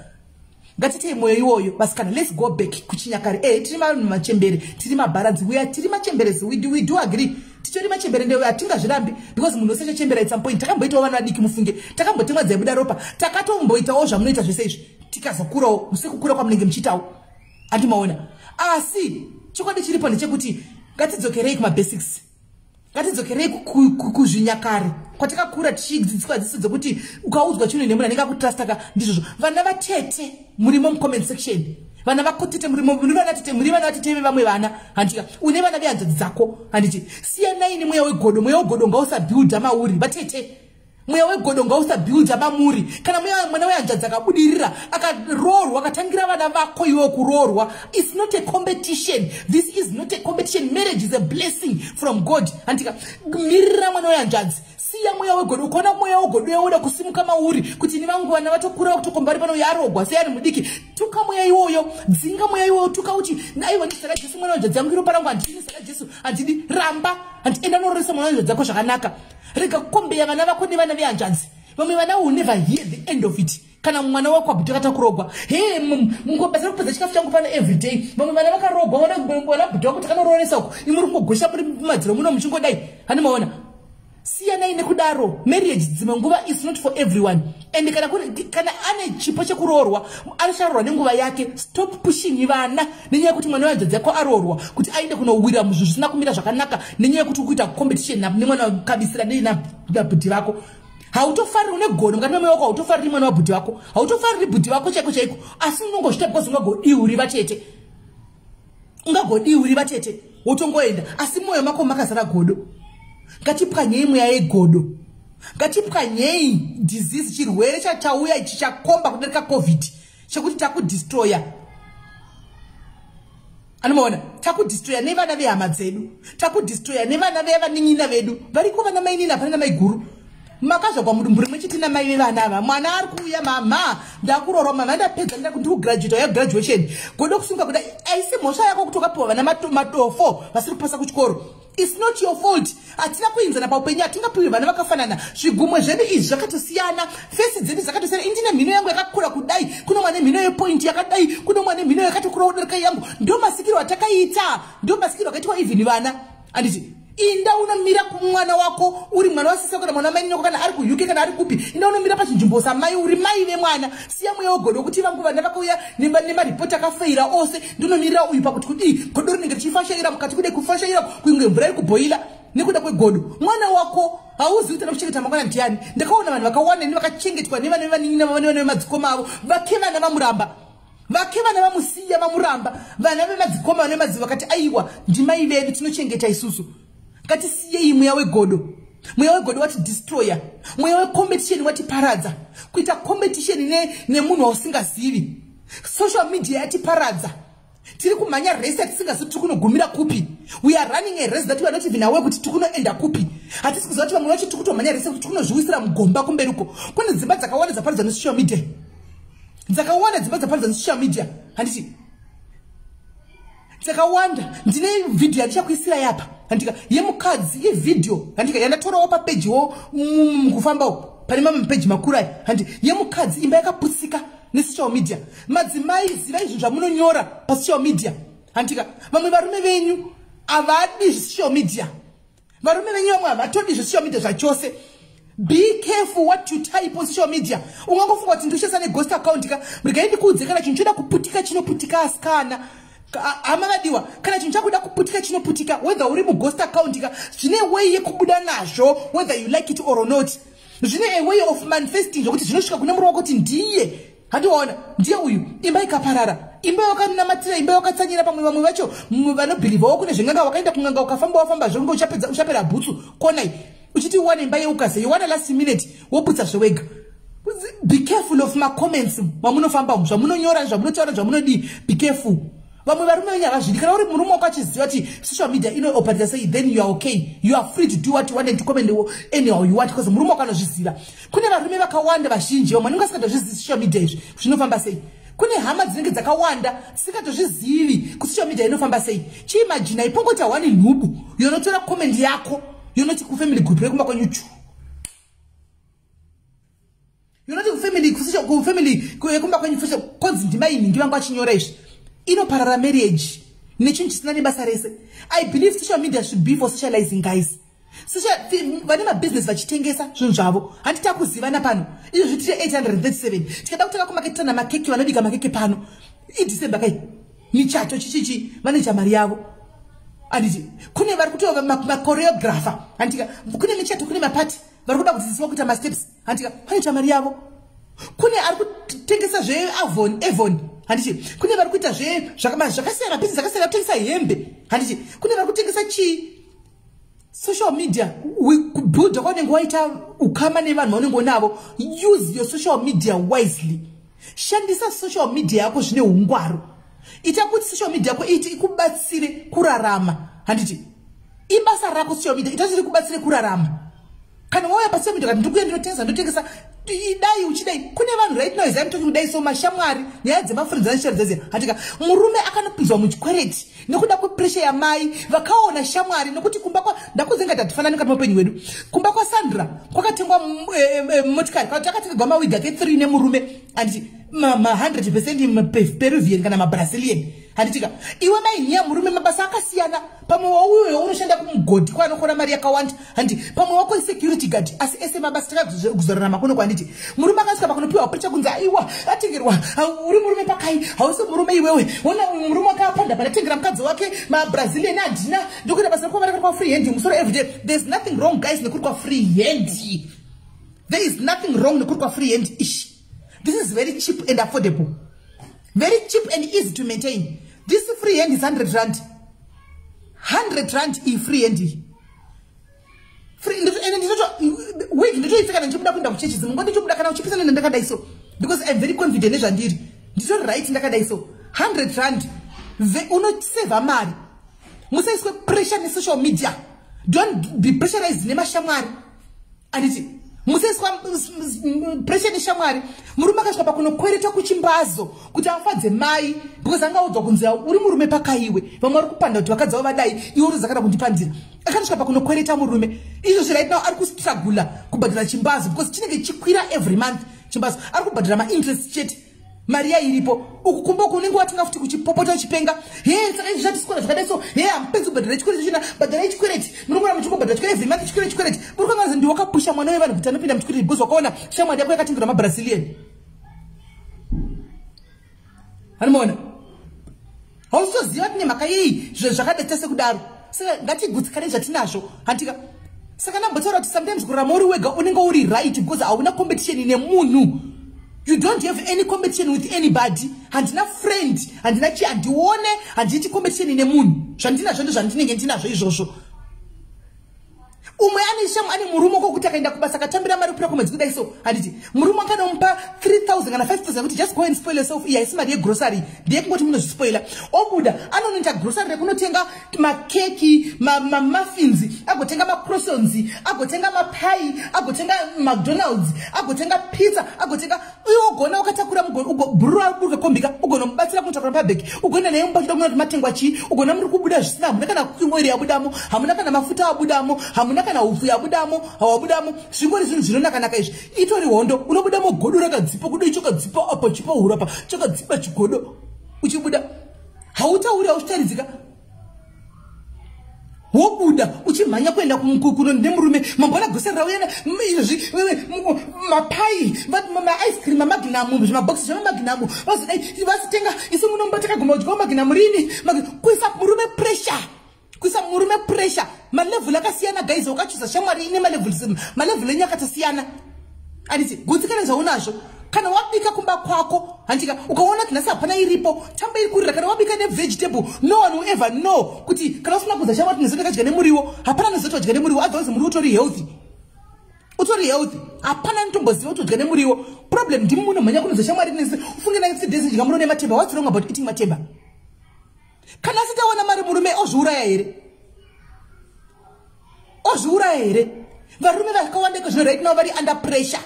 Ngatitei mwoyo iwoyo vasikana, let's go back kuchinyakare. Tiri vanhu machembere, tiri mabharanzi, we are tiri machemberezi, we do agree, titori machembere, ndewe hatingazvirambi, because munhu wese achachembera at some point. Takamboitawo vana vadiki mufunge, takambotemwa dzaibuda ropa, takatomboitawo zvamunoita zvese izvi, tikazokurawo sekukura kwamunenge muchiitawo, handimaona. Asi chokwadi chiripo ndechekuti ngatidzokerei kumabasics, ngatidzokerei kuzvinyakare kwatakakura tichidzidziswa dzidziso dzekuti ukaudzwa chinhu nemunhu anenge akutrustaka, ndizvozvo. Vana vatete murimo mucomment section, vana vakotete murimo, muri vana tete, muri vana vatete vevamwe vana, handika une vana vehanzvadzi dzako, handiti siyanai nemweya wegodo. Mweya wegodo ngausabuilda mauri vatete, mweya wegodo ngausabuilda mamuri. Kana mwana wehanzvadzi akabudirira, akaroorwa, akatangira vana vako iwe kuroorwa, it's not a competition, this is not a competition. Marriage is a blessing from God, handika mirira mwana wehanzvadzi, siya mweya wegodo. Ukaona mweya wegodo yauda kusimuka mauri kuti ni vangu vana vatokura kutokomba vari pano, yarogwa sei ari mudiki, tuka mweya iwoyo, dzinga mweya iwoyo, tuka uti aiwa, nezita raJesu, mwana wehanzvadzi yangu iropa rangu, handidi, nezita raJesu handidi, ramba. Handi enda nororesa mwana wehanzvadzi yako zvakanaka, rega kukombeya vana vako nevana vehanzvadzi. Vamwe vana will never hear the end of it. Kana mwana wako abhuti akatakurogwa, he mungobasa rekupedza chikafu changu pano everyday. Vamwe vana vakarogwa, vana bhuti vako takanorooresa uko, imuri kungogosha muri mumadziro muno muchingodai, handimaona. Siyanai nekudaro. Marriage dzimwe nguva is not for everyone, and kana ane chipo chekuroorwa anocharoorwa nenguva yake. Stop pushing vana nenyaya yekuti mwana wehanzvadzi yako aroorwa kuti aende kunowira muzvinhu zvisina kumira zvakanaka, nenyaya yekuti ukuita competition nemwana wakabisira nabhuti vako. Hautofariri, une godo mukati memwoyo wako, hautofariri mwana wabhuti vako, hautofariri bhuti vako chaiko chaiko, asi unongozvita because ungagodiuri vatete, ungagodiuri vatete, wotongoenda, asi mwoyo mako makazara godo. Ngatipwanyei mweya yegodo, ngatipwanyei disease, chirwere chachauya ichi chakomba kudarika COVID, chekuti takudestroya, anomaona, takudestroya nevana vehama dzedu, takudestroya nevana vevanin'ina vedu variko, vana mainini hapana namaiguru, makazvagwa mudumbu rimwe chete namai vevana ava. Mwana ari kuuya, mama ndakurorwa, mama ndapedza, ndikugraduate ya graduation, godo kusunga kuda. Aisi mhosva yako kuti wakapiwa vana madofo vasiri kupasa kuchikoro, it's not your fault. Hatina kuinzana paupenyu, hatingapiwi vana vakafanana, zvigumwe zvedu izvi zvakatosiyana, face dzedu dzakatosiyana. Indine mhino yangu yakakura kudai, kuno mwane mhino yepoint yakadai, kuno mwane mhino yakatokura kudarika yangu. Ndo masikiro atakaita, ndo masikiro akaitwa even vana, handiti inda unomira kumwana wako, uri mwana wasisa kana mwana wamai noko, kana ari kuUK kana ari kupi, inda unomira pachinzvimbo samai, uri mai vemwana. Siya mweya wegodo kuti vangu vana vakauya nemaripoti akafeira ose, ndinomirira uyu pakuti kudii. Godo rinenge richifashaira mukati, kudai kufashaira kunge mvura iri kubhoila. Nekuda kwegodo. Mwana wako hauzivi kuti anokuchengeta mangwana ndiani. Ndakaona vanhu vakawanda ini vakachengetwa nevana vevanin'ina vavo nevana vemadzikoma avo. Vake vana vamuramba. Vake vana vamusiya vamuramba. Vana vemadzikoma vana vemadziva vakati aiwa ndimai vedu tinochengeta isusu. Ngatisiyei mweya wegodo. Mweya wegodo wati destroyer. Mweya wecompetition watiparadza. Kuita competition nemunhu wausingazivi. Social media yatiparadza. Tiri kumhanya race yatisingazivi tiri kunogumira kupi. We are running a race that we are not even aware kuti tiri kunoenda kupi. Hatisi kuziva kuti vamwe vacho tiri kutomhanya race kuti tiri kunozviwisira mugomba kumberi uko. Kune dzimba dzakawanda dzaparadzwa nesocial media. Dzakawanda dzimba dzaparadzwa nesocial media. Handiti? Dzakawanda. Ndine video yandichakuisira yapa. Handika yemukadzi ivideo. Handika yandatorawo papejiwo mukufamba uko. Pane mamwe mapeji makuru aya. Handi yemukadzi imba yakaputsika nesocial media. Madzimai zivai zvinhu zvamunonyora pasocial media. Handika vamwe varume venyu havadi social media. Varume venyu vamwe havatodi zvesocial media zvachose. Be careful what you type on social media. Ungangofunga kuti ndoshandisa neghost account ka. Regai ndikuudze kana chinhu choda kuputika chinoputika asikana. Hama vadiwa, kana chinhu chakuda kuputika chinoputika, whether uri mughost account ka, zvine way yekubuda nazvo, whether you like it or not. Zvine a way of manifesting zvokuti zvinosvika kune murume wako kuti ndiye. Handiwaona, ndiye uyu, imba ikaparara. Imba wakanamatira, imba wakatsanyira pamwe vamwe vacho vanobhilivhawo kune zvenganga wakaenda kunganga ukafamba wafamba zvonge uchapedza uchapera bhutsu konai. Uchiti uwane imba yeukase, you last minute woputsa zvewega. Be careful of my comments mamunofamba umu, zvamunonyora, zvamunotaura, zvamunodii. Be careful. Vamwe varume venyu havazvidi. Kana uri murume wako achiziva kuti social media inooperata sei, then you are okay. You are free to do what you want and to comment anyhow you want because murume wako anozviziva. Kune varume vakawanda vazhinji vamwe vanenge vasingatozvizivi social media izvi zvinofamba sei. Kune hama dzinenge dzakawanda dzisingatozvizivi kuti social media inofamba sei. Chiimagina ipongoti hawani nhubu yonotora comment yako yonoti kufamily group rekumba kwenyu chu. Yonoti kufamily yekumba kwenyu konzi ndimai nhingi vangu achinyora izvi. Inoparara marriage nechinhu chisina nebasa rese. I believe social media should be for socializing, guys. Vane mabusiness vachitengesa zvinhu zvavo. Handiti takuzivana pano. Izvo zvitire 837. Tikada kutanga kumaketana makeke vanobika makeke pano. IDecember kai. Michato chichichi vanoita mari yavo. Handiti kune vari kutova machoreographer. Handika kune michato kune mapati vari kuda kudzidziswa kuita masteps. Handika vanoita mari yavo. Kune ari kutengesa zve Avon. Handiti kune vari kuita zve zvakasiyana business zvakasiyana kutengesa hembe. Handiti kune vari kutengesa chii. Social media kubuilda kwaunenge waita ukama nevanhu vaunenge unavo. Use your social media wisely. Shandisa social media yako zvine ungwaru. Ita kuti social media yako iti ikubatsire kurarama. Handiti ibasa rako social media ita kuti ikubatsire kurarama. Kana wauya pasocial media kati ndikuya ndinotengesa ndotengesa idai uchidai. Kune vanhu right now as I'm talking kudai so mashamwari nyaya dzemafriends anisharidza. Handika murume akanopinzwa muchikwereti nekuda kwepressure yamai vakaona shamwari nekuti kumba kwa ndakuzenga tatifanani kati mupenyu wedu. Kumba kwa Sandra kwakatengwa motikari kwakatengwa mawig ake 3 nemurume anditi ma 100% Peruvian kana ma Brazilian. Handitika iwe mai niya murume mabasa akasiyana. Pamwe wauyo unoshanda kumugodhi kwaanokora mari yakawanda. Handi pamwe wako security guard asi ese mabasa takakuzorarama kuno kwanditi murume akasvika pakunopiwa picha kunzi aiwa atengerwa uri murume pakai hausi murume iwewe. Ona murume akapanda panatengera mukadzi wake maBrazilian adina ndokuita basa rekuva kwa free hand musoro everyday. There's nothing wrong guys nekuri kwa free hand. There is nothing wrong nekuri kwa free hand ish. This is very cheap and affordable. Very cheap and easy to maintain. This free hand is 100 rand. 100 rand e free hand. Free and wig nditoipfeka ndichibuda kuenda kuchechi dzimwe ndichibuda kana uchipisa ndakadai so because I'm very confident nezvandiri. Ndito right ndakadai so. 100 rand unoseva mari. Musaiswe pressure nesocial media. Don't be pressurized nemashamwari. Anditi musaiswa pressure neshamwari. Murume akasvika pakunokwereta kuchimbazo kuti afadze mai because angaudzwa kunzi uri murume pakaiwe. Vamwe vari kupanda kuti vakadzi vavo vadai iwe uri zakada kundipandira. Akasvika pakunokwereta murume. Izvozvi right now ari kustrugula kubhadhara chimbazo because chinenge chikwira every month chimbazo. Ari kubhadhara mainterest chete. Mari yairipo. Uku kumba unenge watenga futi kuchipopota uchipenga. He saka izvi zvatisikora zvakadai so. He hamupedzi kubhadhara chikwereti china. Bhadharai chikwereti. Munongoramba muchingobhadhara chikwereti every month chikwereti chikwereti. Muri kukanganisa ndiwe wakapusha mwana wevanhu kuti anopinda muchikwereti because wakaona shamwari yako yakatengerwa maBrazilian. Handimuona? Hausoziva kuti nemhaka yei zvakadaita sekudaro. Saka ngatigutsikane zvatinazvo, handika? Saka ndambotaura kuti sometimes kurarama uri wega unenge uri right, because hauna competition nemunhu. You don't have any competition with anybody. Handina friend, handina chi, handione, handiiti competition nemunhu. Zvandinazvo ndozvandinenge ndinazvo izvozvo. Umwe ane shamu, ane murume kwokuti akaenda kubasa akatambira mari kupira kumwedzi kudai so, handiti? Murume akanomupa 3000 kana 5000 kuti just go and spoil yourself. Iyi haisi mari yegrocery, ndeyekungoti munozvispoila. Obuda anonoita grocery rekunotenga makeki, mamuffins, agotenga macroissants, agotenga mapai, agotenga McDonald's, agotenga pizza, agotenga. Iwe ugona ukatakura bhururu aburuka kombika, ugonomubatsira kunotakura pabheki, ugoenda naye mumba uchida kuona kuti matengwa chii. Ugona muri kubuda zvisina, hamuna kana cooking oil yabudamo, hamuna kana mafuta abudamo, hamuna kana upfu yabudamo, hawabudamo. Zvingori zvinhu zvinonakanaka izvi. Itori hondo. Unobudamo godo rakadzipa kudai, chakadzipa apa, chipa huro apa, chakadzipa chigodo. Uchibuda hautauri, hauchitaridzika. Wobuda uchimhanya kuenda kuno nemurume, mambona grocery rauyana izvi, mapai, maice cream, maMagnum, zvimabhokisi zvemaMagnum. Vazodai vazitenga. Isu munomba takaguma kudyawo Magnum rini? Kuisa murume pressure, kuisa murume pressure. Malevel akasiyana, guys. Wakachuza shamwari ine malevels, malevel enyu akatosiyana, handiti? Gutsikana zvaunazvo. Kana wabika kumba kwako, handika, ukaona kuti nhasi hapana iripo, tamba iri kurira. Kana wabika nevegetable, no one will ever know kuti kana usina kuudza shamwari kuti ndakadya nemuriwo, hapana nozoti wadya nemuriwo. Otherwise muriwo utori healthy, utori healthy. Hapana anotomboziva kuti udya nemuriwo. Problem ndimi munomhanya kunoza shamwari nese. Ufunge na 3 days ndya muriwo nematemba. What's wrong about eating matemba? Kana asati awana mari murume, ozviuraya here? Ozviuraya here? Varume vakawanda iko zvino right now vari under pressure,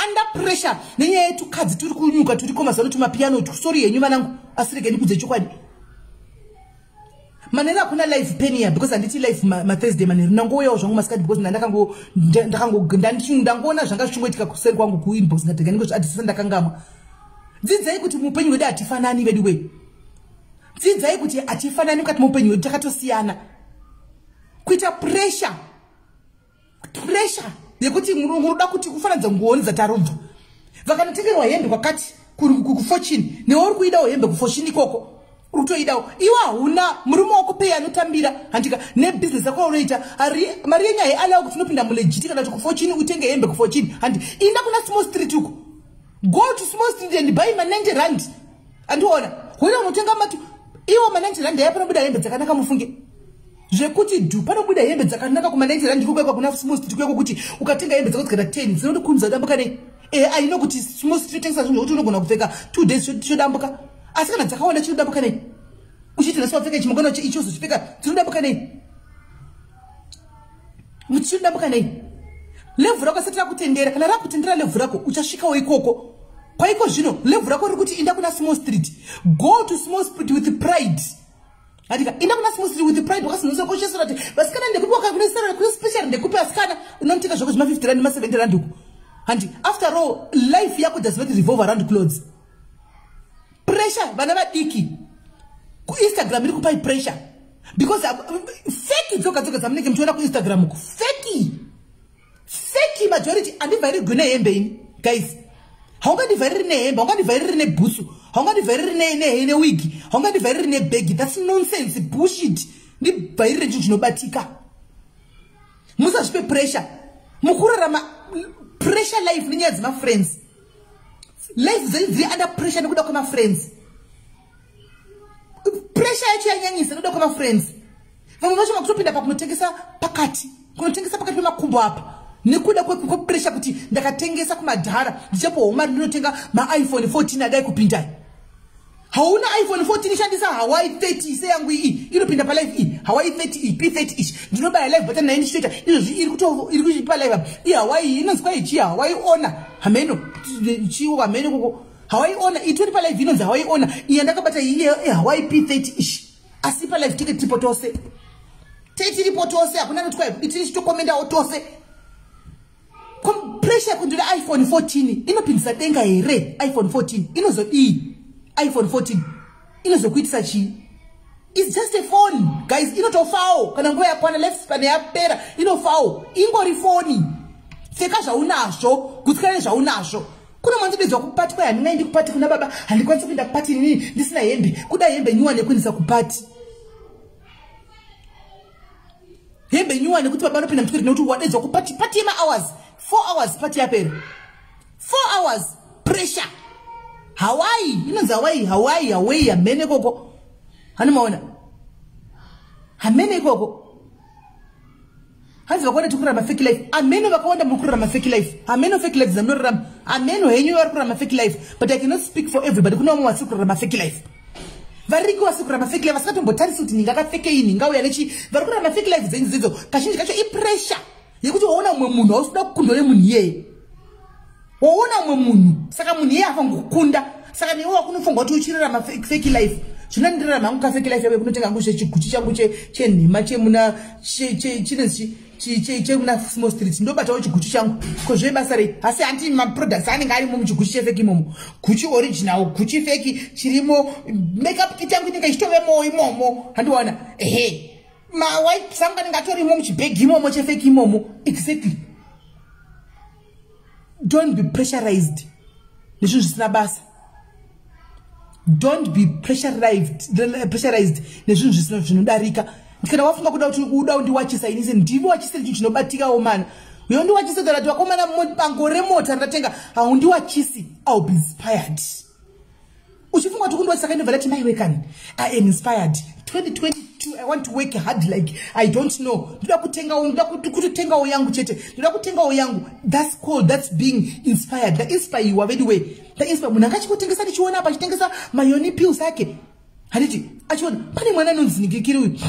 under pressure nenyaya yetukadzi turi kunyuka turiko mazuva ano, tumapiano. Sorry henyu vanangu, asi regeni kudze chokwadi. Manheru hakuna live penia, because handiti live maThursday manheru. Ndangouyawo zvangu masikati because ndangoona zvanga zvichingoitika kuseri kwangu kuinbox, ngatega ndingozviadhisisa, ndakangamwa. Dzidzai kuti muupenyu hwedu hatifanani, vedu wei. Dzidzai kuti hatifanani mukati meupenyu hwedu, takatosiyana. Kuita pressure, pressure yekuti munoda kuti kufananidza nguoni dzatarubva. Vakanotengerwa hembe kwakati kuFortune, newe uri kuidawo hembe kuFortune ikoko, uri kutoidawo. Iwe hauna murume wako pei anotambira, handika? Nebhizinesi yako unoita mari yenyu haialawo kuti unopinda muLegit kana kuti kuFortune, utenge hembe kuFortune, handi? Inda kuna Small Street uko, go to Small Street and buy ma90 rand, andiona huya unotenga mati iwo ma90 rand aya. Panobuda hembe dzakanaka, mufunge zvekuti dhu. Panobuda hembe dzakanaka kuma90 rand kukwekwa kuna Small Street kweko, kuti ukatenga hembe dzako dzikaita 10 dzinotokurumidza dambuka. Nei? Aino kuti Small Street tengesa zvinhu zvekuti unogona kupfeka 2 days chodambuka, asi kana dzakawanda chinodambuka nei? Uchiti nhasi wapfeka chimangwana ichozochipfeka, dzinodambuka nei? Chinodambuka nei? Level rako asati rakutendera. Kana rakutendera level rako, uchasvikawo ikoko. Kwaiko zvino level rako riri kuti inda kuna Small Street. Go to Small Street with pride, atika. Inda kuna Small Street with pride. Wakasinonisa kuti vasikana ndekupi wakakunesera kune special ndekupi? Asikana unomutenga zvako zvima 50 rand, ma 70 rand uku, handi? After all, life yako does not revolve around clothes. Pressure, vana vadiki kuInstagram iri kupai pressure because fake dzoga dzoga dzamunenge muchiona kuInstagram uku, fake, fake majority. Handivharirwi nehembe ini, guys. Haungandivhariri nehembe, haungandivhariri nebhutsu, haungandivhariri newigi, haungandivhariri nebhegi. That's nonsense, bullshit. Ndibhairire chinhu chinobatika. Musazvipe pressure. Mukurarama pressure life nenyaya dzemafriends. Life dzenyu dziri under pressure nekuda kwemafriends. Pressure yacho yanyanyisa nekuda kwemafriends. Vamwe vacho makutopinda pakunotengesa pakati, kunotengesa pakati pemakumbo apa nekuda kwepressure kuti ndakatengesa kumadhara ndichapohwo mari, ndinotenga maiPhone 14 adai kupindai. Hauna iPhone 14, shandisa Huawei 30 seyangu iyi inopinda palive iyi, Huawei 30 iyi, P30 ichi. Ndinobaya live button naye ndichitoita izvozvi, iri kuipa live apa. IHuawei inonzi kwai chii? Huawei Honor, hameno chiwo, hameno koko. Huawei Honor itori palive, inonzi Huawei Honor iyi yandakabata iyi, iHuawei P30 ichi. Asi palive tike tiripo tose, tiripo tose, hakuna noti kwai tiri chitokomendawo tose. Pressure yekundira iPhone 14 inopindisa denga here? iPhone 14 inozodii? iPhone 14 inozokuitisa chii? It's just a phone, guys. Inotofawo kana nguva yakwana, lifespan yapera, inofawo. Ingori foni. Pfeka zvaunazvo, gutsikana nezvaunazvo. Kuno mwanzodedzwa kupati, kwai handingaendi kupati kuna baba, handikwanisi kuenda kupati inini ndisina hembe. Kuda hembe nyuwani yekuendesa kupati. Hembe nyuwani kuti baba anopinda mutoilet nekuti wadaidzwa kupati pati yemahours 4 hours pati yapera 4 hours pressure. Hawaii inonzi Hawaii, Hawaii, Hawaii hamene ikoko. Hanimaona hamene ikoko. Hanzi vakawanda tikurarama fake life. Ameno vakawanda muri kurarama fake life. Ameno fake life dzamunorarama. Ameno henyu vari kurarama fake life. But I cannot speak for everybody. Kuna vamwe vasiri kurarama fake life. Variko vasiri kurarama fake life vasingatombotarisi kuti ndingakapfekei, ndingauya nechi. Vari kurarama fake life dzenyu dzidzo. Kazhinji kacho ipressure yekuti waona mumwe munhu hausi kuda kukundwa nemunhu iyeye. Waona mumwe munhu saka munhu iyeye afanira kukunda. Saka newe wakunofunga kuti uchirarama fake life. Zvino ndirarama hangu ka fake life yavo yekunotenga hangu chiguchi changu chenhema chemuna chinezi chemuna Small Street. Ndobatawo chiguchi changu ko zvebasa rei? Asi hanti maproducts anenge arimo muchiguchi chefake imomo. Guchi original, guchi fake chirimo, makeup kit yangu inenge ichitovemo imomo. Handiwana ehe mawipes angu anenge atorimo muchibhegi imomo chefake imomo. Exactly. Don't be pressurized nezvinhu zvisina basa. Don't be pressurized nezvinhu zvisina zvinodarika. Kana wafunga kuda kuti uda undiwachisa ini se ndiwachise chinhu chinobatikawo mana. Uyo ndiwachise kuti vakomana bango remota ndatenga haundiwachisi. I'll be inspired. Uchifunga kuti kundiwachisa kaindobva ndati mai wekani I am inspired. 2022 I want to work hard like I don't know. Ndoda kutengawo, ndoda kutengawo yangu chete. Ndoda kutengawo yangu. That's called, that's being inspired. That inspire you anyway. That inspire munhu angachikutengesa ndichiona apa achitengesa mayoni pills ake. Handiti achiona pane mwana anonzi Nikikiri uyu.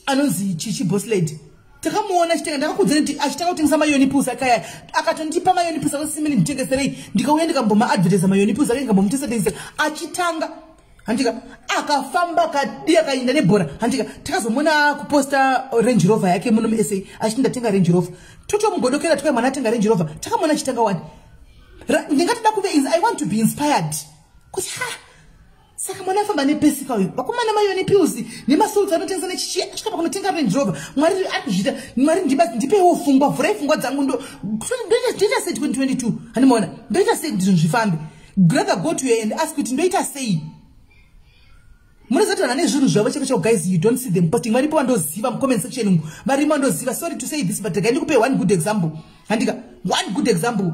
Anonzi Chichi Boss Lady. Takamuona achitenga, ndakakuudzani kuti achitanga kutengesa mayoni pills ake aya. Akatondipa mayoni pills akati nditengeserei. Ndikauya ndikamboma advertise mayoni pills ake ndikambomutengesa tengesa. Achitanga handika akafamba akadi akaenda nebhora. Handika takazomuona kuposta Range Rover yake muno muSA achiti ndatenga Range Rover. Totomugodokera tikai mwana atenga Range Rover. Takamuona achitenga wani. Ndingatoda kuve I want to be inspired. Kuti ha saka mwana afamba nepesika uyu. Vakomana mayoni pills nemasults anotengesa nechichi asvika pakunotenga Range Rover. Mwari ari kuzviita. Mwari ndipewo pfungwa, vhurai pfungwa dzangu ndoita sei 2022. Handimaona ndoita sei kuti zvinhu zvifambe. Rather go to her and ask kuti ndoita sei. Munoziva kuti vanhu vane zvinhu zvavo cheko cheko guys, you don't see them posting. Varipo vandoziva mucomment section umu. Varimo vandoziva. Sorry to say this but regai ndikupe one good example. Handika one good example.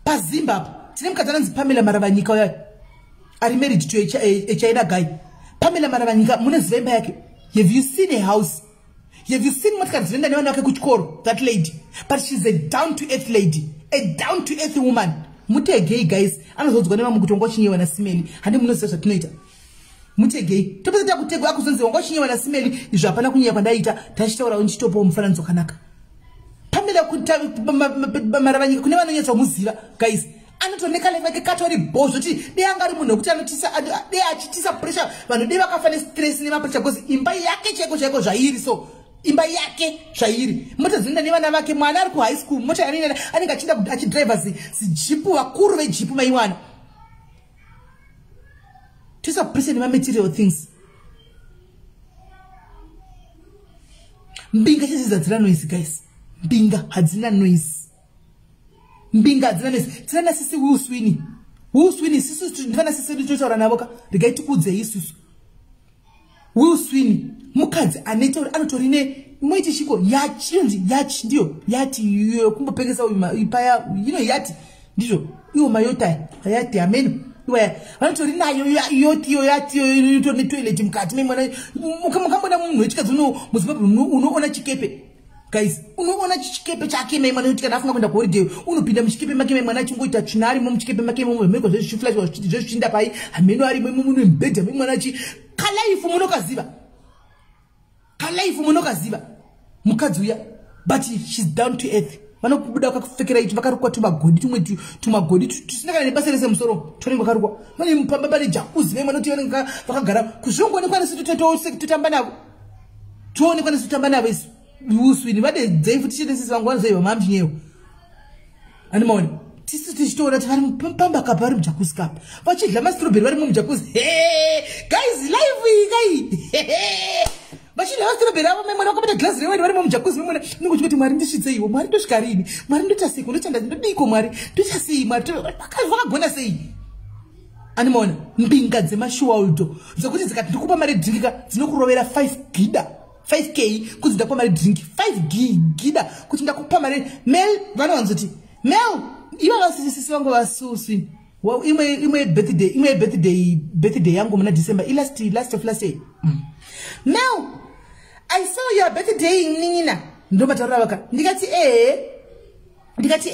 PaZimbabwe tine mukadzi anonzi Pamela Maravanyika uya ari married to a China guy. Pamela Maravanyika munoziva imba yake. Have you seen a house? Have you seen motikari dzinoenda nevana vake kuchikoro? That lady. But she's a down to earth lady. A down to earth woman. Mutegei guys. Anozodzwa nevamwe kuti wanga uchinyewa naSimeli. Handi munoziva zvatinoita. Mutegei. Topedza takutegwa akuzonzi wanga uchinyewa naSimeli. Izvo hapana kunyeya kwandaita. Tachitaurawo ndichitopawo mufananidzo wakanaka. Pamela Maravanyika kune vanonyatsomuziva guys. Anotoneka life yake katori bho zvoti dei anga ari munhu wekuti anotisa dei achitisa pressure vanhu dei vakafa nestress nemapressure because imba yake chaiko chaiko zvairi so imba yake zvairi mota dzinoenda nevana vake mwana ari kuhigh school mota yaanoenda anenge achienda achidriva zijipu vakuru vejipu maiwana. Toisa pressure nemamaterial things. Mbinga chese hadzina noise guys. Mbinga hadzina noise. Mbinga hadzina noise. Tina sisi Will Sweeney. Will Sweeney sisi ndivana sisi vedu totaura navo ka. Regai tikuudzei isusu. Will Sweeney mukadzi anoita anotori ne moiti chiko yachi inonzi yachi ndiyo yati iyo kumbopengesa uyu paya you know yati ndizvo iwo mayota yati ameno iwaya vanotori nayo yoti iyo yati iyo inotori netoilet mukati memwana. Mukambona munhu wechikadzi uno muZimbabwe unoona chikepe guys, unoona chikepe chake mai mwana kuti kana afunga kuenda kuholiday unopinda muchikepe make mai mwana achingoita tsvina arimo muchikepe make imomo mheko zvezvichiflashwa zvezvichinda pai hameno arimo imomo mune mubhedha mai mwana achi kalaifu munokaziva. Kalaifu munokaziva mukadzi uya but she's down to earth. Vanokubuda vakapfekera ichi vakarukwa tumagodi tumwe tumagodi tusina kana nebasa rese musoro tonenge vakarukwa vane mupamba pane jacuzzi mai mwana kuti vanenge vakagara kuzvongoonekwa nesu totamba navo toonekwa nesu totamba navo isu uswini vadedzei futi chete sisi vangu vanozoiva mamuchinyewo andimaona tisu tichitoona kuti vari mupamba kapa vari mujakuzi kapa vachidla mastrobheri vari mumujakuzi. Guys life iyi kai vachidla mastrobheri avo mai mwana vakabata glazi rewaini vari mumujakuzi mai mwana unenge uchingoti Mwari ndisvitseiwo Mwari ndosvika rini Mwari ndoita seiko ndochanda ndodiko Mwari ndoita sei Mwari vakagona sei. Andimaona mbinga dzemashuwaldo dzekuti dzikati ndikupa mari dhingika dzinokurovera 5 gida 5k kunzi ndakupa mari drink 5 gida kuti ndakupa mari. Mel vanowanzoti Mel iva vasisisi vangu vasuswi imwe birthday, imwe birthday yangu muna December, last of last year. Mel, I saw your birthday nina ndomataura vaka ndikati ndikati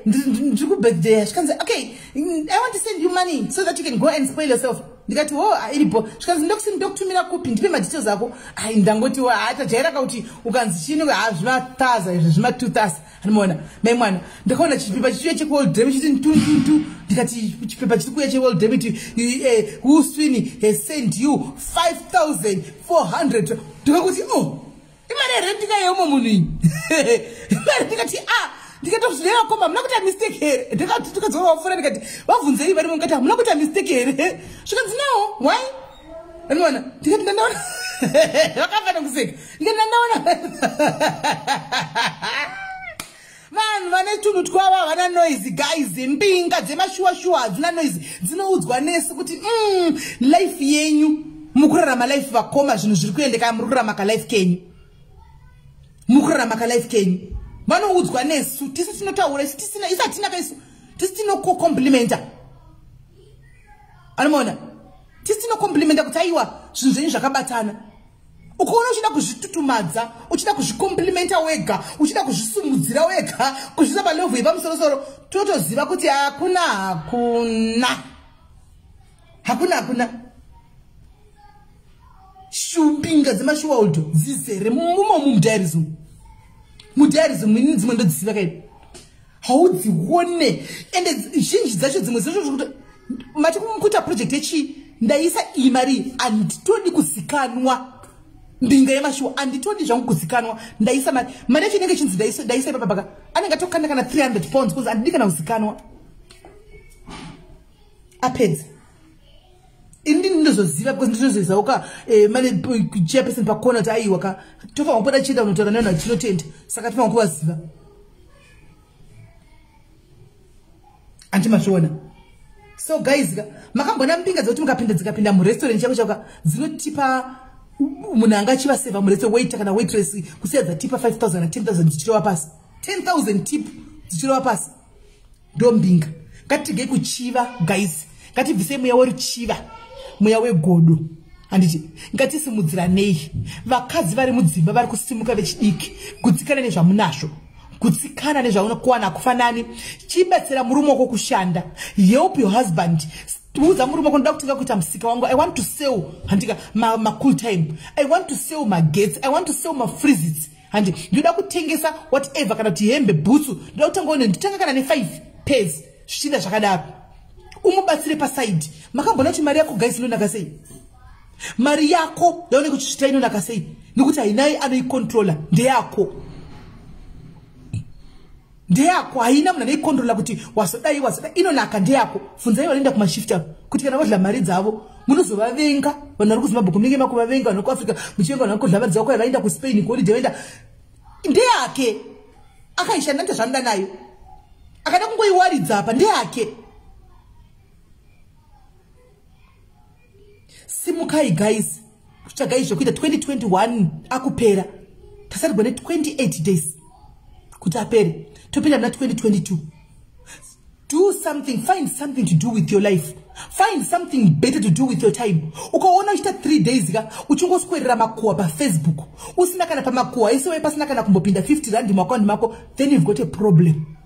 ndiri kubirthday. Zvikanzi okay, I want to send you money so that you can go and spoil yourself. Ndikati wo iripo. Zvikanzi ndokutumira kupi, ndipe madetails ako. Ai ndangoti tajaira kuti ukanzi chini zvimathaza izvi zvima 2000 anoona mai mwana. Ndakaona chipepa chichiuya cheworld debit chiti ntu. Ndikati chipepa chiri kuuya cheworld debit, Uswini has sent you 5400. Ndikakuti oh, imari here ndikayeumwe munhu iyi. Imari ndikati ndikatozvilewa koma hamuna kuita mistake here. Ndikadzoka vapfuura ndikati vabvunzei varimo, ndikati hamuna kuita mistake here. Zvikanzi no, why? Anoona ndikati ndandaona vakafana kuseka. Ndikati ndandaona vanhu vane tunhu twavo havana noise guys. Mbinga dzemashuwa-shuwa hadzina noise, dzinoudzwa nesu kuti life yenyu mukurarama life vakoma, zvinhu zviri kuendeka, muri kurarama kalife kenyu, muri kurarama kalife kenyu. Vanoudzwa nesu tisi tinotaura isu tisina, isu hatina kaisu, tisi tinokokomplimenta. Anomaona tisi tinokomplimenta kuti aiwa zvinhu zvenyu zvakabatana. Ukaona uchida kuzvitutumadza, uchida kuzvikomplimenta wega, uchida kuzvisumudzira wega, kuzviisa palevhu yepamusorosoro, totoziva kuti hakuna hakuna hakuna hakuna. Shumbinga dzemashuwaldo dzizere mumomu mudiarism. Mudiarism ini dzimwe ndodziziva kaini, haudzione. Ende zhinji dzacho dzimwe dzacho zvekuti mati kuita project yechii, ndaisa iyi mari handitodi kuzikanwa. Mbinga yemashuwa handitodi zvangu kuzikanwa. Ndaisa mari, mari yacho inenge ichinzi ndaisa ipapa paka anenge atokanda kana 300 pounds kuzi handidi kana kuzikanwa. Apedza ini ndini ndozoziva because ndinozoziva uka mane chairperson pakona kuti aiwa ka tofanira kupota chienda kunotaura nevanhu vachinotenda, saka tofanira kuvaziva. Anti mazviona. So guys ka makambona mbinga dzekuti mukapinda dzikapinda murestaurant chako chako dzinotipa munhu anga achivasevha murestaurant waiter kana waitress kusiya dzatipa 5000 na 10000 dzichirova pasi, 10000 tip dzichirova pasi. Ndo mbinga. Ngatiregei kuchiva guys, ngatibvisei mweya weruchiva, mweya wegodo. Handiti ngatisimudziranei. Vakadzi vari mudzimba vari kusimuka vechidiki, gutsikana nezvamunazvo, gutsikana nezvaunokuwana kufanani. Chibatsira murume wako kushanda, help your husband. Udza murume wako ndoda kutenga kuita musika wangu, I want to sell handika ma cool time, I want to sell magetsi, I want to sell mafreezits. Handi ndoda kutengesa whatever, kana kuti hembe, bhutsu, ndoda kutenga nditenga kana ne5 pairs zvichienda zvakadaro. Umubatsire pasaidi. Makambona kuti mari yako guys inonaka sei? Mari yako yaunenge uchisvita inonaka sei? Nekuti hainai anoikontrola, ndeyako. Ndeyako, haina munhu anoikontrola kuti wazodai wazodai, inonaka ndeyako. Bvunzai vanoenda kumashift avo kuti kana vodla mari dzavo munozovavenga. Vanhu vari kuZimbabwe munenge makuvavenga, vanhu kuAfrica muchivenga vanhu vari kudla mari dzavo, kwai vaenda kuSpain kuholiday vaenda. Ndeyake, akaishanda ndezvaanoda nayo, akada kungoiwaridza apa ndeyake. Simukai guys, tsvagai zvekuita. 2021 akupera, tasarigwa ne28 days kuti apere, topinda muna 2022. Do something, find something to do with your life, find something better to do with your time. Ukaona uchiita 3 days ka uchingoswerera makuhwa paFacebook, usina kana pamakuhwa ese pasina kana kumbopinda 50 rand muaccount mako, then you've got a problem.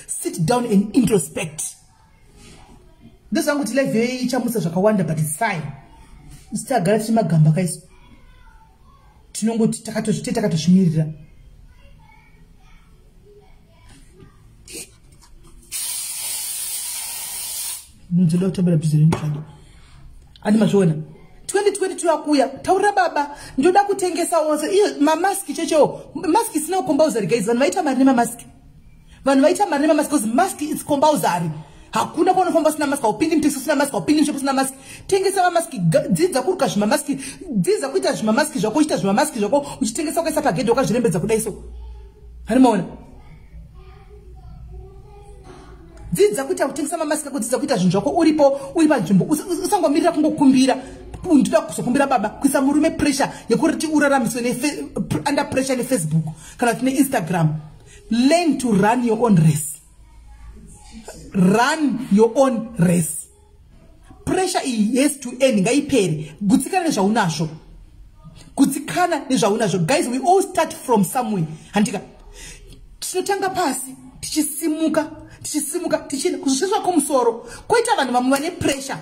Sit down and introspect. Ndozvangu kuti life yoyi ichamutsa zvakawanda, but it's fine. Isitagara tiri magamba kaisu, tinongoti takatozvite takatozvimirira. Ndoda kutambira bhizi renyu zvado. Andi mazviona 2022 akuya, taurira baba ndoda kutengesa wose iyo mamaski chechewo, maski isina kucompulsory guys. Vanhu vaita mari nemamaski, vanhu vaita mari nemamaski because mask is compulsory. Hakuna kwaunofamba usina mask, haupindi mutaxi usina mask, haupindi mushopu usina mask. Tengesa mamaski, dzidza kuruka zvimamaski, dzidza kuita zvimamaski zvako, uchiita zvimamaski zvako uchitengesa ukaisa pagedhi wakazvirembedza kudai so. Hani maona? Dzidza kuita kutengesa mamaski ako, dzidza kuita zvinhu zvako uripo, uri panzvimbo, usangomirira kungokumbira. Ndoda kuzokumbira baba kuisa murume pressure yekuti uraramiswe under pressure neFacebook kana kuti neInstagram. Learn to run your own race. Run your own race. Pressure iyi has to end, ngaipere. Gutsikana nezvaunazvo. Gutsikana nezvaunazvo. Guys, we all start from somewhere. Handika tinotanga pasi, tichisimuka, tichisimuka, tichienda kuzosviswa kumusoro. Koita vanhu vamwe vane pressure.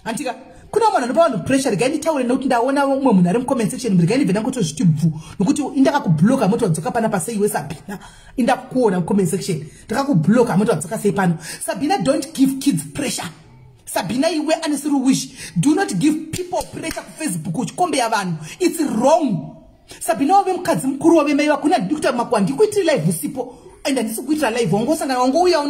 Handika kuna vanhu vanopa vanhu pressure. Regai nditaure, nekuti ndaona umwe munhu ari mucomment section. Regai ndibve ndangotozviti bvu, nokuti indakakubloka moti wadzoka panapa sei iwe Sabhina? Indakuona mucomment section, ndakakubloka moti wadzoka sei pano? Sabhina, don't give kids pressure. Sabhina, iwe anesiri wish, do not give people pressure kuFacebook uchikombeya vanhu. It's wrong. Sabhina, wave mukadzi mukuru, wave mai vakuna. Handidi kuita makuwa, handikuitiri live usipo, and handisi kuitira live. Wangosangana, wangouya,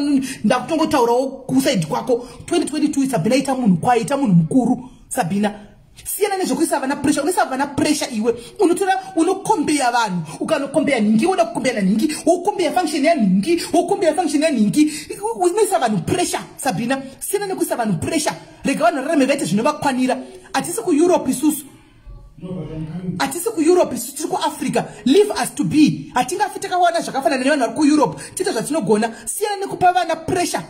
ndakutongotaurawo kuside kwako. 2022, Sabhina, ita munhu kwaye, ita munhu mukuru. Sabhina, siyana nezvekuisa vana pressure. Unoisa vana pressure iwe. Unotora, unokombeya vanhu, ukanokombeya nhingi, woda kukombeya nanhingi, wokombeya function yanhingi, wokombeya function yanhingi. Unoisa vanhu pressure. Sabhina, siyana nekuisa vanhu pressure. Rega vanhu vararame, vaite zvinovakwanira. Hatisi kuEurope isusu, hatisi kuEurope isu, tiri kuAfrica. Leave us to be. Hatingafi takawana zvakafanana nevanhu vari kuEurope. Tiite zvatinogona. Siyana nekupa vana pressure.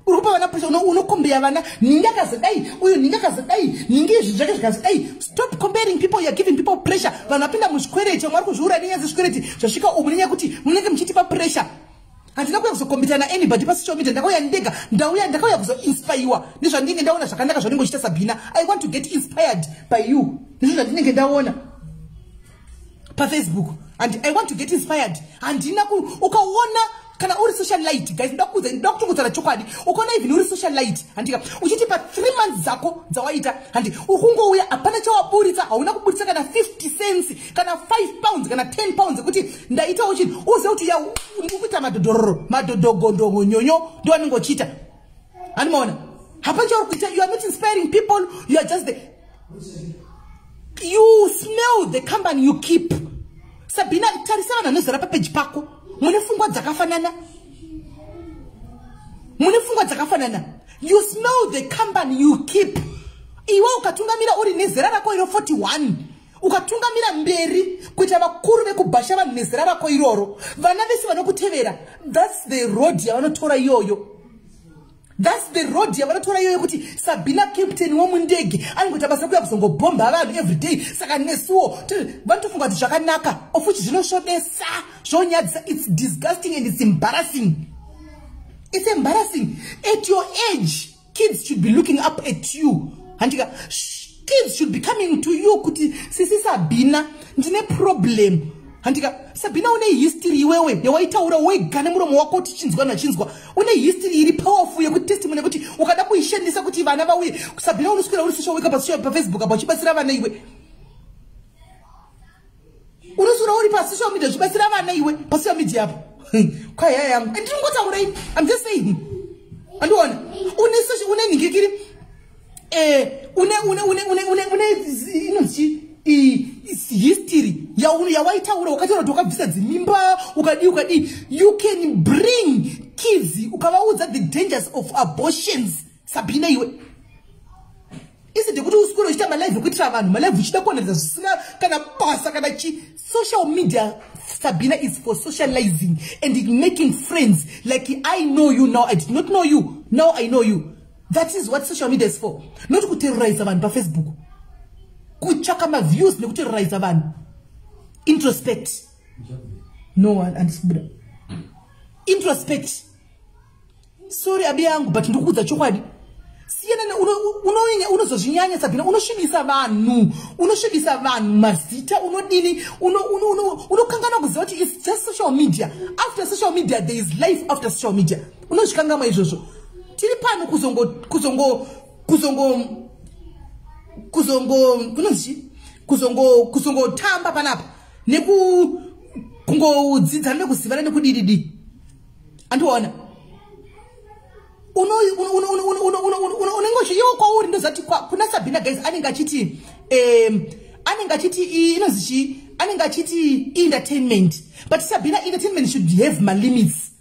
Uri kupa vana pressure. Unokombeya vana, ningi akazodai, uyu ningi akazodai, ningi izvi zvake zvikazodai. Stop comparing people. You are giving people pressure. Vanhu vapinda muzvikwereti, vamwe vari kuzviura nenyaya dzezvikwereti zvasvika umu, nenyaya yekuti munenge muchitipa pressure. Handina kuuya kuzokombita naanybody pasocial media. Ndakauya ndega, ndauya, ndakauya kuzoinspiriwa nezvandinenge ndaona zvakanaka zvanenge uchiita, Sabhina. I want to get inspired by you, ndizvo zvandinenge ndaona paFacebook, and I want to get inspired. Handina ukaona kana uri socialite, guys, ndoda kuudza, ndoda kutongotaura chokwadi. Ukaona even uri socialite, handika, uchiti pa3 months dzako dzawaita, handi, ukungouya, hapana chawaburitsa, hauna kuburitsa kana 50 cents, kana £5, kana £10 ekuti ndaitawo chinhu, uzive kuti ya ukuita madhodhororo, madhodhogondongonyonyo ndo anenge uchiita. Handimaona, hapana chauri kuita. You are not inspiring people. You are just the you smell the company you keep. Sabhina, tarisa vanhu vanozara papeji pako. Mune pfungwa dzakafanana, mune pfungwa dzakafanana. You smell the company you keep. Iwe ukatungamira uri nezera rako iro 41, ukatungamira mberi kuita vakuru vekubhasha vanhu nezera rako iroro, vana vese vanokutevera, that's the road yavanotora iyoyo. That's the road yavanotora iyoyo, kuti Sabhina captain womundege anongoita basa rekuya kuzongobhomba vanhu everyday. Saka nesuwo vanotofunga kuti zvakanaka, of which zvinosvodesa, zvonyadzisa. It's disgusting and it's embarrassing. It's embarrassing. At your age, kids should be looking up at you. Handika, kids should be coming to you kuti, "Sisi Sabhina, ndine problem." Handika, Sabhina, une history iwewe yawaitaura wega nemuromo wako, tichinzwa nachinzwa. Une history iri powerful yekuti testimony yekuti ukada kuishandisa kuti vana vauye. Sabhina, unoswera uri social worker paFacebook apa uchibatsira vana. Iwe unoswera uri pasocial media uchibatsira vana iwe, pasocial media apo. Kwaya yangu, ndinongotaura ini, I'm just saying. Andiona, une nhingikiri, une inonzi history yawaitaura, wakataura kuti wakabvisa dzimimba, ukadii, ukadii. You can bring kids ukavaudza the dangers of abortions. Sabhina, iwe, iside kuti uswere uchiita malive ekuitira vanhu malive, uchida kuonedza zvisina kana basa kana chi. Social media, Sabina, is for socializing and making friends. Like I know you now. I did not know you. Now I know you. That is what social media is for, not kuterrorize vanhu paFacebook, kutsvaka maviews nekuterrorize vanhu. Introspect. No one, andisibuda. Introspect. Sorry, abi yangu, but ndikuudza chokwadi. Siyana, unozozvinyanya, Sabhina. Unosvibisa vanhu, unosvibisa vanhu mazita. Unodini, unokanganwa kuziva kuti it's just social media. After social media there is life. After social media, unozvikangamwa izvozvo. Tiri pano kuzongo kuzongo kuzongo kuzongo kunonzi kuzongotamba panapa, neku kungodzidzana nekuzivana nekudididi. Andiona, unenge iwo kwauri. Ndozati kuna Sabhina, guys, anenge achiti inonzi chi, anenge achiti entertainment. But Sabhina, entertainment should have malimits.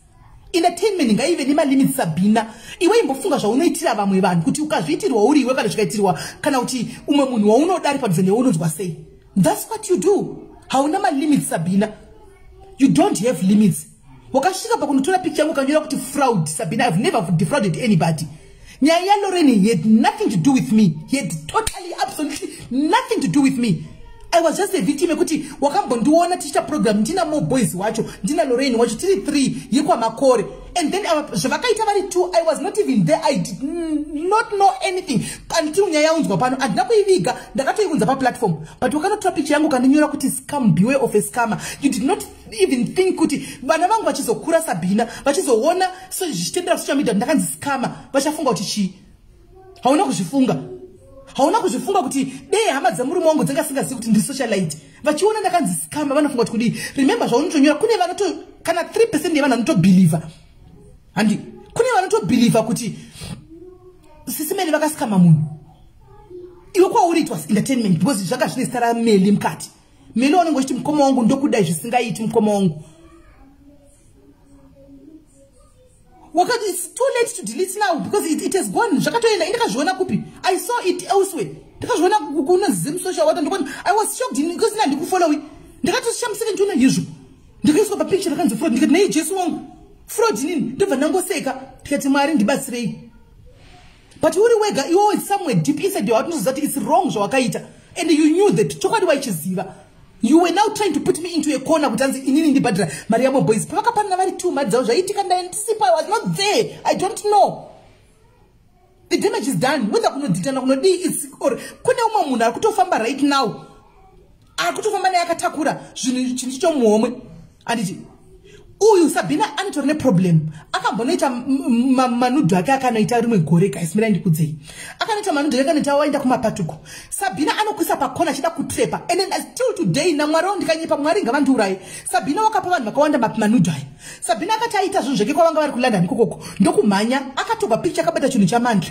Entertainment ngaive nemalimits, Sabina. Iwe imbofunga zvaunoitira vamwe vanhu, kuti ukazviitirwa uri iwe kana zvikaitirwa kana kuti umwe munhu waunoda ari padhuze newe, unonzwa sei? That's what you do. Hauna malimits, Sabina. You don't have limits. Wakasvika pakunotora picture yangu, ukanyora kuti fraud. Sabina, I've never defrauded anybody. Nyaya yaLorraine had nothing to do with me. He had totally, absolutely nothing to do with me. I was just a victim yekuti wakambondiona tichiita program, ndina More Boys wacho, ndina Lorraine wacho, tiri 3 yekwaMakore. And then zvavakaita vari 2, I was not even there. I did not know anything until nyaya yaunzwa pano. Handina kuiviga, ndakatoiunza paplatform, but wakanotora picture yangu, kandinyora kuti scam, beware of a scammer. You did not even think kuti vana vangu vachizokura, Sabina, vachizoona so zvichitendera social media, ndakanzi scammer, vachafunga kuti chii? Hauna kuzvifunga. Hauna kuzvifunga kuti dei hama dzemurume wangu dzingasingazivi kuti ndiri socialite, vachiona ndakanzi scammer, vanofunga kuti kudii? Remember, zvaunotonyora, kune vanoto kana 3% yevanhu vanotobhilivha. Handi kune vanotobhilivha kuti Sisi Melly vakascama munhu? Iwe kwauri it was entertainment, because zvanga zvine zita raMelly mukati. Melly wanenge uchiti mukoma wangu, ndokudai zvisingaiti mukoma wangu. Wakati it's too late to delete now because it has gone. Zvakatoenda. Indakazviona kupi? I saw it elsewhere. Ndakazviona kuna Zim Social wata. Ndikona, I was shocked because ina handikufollowi. Ndakatoshamisika ndiona izvo, ndakaiswa papicture rakanzi fraud. Ndikati, "Nei Jesu wangu, fraud nini?" Ndobva ndangoseka, ndikati, "Mwari ndibatsirei." But uri wega iwewe, it's somewhere deep inside your heart unoziva kuti it's wrong zvawakaita, and you knew that. Chokwadi waichiziva. You were now trying to put me into a corner kuti anzi inini ndibhadhira mari yamo boys. Pavakapanana vari two mari dzavo, zvaitika ndandisipo. I was not there. I don't know. The damage is done, whether kunodhitana kunodii or kune umwe munhu ari kutofamba right now, ari kutofamba naye akatakura zvinhu, chinhu chichomuhomwe. Handiti uyu Sabina anotori neproblem? Akambonoita manudes ake, akanoita rimwe gore. Guys, mirai ndikudzei. Akanoita manudes ake, akanoita waenda kumapatuko. Sabina anokuisa pakona achida kutrepa. And then still today, naMwari wangu, ndikanyepa, Mwari ngavandiuraye. Sabina wakapa vanhu vakawanda manudes aya. Sabina akati aita zvinhu zvake kwavanga vari kuLondon ikokoko, ndokumhanya akatorwa picha akabata chinhu chamandla.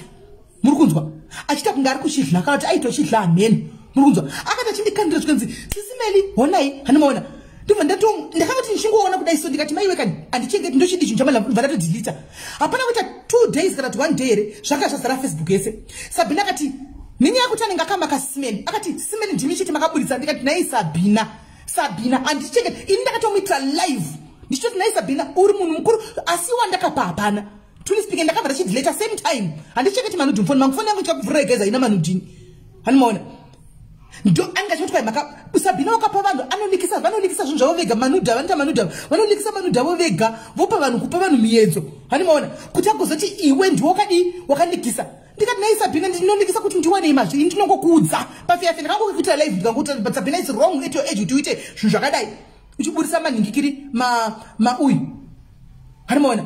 Muri kunzwa? Achiita kunge ari kuchidla, kana kuti aitochidla hameno. Muri kunzwa? Akati achindikandira, zvikanzi, "Sisi Melly, honai." Hanimaona? Ndobva ndakangoti ndichingoona kudai so, ndikati, "Maiwe kani, handichengeti, ndochidi chinhu chamandla." Bva ndatodhilita. Hapana kuita 2 days kana kuti one day here, zvanga zvazara Facebook yese. Sabina akati nenyaya yekuti anenge akamaka Sisi Melly, akati, "Sisi Melly, ndimi chete makaburitsa." Ndikati, "Nai Sabina, Sabina, handichengeti ini." Ndakatomuitira live ndichitoti, "Nai Sabina, uri munhu mukuru, asi wandakapa hapana." Truly speaking, ndakabva ndachidhileta same time. Handichengeti manudes mufoni mangu. Foni yangu ichakuvhurira guys, haina manudes. Hanimaona? Ndo anenge achiti maka Sabina wakapa vanhu, anolikisa, vanolikisa zvinhu zvavo vega, manudes. Vanoita manudes, vanolikisa manudes avo vega, vopa vanhu, kupa vanhu miedzo. Hanimaona? Kuti agozoti iwe ndiwo wakadii, wakalikisa. Ndikati, "Nai Sabina, ndinolikisa kuti ndiwanei mazvi? Ini ndinongokuudza pafeyafe." Ndakangokuitira live, ndikangokuti, "But Sabina, is wrong at your age kuti uite zvinhu zvakadai, uchiburisa manhingikiri mauyu." Hanimaona?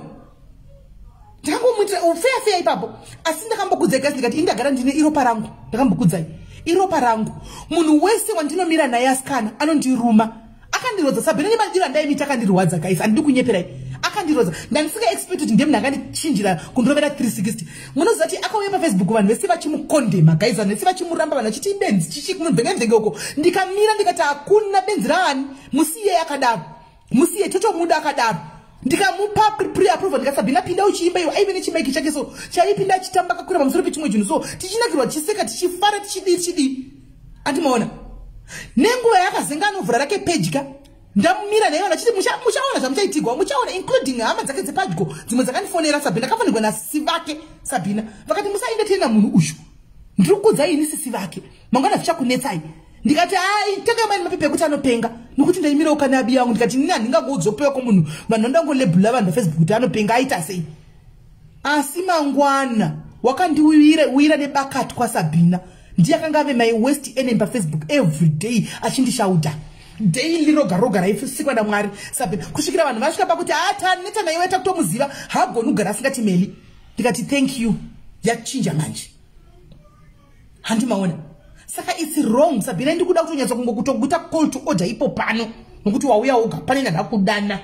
Ndakangomuitira feya feya ipapo. Asi ndakambokudzai guys, ndikati indagara ndine iropa rangu. Ndakambokudzai, iropa rangu. Munhu wese wandinomira naye, asikana, anondiruma. Akandirodza Sabhina nemadiro andaimita. Akandirwadza guys, handidi kunyeperai, akandirodza. Ndandisinga expect kuti ndiye munhu akandichinjira kundirovera 360. Munoziva kuti akauya paFacebook, vanhu vese vachimukondema guys, vanhu vese vachimuramba, vanhu vachiti benzi, chichi kumubvengevhenge uko. Ndikamira ndikati, "Hakuna benzi raani, musiye akadaro, musiye, totomuda akadaro." Ndikamupa pre-approval, ndikati, "Sabhina, pinda uchiimba iwe." Aive nechimaiki chake so, chaipinda achitamba akakwira pamusoro pechimwe chinhu so, tichinakirwa, tichiseka, tichifara, tichidii, tichidii. Andimaona? Nenguva yakazenga anovhura rake peji ka, ndamumira naye, vanhu vachiti, "Muchaona zvamuchaitigwa, muchaona," including hama dzake dzepadyo dzimwe dzakandifonera. Sabhina akafonegwa nasisi vake Sabhina, vakati, "Musaendeteina munhu uyu, ndiri kukudzai ini sisi vake, mangwana zvichakunetsai." Ndikati, "Ai, tengai maini mapepa ekuti anopenga," nokuti ndaimirawo kana abi yangu. Ndikati, "Nini handingangoudzopewa kwomunhu, vanhu vandangolebhula vanhu paFacebook kuti anopenga, aita sei?" Asi mangwana wakandiwira nebakatwa. Sabhina ndiye akanga ave my worst enemy paFacebook, every day achindishauta, daily roga roga raisikwa naMwari Sabhina, kusvikira vanhu vasvika pakuti, "Hataneta naiwe, takutomuziva, haagoni kugara asingati Melly." Ndikati, "Thank you, yachinja manje." Handimaona? Saka it's wrong, Sabhina. Ndikuda kutonyatsa kungokutokuita call to order ipo pano, nokuti wauya woga pane ndandakudana.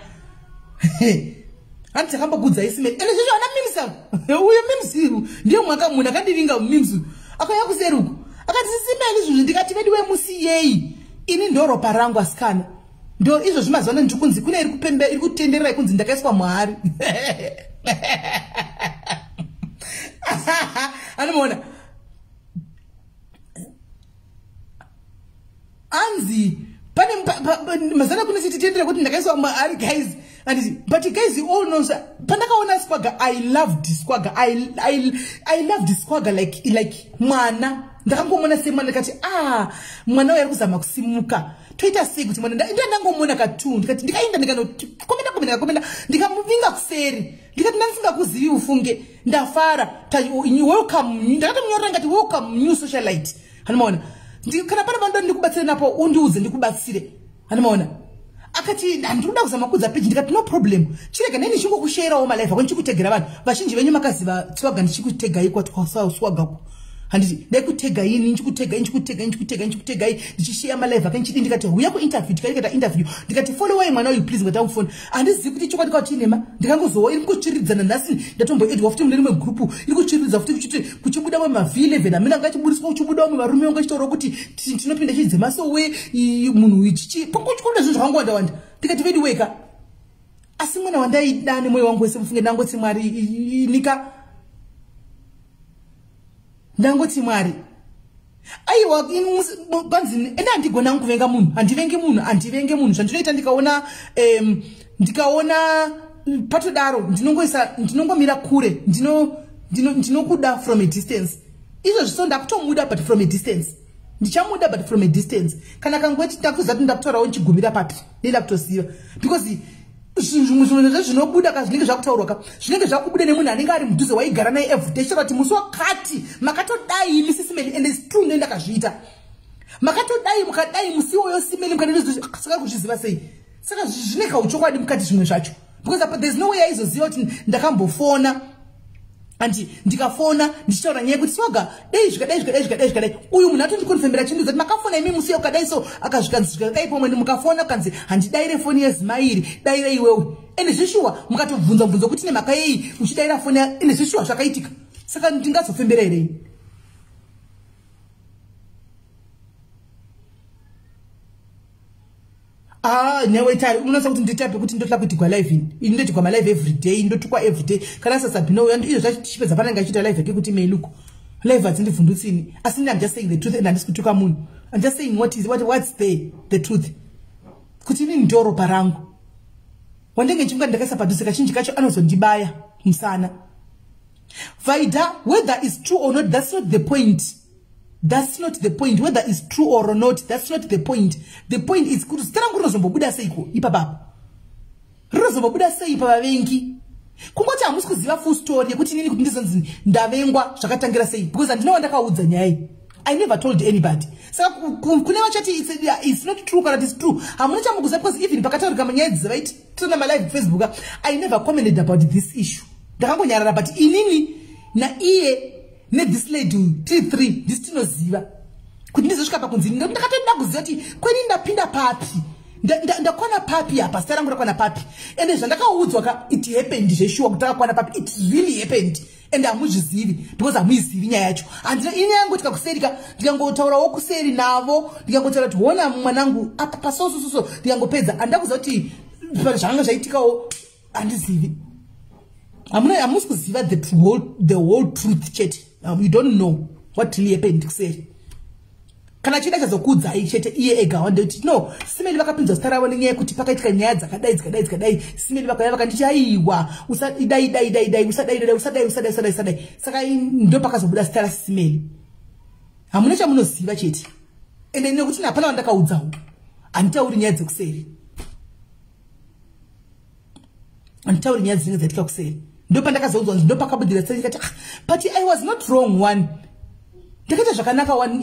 Handi takambokudzai simeni ende zvezvo ana mimsa uyo mims ndiye mwaka munhu akandivinga. Mims akauya kuseri uku akati, "Sisi Melly, zvinhu." Ndikati, "Vedu wemusiyei, ini ndoropa rangu, asikana." Ndo izvozvi mazuva ano ndiri kunzi kune iri kupembe iri kutenderera ikunzi ndakaiswa muhari. Anomuona anzi pane mazana kune chititendera kuti ndakaiswa muhari guys. And but guys, you all know pandakaona Squagga, I loved Squagga. I loved Squagga like mwana. Ndakangomona semwana ndikati ah, mwana uyu ari kuzama kusimuka. Toita sei kuti mwana ndangomuona katu ndikati ndikaenda ndikanokomenda ndikamuvinga kuseri. Ndikati ndandisingakuzivi ufunge. Ndafara. Welcome. Ndakatomunyora ndikati welcome new socialite. Hanomaona. Kana pana vanhu ndikubatsire napo undiudze ndikubatsire. Hanomaona. Akati handinoda kuzama kudza page ndikati no problem. Chirega neni ndichingokusherawo malife ako ndichikutegera vanhu. Vazhinji venyu makaziva Squagga ndichikutegai kwatwaswagako. Handiti ndaikutegai ini ndichikutegai ndichisheya malife ake ndichidi ndikati huya kuinterview tikaita interview ndikati followai mwana uyu please ngati akufona. Handizivi kuti chokwadi kwati inema ndikangozowa iri kutsviridzana nhasi ndatomboedwa futi mune rimwe gurupu iri kutsviridza futi kuchiti kuchibuda mwe maV11 amene anga achiburiswa kuchibuda mwe varume vanga achitaura kuti tinopinda chidzemasowe munhu ichichi pangochikuda zvinhu zvakangowanda wanda ndikati vedu weka. Asi mwana wandaida nemwoyo wangu wese mufunge ndangoti Mwari nika ndangoti Mwari aiwa kwanzi ende handigona kuvenga munhu handivengi munhu zvandinoita ndikaona ndikaona patodaro ndinongoisa ndinongomira kure ndinokuda from a distance. Izvo zviso ndakutomuda but from a distance. Ndichamuda but from a distance. Kana kangoti ndakuziva kuti ndakutaurawo ndichigumira papi ndida kutoziva because zvimwe zvinhu zvinobuda ka zvinenge zvakutaurwa ka zvinenge zvakubuda nemunhu anenge ari mudhuze waigara naye everyday chero kuti musi wakati makatodai imi Sisimeli and it's true ndakazviita makatodai mukadai musi iwoyo Simeli mukadai saka kuzviziva sei saka zvine kauchokwadi mukati zvimwe zvacho because apa there's no way aizoziva kuti ndakambofona andi ndikafona ndichitaura nyaya yekuti Squagga dei zvikadai zvikadai zvikadai zvikadai uyu munhu atondikonfembera chindiudza kuti makafona imi musi wakadai so akasvika zvikadai pomwe mukafona kanzi handidaire foni yezimai iri daire iwewe ende zveshuwa mukatobvunza bvunza kuti nemhaka yei uchidaira foni ende zveshuwa zvakaitika saka ndingazofembera here. Ah, newe tari unonasa kuti nditape kuti ndotla kuitigwa live ini ndoitigwa malive every day ndotukwa every day kana sasabhino uya izvo zvachichipedza panenge achiita live yake kuti meiluko live hadzindivhundutsini asi I'm just saying the truth and handisi kutuka munhu. I'm just saying what is what's the truth kuti inini ndoropa rangu wandenge ndichinga ndakaisa padhuze kazhinji kacho anozondibaya musana. Vaida whether it's true or not, that's not the point. That's not the point. Whether it's true or not, that's not the point. The point is kuti zita rangu rinozombobuda seiko ipapapo rinozombobuda sei pavavengi kungoti hamusi kuziva full story yekuti inini kuti ndizonzi ndavengwa zvakatangira sei because handina wandakaudza nyaya iyi. I never told anybody. Saka kune vachati it's not true kana it's true hamuna chamukuziva because even pakataurika manyaya idzi vaiti tona malive Facebook I never commented about this issue. Ndakangonyarara but inini naiye nethis lady uyu tiri 3 ndisi tinoziva kuti ndizosvika pakunzi ndakatoda kuziva kuti kweni ndapinda papi ndakwana papi apa zita rangu rakwana papi ende zvandakaudzwa ka it happened zveshuwa kuti rakakwana papi it really happened and hamuzvizivi because hamuizivi nyaya yacho. Handina ini yangu tikakuseri ka ndikangotaurawo kuseri navo ndikangotaura kuti hona mwanangu apa pasosososo ndikangopedza handida kuziva kuti zvakanga zvaitikawo handizivi. Hamusi kuziva the whole truth chete. You don't know what really happened kuseri. Kana chida chazokuudzai chete iye ega wandoti no Simeli vakapinzwa zita ravo nenyaya yekuti pakaitika nyaya dzakadai dzakadai dzakadai Simeli vakauya vakanditi aiwa usadai dai dai dai usadai dai usadai usadai usadai usadai saka ndo pakazobuda zita raSimeli. Hamuna chamunoziva chete ende nekuti hapana wandakaudzawo handitauri nyaya dzekuseri handitauri nyaya dzinenge dzaitika kuseri ndo pandakazoudzwa ndo pakabudira seri ndikati ah, but I was not wrong one ndakaita zvakanaka one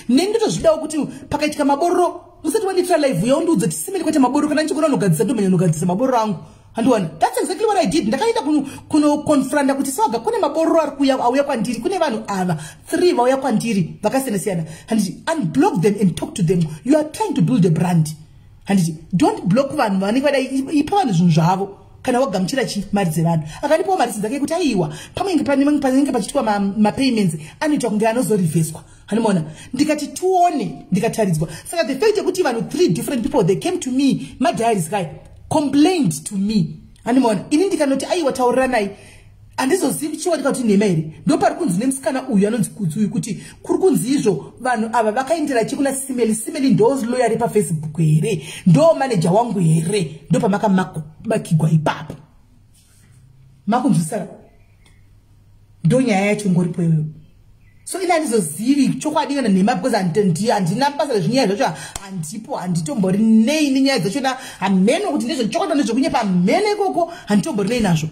neni ndotozvidawo kuti pakaitika mabororo musati wandiitira live uya undiudza kuti Simeli kwaita mabororo kana ndichigona unogadzisa ndomenya unogadzisa mabororo angu handiwana. That's exactly what I did. Ndakaenda kunoconfronta kuti Swaga kune mabororo ari kuuya auya kwandiri kune vanhu ava 3 vauya kwandiri vakasiyana siyana handiti unblock them and talk to them. You are trying to build a brand handiti don't block vanhu vanenge vadai ipa vanhu zvinhu zvavo. Kana wagamuchira chi mari dzevanhu, akandipawo mari dzake kuti aiwa, pamwe panenge pachiitwa mapayments anoitwa kunge anozorivheswa. Hanimona, ndikati tione, ndikataridzwa. Saka the fact yekuti vanhu, three different people, they came to me, madiaries guy complained to me, hanimona, ini ndikanoti aiwa, tauriranai, handizozivi chiwanika kuti nhema here. Ndo pari kunzi nemusikana uyu anonzi Kudzi uyu kuti kuri kunzi izvo vanhu ava vakaendera chi kuna Simeli. Simeli ndo lawyer repaFacebook here? Ndo maneja wangu here? Ndo pamakamakigwa ipapo, makunzwisaka? Ndo nyaya yacho ingoripo iyoyo. So ini handizozivi chokwadi kana nhema because handina basa rezvinyaya zvacho, handipo, handitombori nei nenyaya dzachona. Hameno kuti ndezvechokwadi, ndezvekunyepa, hameno ikoko, handitombori nei nazvo.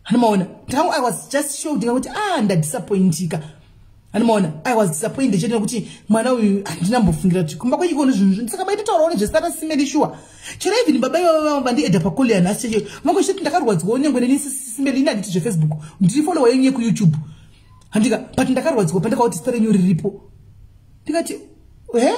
Hanimaona, I was just shocked ndikakuti, ah, ndadisappointika. Hanimaona, I was disappointed chete nekuti mwana uyu handinambofungira kuti kumba kwechikono zvinhu. Saka maitotaurawo nezvesara Simeli shuwa. Chero even baba ivava vandiedha pacall yanhasi cheche vangochiti ndakarwadziwawo nyangwe neni Simeli. Ini handiti zveFacebook, ndiri follower yenyu yekuYouTube, handika? But ndakarwadziwa pandakaoti zita renyu riripo. Ndikati he,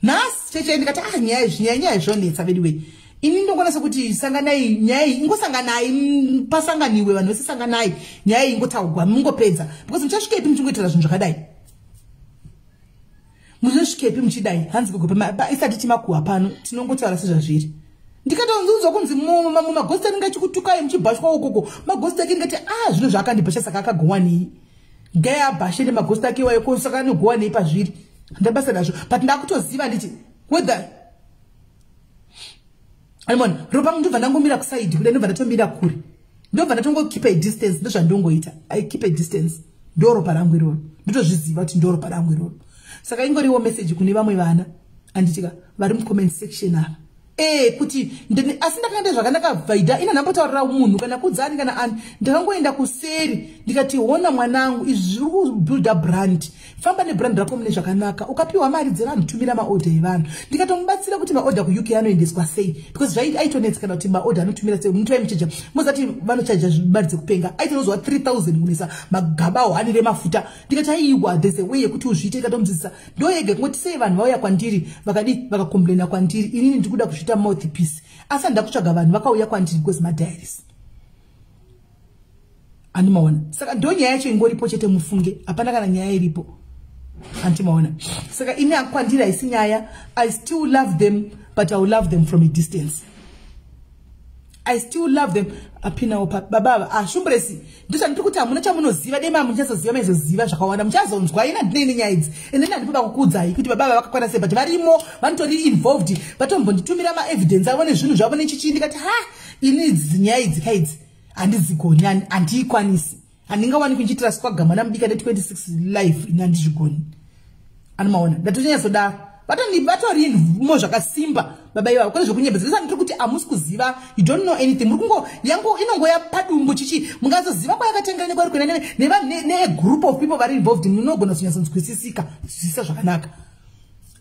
nhasi cheche ndikati, ah, nyaya izvi, nyaya zvonetsa vediwei. Ini ndinokwanisa kuti sanganai, nyaya iyi ingosanganai, pasanganiwe vanhu vese, sanganai, nyaya iyi ingotaurwa, mungopedza, because muchasvikepi muchingoitira zvinhu zvakadai? Muchasvikepi muchidai? Hanzi gogo, isati timakuhwa pano, tinongotaura sezvazviri. Ndikatonzunzwa kunzi mumagosti anenge achikutukai muchibhashwa ukoko, magosti ake. Ndikati, ah, zvino zvaakandibhasha, saka akagowanei? Ngai abhashe nemagosti ake iwayo, saka anogowanei pazviri? Handabasa nazvo, but ndakutoziva nditi whether aimona ropa. Ndobva ndangomira kuside kuda, ndobva ndatomira kure, ndobva ndatongokeep a distance. Ndozvandongoita, I keep a distance. Ndo ropa rangu iroro, ndotozviziva kuti ndo ropa rangu iroro. Saka ingoriwo message kune vamwe vana, anditika, vari mucomment section ava kuti asi ndakaenda zvakanaka vhaidha ina ndambotaurira munhu kana kudzani kana ani. Ndakangoenda kuseri ndikati, hona mwanangu, izvi zviri kubuilda brand, famba nebrand rako mune zvakanaka. Ukapiwa mari dzevanhu, tumira maorder evanhu. Ndikatomubatsira kuti maorder kuUK anoendeswa sei, because aitonetsekana kuti maorder anotumira sei. Muti vaimuchaja, mozati vanochaja mari dzekupenga, aitonozwa 3000 kunesa magaba 1 remafuta. Ndikati aiwa, there's a way yekuti uzviite. Ikatomudzidzisa ndoyega kungoti sei vanhu vauya kwandiri, vakadi vakacomplaina kwandiri, inini ndikuda kuzviita mouthpiece, asi handida kutsvaga vanhu vakauya kwandiri because madiaries handimaona. Saka ndo nyaya yacho ingoripo chete, mufunge, hapana kana nyaya iripo, handimaona. Saka ini kwandiri haisi nyaya. I still love them, but I will love them from a distance. I still love them. Apinawo baba ava ashumburesi, ndozvandiri kuti hamuna chamunoziva. Dai muchazoziva, maizoziva zvakawanda, muchazonzwa. Ina ndinei nenyaya idzi, ende ini handipoda kukuudzai kuti baba ava vakakwana sei, but varimo, vanotori involved, vatombonditumira maevidence avo nezvinhu zvavo nechichii. Ndikati ha, ini idzi nyaya idzi kaidzi handidzigoni, handiikwanisi, handingawani kunchiitira swaga mwana mudiki ane 26 life. Ini handizvigoni, anomaona, ndatonyanyasodaro. Vatorimo zvakasimba baba ivavo, kwete zvekunyembedza. Ndiri kuti hamusi kuziva, you don't know anything. Muri kungo yango inongoya padumbu chichi, mungazoziva kwayakatengera nekwari kuenda negroup of people vari involved, munogona kuzonyatsonzwisisika zwisisa zvakanaka,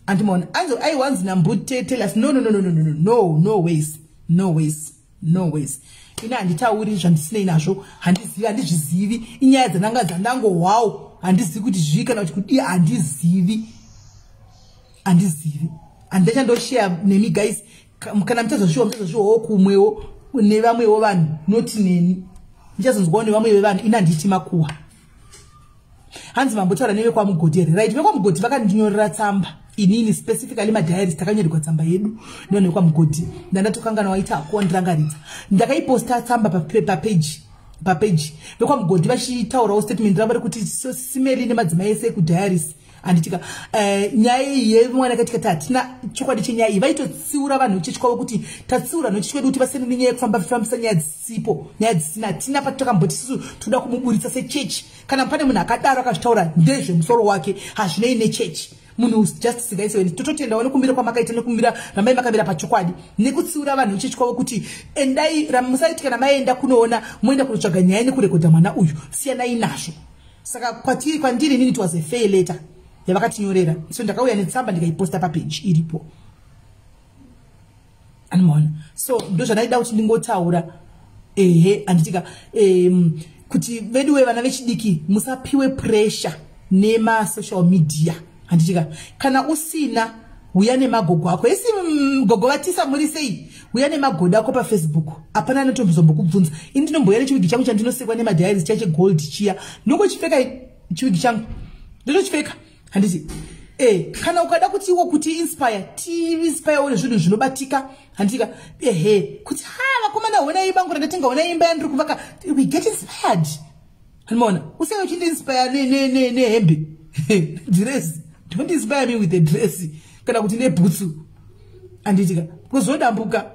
andimaona. Anzi aiwanzi nambute tell us. No, no, no, no, no, no, no, no ways, no ways, no ways. Ini handitauri zvandisinei nazvo, handizivi, handizvizivi. Inyaya dzananga dzandangohwawo, handizivi kuti zvii kana kuti kudii, handizivi, handizivi, handichandoshare nemi guys. Kana muchazosviwa, muchazosviwawo kumwewo nevamwewo vanhu, noti neni muchazonzwawo nevamwe vevanhu. Ini handiti makuhwa. Hanzi mambotaura nevekwaMugodhi here? Right, vekwaMugodhi vakandinyorera tsamba inini specifically, madiaries. Takanyorerwa tsamba yedu nevanhu vekwaMugodhi. Ndandatokangana, waita kuwandirangaridza. Ndakaiposta tsamba papeji vekwaMugodhi vachitaurawo statement ravo rekuti Simeli nemadzimai ese ekudiaries, handitika, nyaya iyi yemwana yakaitika, ti hatina chokwadi chenyaya iyi. Vaitotsiura vanhu vechechi kwavo kuti tatsiura vanhu vechechi kwedu kuti vasiyane nenyaya yekufamba fambisa nyaya dzisipo, nyaya dzisina. Hatina patakamboti isusu toda kumuburitsa sechechi. Kana pane munhu akadaro akazvitaura, ndezvemusoro wake, hazvinei nechechi. Munhu just singaisiweni. Tototendawo nekumira kwamakaita, nekumira rambai makamira pachokwadi, nekutsiura vanhu vechechi kwavo kuti endai, musaiti kana maenda kunoona, moenda kunotsvaga nyaya nekurekodha mwana uyu, siyanai nazvo. Saka kwatiri, kwandiri inini, it was a fair letter yavakatinyorera. So ndakauya netsamba ndikaiposta papeji iripo, animaona. So ndo zvandaida kuti ndingotaura, ehe, handitika, kuti veduwe vana vechidiki musapiwe pressure nemasocial media, handitika. Kana usina Uya nemagogo ako. Isi gogo vatisa muri sei? Uya nemagodo ako paFacebook. Hapana anotombozombokubvunza. Ini ndinomboya nechiwigi changu chandinosekwa nemadiaries chache gold chiya. Ndinongochipfeka chiwigi changu. Ndinochipfeka. Handiti. Kana ukada kuti iwo kuti inspire, ti inspire uri zvinhu zvinobatika. Handika. Ehe, kuti ha vakomana hona imba ngura ndatenga hona imba yandiri kuvaka. We get inspired. Hanimona, usai uchindi inspire ne ne hembe. Dress. Don't inspire me with a dress. Kana kuti nebhutsu. Handitika. Kuzodambuka.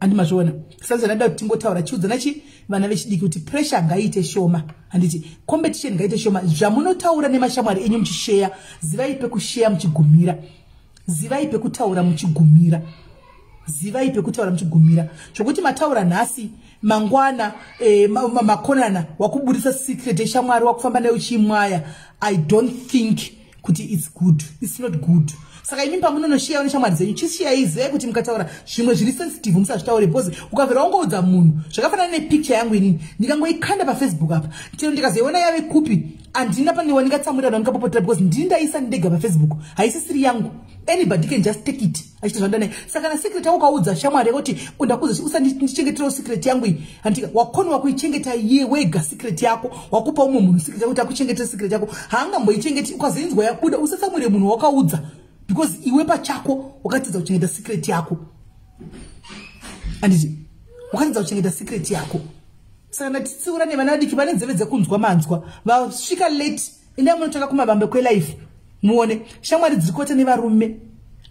Andimazviona. Sasa ndada kuti tingotaura chiudzana chi vana vechidiki kuti pressure ngaiite shoma. Handiti competition ngaiite shoma. Zvamunotaura nemashamwari enyu muchisheya, zivai pekusheya muchigumira. Zivai pekutaura muchigumira. Zivai pekutaura muchigumira. Zvokuti mataura nhasi mangwana makonana wakubudisa secret yeshamwari wakufamba nayo uchimwaya. I don't think kuti it's good. It's not good. Saka imi pamunonoshiya neshamwari dzenyu chishiyai, zivai kuti mukataura zvimwe zviri sensitive musazvitaure, because ukabvira wangoudza munhu zvakafanana nepicture yangu inini ndikangoikanda paFacebook apa chero ndikazoiona yave kupi handina pane wandingatsamwira wandingapopotera because ndini ndaisa ndega paFacebook, haisisiri yangu. Anybody can just take it achiita zvanoda naye. Saka na secret yako ukaudza shamwari yako kuti ndakuudza usandichengeterawo secret yangu iyi, handika wakonewa kuichengeta iye wega secret yako, wakupa umwe munhu secret yako kuti akuchengetere secret yako, haangamboichengeti. Ukazoinzwa yabuda usatsamwire munhu wakaudza because iwe pachako wakatidza kuchengeta secret yako. Handiti wakatidza kuchengeta secret yako. Saka ndatitsiura nevana vadiki vane nzeve dzekunzwa manzwa vasvika late, endai munotsvaka kumavambe kwelife muone shamwari dziri kuota nevarume.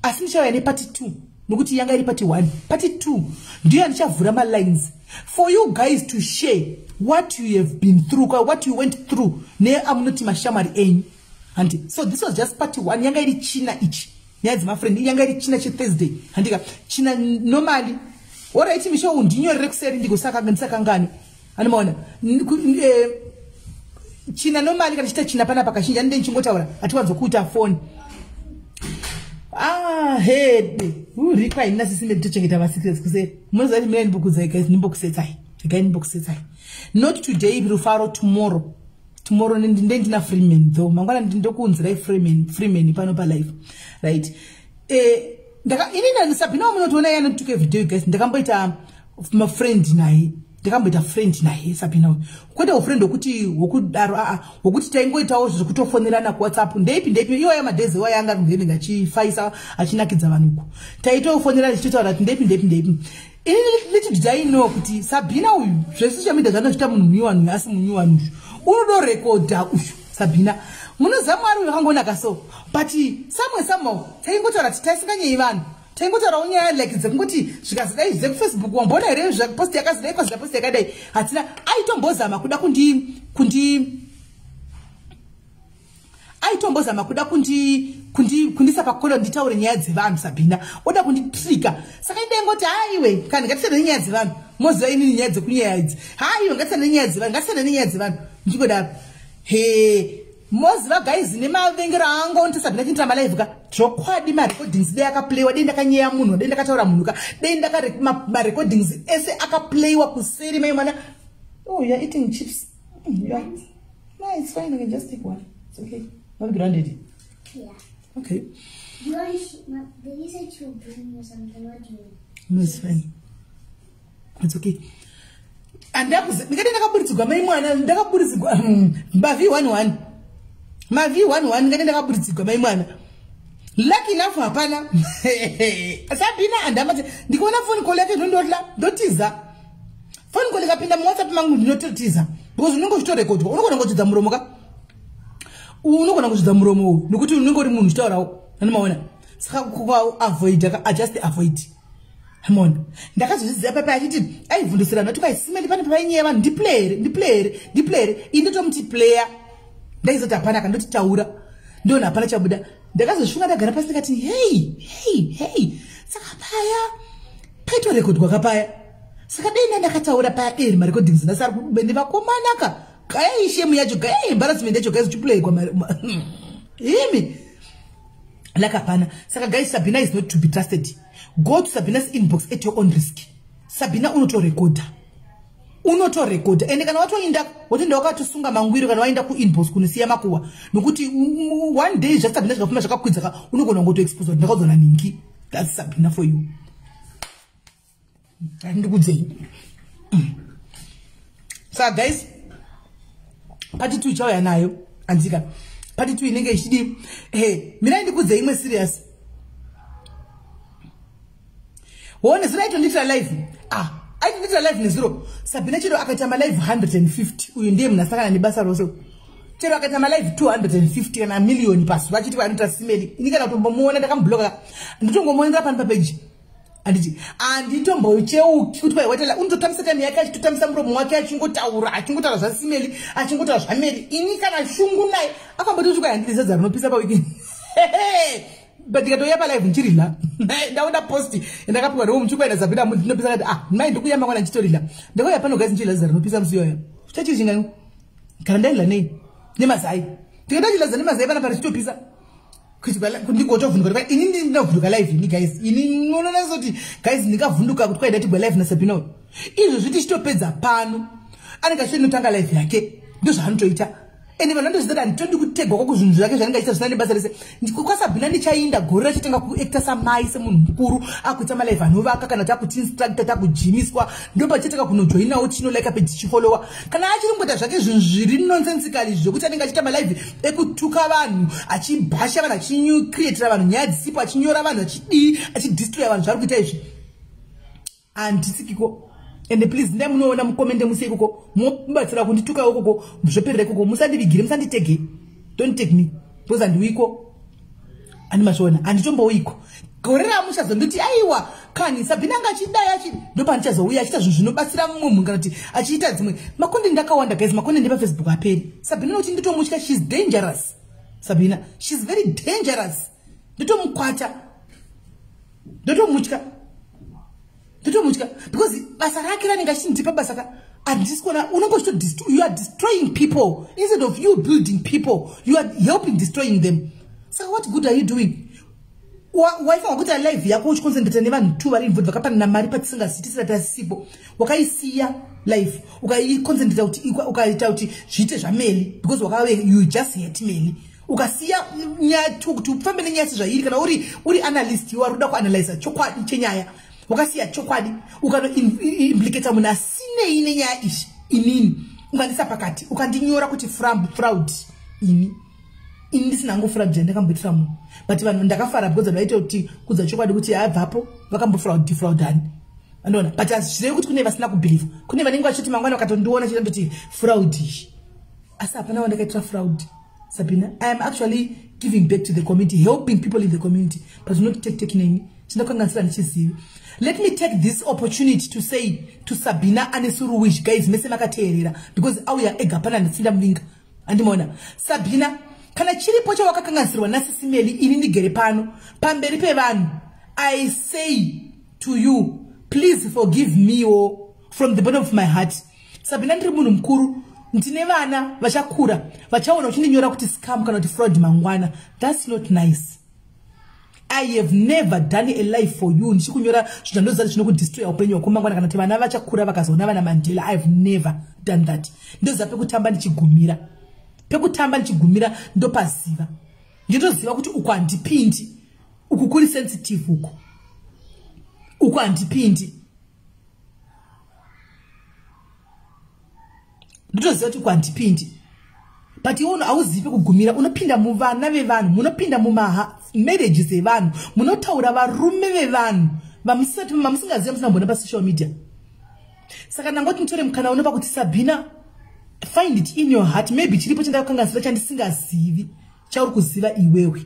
Asi ndichauya nepart 2 nokuti yanga iri part 1. Part 2 ndiyo yandichavhura malines for you guys to share what you have been through, what you went through neamunoti mashamwari enyu. Handi so this was just part 1. Yanga iri china ichi nyaya dzemafriend, yanga iri china cheThursday. Handika china normally. Alright, misho undinyorere kuseri ndikosakangani. Anomaona china normally kana chita china panapa kazhinji andinde ndichingotaura hatiwanzokuita foni. Ah, hede urikwa ini nasisime nditochengeta masecrets kuseri. Munoziva kuti mina ndimbokudzai guys, ndimbokusetsai regai ndimbokusetsai. Not today Rufaro, tomorrow. Tomorrow ndendina Freeman though. Mangwana ndindokuunzirai Freeman, Freeman pano palive. Right. Inini Sabina munotoona iye anotuka everyday guys. Ndakamboita mafriend naye. Ndakamboita friend naye Sabina uyu. Kwete ufriend wokuti wokudaro aa wokuti taingoitawo zvekutofonerana kuWhatsApp. Ndeipi ndeipi iwayo madays iwayo anga ngene achifaisa achinakidza vanhu uko. Taitofonerana tichitaura kuti ndeipi ndeipi ndeipi. Inini little did I know kuti Sabina uyu zvesocial media zvanozviita munhu munyuwani asi munyuwani uyu unodorekodha uyu Sabina. Munoziva Mwari uyu akangonaka so, but somewhere somehow taingotaura kuti taisinganyei vanhu, taingotaurawo nyaya like dzekungoti zvikazodai dzekuFacebook wamboona here post yakazodai kwazida post yakadai. Hatina aitombozama kuda kundi aitombozama kuda kundisa pakona nditaure nyaya dzevanhu. Sabina oda kunditrika. Saka indaingoti haiwe kana ngatisane nenyaya dzevanhu, moziva inini nyaya dzekunyaya idzi, haiwe ngatisane nenyaya dzevanhu, ngatisane nenyaya dzevanhu ndichingodaro. He moziva guys nemavengero aangu Sabina chiindira malive ka, zvokwadi marecordings dei akaplayiwa, dei ndakanyeya munhu, dei ndakataura munhu ka, dei marecordings ese akaplayiwa kuseri mai mwana. Oh, you are eating chips. Yeah. No, it's fine, I can just take one. It's okay. Not grounded. Yeah. Okay. You want did you say to bring or something? What do you mean? No, it's fine. It's okay. Ndikati ndakaburidzigwa mai mwana, ndakaburidzigwa mav 11 mav 11, ndikati ndakaburidzigwa mai mwana. Lucky enough hapana Sabina andamati ndikuona phone call yake ndondotla ndotiza. Phone call ikapinda muWhatsApp mangu ndinototiza because unenge uchitorekodwa, unogona kutidza muromo ka, unogona kuzvidza muromo uyu nekuti unenge uri munhu uchitaurawo. Anomaona saka kuavoida ka, just avoid. Amona ndakazozviziva papa achiti aivhundusirana kuti kwaisimeli pane painyeya vanhu, ndiplayere ndiplayere ndiplayere, ini ndotomuti player, ndaizoti hapana kandoti taura, ndiona hapana chabuda. Ndakazosvinga ndagara pasi ndikati hei hei hei, saka paya paitorekodwa kapaya, saka dei ndandakataura paya dei marecordings ndasari nevakomanaka gayai shame yacho, gayai embarrassment yacho guys, uchiplayekwa imi like hapana. Saka guys, Sabina is not to be trusted. Go to Sabina's inbox at your own risk. Sabina unotorekodha. Unotorekodha ende kana watoinda wotoenda wakatosunga mangwiro kana waenda kuinbox kunosiya makuwa nokuti one day zvaSabhina zvikafuma zvakakwidzaka unogona kungotoexpose kuti ndakaudzwa naningi. That's Sabhina for you. Handikudzei. Saka guys, part 2 ichauya nayo andika. Part 2 inenge ichidi mirai ndikudzei imwe serious. Wone zero aitondiitira live. Aitondiitira live nezero. Sabhina chero akaita malive 150 uyu ndiye munhu asangana nebasa rose. Chero akaita malive 250 kana miliyoni pazuva achiti anoita simeli. Ini kana kutombomuona ndakamubloka. Nditongomuonera pano papeji. Anditi anditombocheuki kuti kwai unototambisa time yake achitotambisa muromo wake achingotaura achingotaura zvasimeli achingotaura zvameri. Ini kana shungu naye akamboti kuti kwai handidi sadza rinopisa paweekend. But ndikatouya palive ndichirila. Ndaona post ndakapiwa ndiwo muchikwaenda Sabhina ndinopisa kati mai ndikuya mangwana ndichitorila. Ndakauya pano guys ndichirila sadza rinopisa musi iyoyo. Chachiri chingani? Kana ndairila nei? Nemazai. Ndikatachirila sadza nemazai panapa richitopisa. Kuti ndingotovhunduka kuti ini ndinovhunduka live ini guys. Ini unoona kuti guys ndingavhunduka kuti kwai ndatigwa live naSabhina uyu. Izvozvi tichitopedza pano. Anenge achitotanga live yake. Ndozvaanotoita. Ende vanhu vandoziva kuti handitodi kutegwa kwakuzvinhu zvake zvanenge achiita zvisina nebasa rese. KwaSabhina ndichainda gore rachitanga kuacta samai semunhu mukuru akuita malive anovaka kana kuti akuti-instructa takujimiswa ndopachatanga kunojoinawo tichinolika peji tichifollowa. Kana achiri kungoita zvake zvinhu zviri nonsensical izvi zvokuti anenge achiita malive ekutuka vanhu achibhasha vanhu achicreatira vanhu nyaya dzisipo achinyora vanhu achidii achidestroya vanhu zvaari kuita izvi. Handitsikiko. Ende please ndai munoona mukomende musi ikoko mobatsira kundituka ikoko zvoperera ikoko. Musandivigire, musanditege. Don't take me because handiuiko. Andimazviona handitombouiko. Gore ramuchazonditi aiwa kani Sabhina anga achidai achi ndopandichazouya achiita zvinhu zvinobatsira mumwe munhu kana kuti achiita dzimwe macontent akawanda guys. Macontent epaFacebook aperi. Sabhina nokuti nditomutya. She's dangerous. Sabhina, she's very dangerous. Ndotomukwata, ndotomutya, ndotomutya because basa rake ranenge achindipa basa ka handisi kuona. Unenge uchito you are destroying people instead of you building people. You are helping destroying them. Saka what good are you doing? Waifanwa kuita live yako uchiconcentrata nevanhu two vari involved vakapanana mari patisingazivi tisati tasipo. Wakaisiya live ukaiconcentrata kuti ukaita kuti zviite zvameli because wakave you just hate Meli. Ukasiya nyaya kuti ufambe nenyaya sezvairi. Kana uri analyst wari kuda kuanalyza chokwadi chenyaya, wakasiya chokwadi ukanoimplicata munhu asinei nenyaya izvi. Inini ukandisa pakati ukandinyora kuti fraud. Ini ndisina hangu fraud yandakamboitira munhu, but vanhu ndakafara because vanhu vaita kuti kudza chokwadi kuti abvapo vakambofraud defraudani andoona. But hazvirevi kuti kune vasina kubhilivha, kune vanenge vachiti mangwana vakatondiona chita ndoti fraud iyi, asi hapana wandakaitira fraud. Sabina, I am actually giving back to the community, helping people in the community, but not take take neni chindakanganisira ndichizivi. Let me take this opportunity to say to Sabina Anesuruwish, guys mese makateerera because auya ega pana nditsinda muvinga andimaona. Sabina, kana chiripo chawakakanganisirwa nasisimeli, ini ndigere pano pamberi pevanhu, I say to you, please forgive me o from the bottom of my heart. Sabina, ndiri munhu mukuru, ndine vana vachakura vachaona uchindinyora kuti scam kana kuti fraud mangwana. That's not nice. I have never done a life for you ndichikunyora zvinhu zvandoziva zvinokudestroya upenyu hwako mangwana kana kuti vana vachakura vakazoona vana Mandela. I have never done that. Ndoziva pekutamba ndichigumira, pekutamba ndichigumira ndopaziva. Ndinotoziva kuti uku handipindi, uku kuri sensitive, uku handipindi. Ndotoziva kuti uku handipindi, but iwe hauzivi pekugumira. Unopinda muvana vevanhu, munopinda mumamarriages evanhu, munotaura varume vevanhu vamusingazivi musina pasocial media. Saka ndangoti nditore mukana unopa kuti Sabina, find it in your heart, maybe chiripo chandakakanganisira chandisingazivi chauri kuziva iwewe.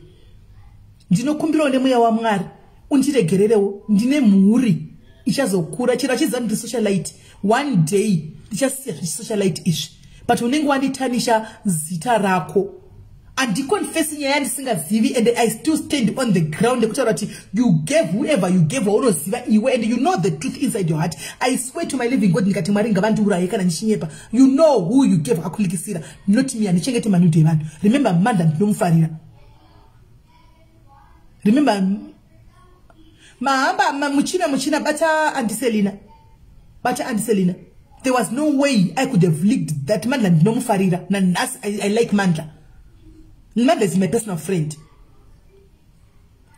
Ndinokumbirawo nemweya waMwari undiregererewo. Ndine mhuri ichazokura. Chero achiziva ndiri socialite, one day ndichasiya zvechisocialite izvi, but unenge wanditanisha zita rako. Handiconfessi nyaya yandisingazivi and I still stand on the ground ekutaura kuti you gave whoever you gave waunoziva iwe and you know the truth inside your heart. I swear to my living God, ndikati Mwari ngavandiuraye kana ndichinyepa. You know who you gave akakulikisira, not me. Handichengete manudes evanhu. Remember Mandla, ndinomufarira. Remember mahamba muchina muchina bata andiselina, bata andiselina. There was no way I could have leaked that. Mandla ndinomufarira nanhasi. I like Mandla. Mandla is my personal friend.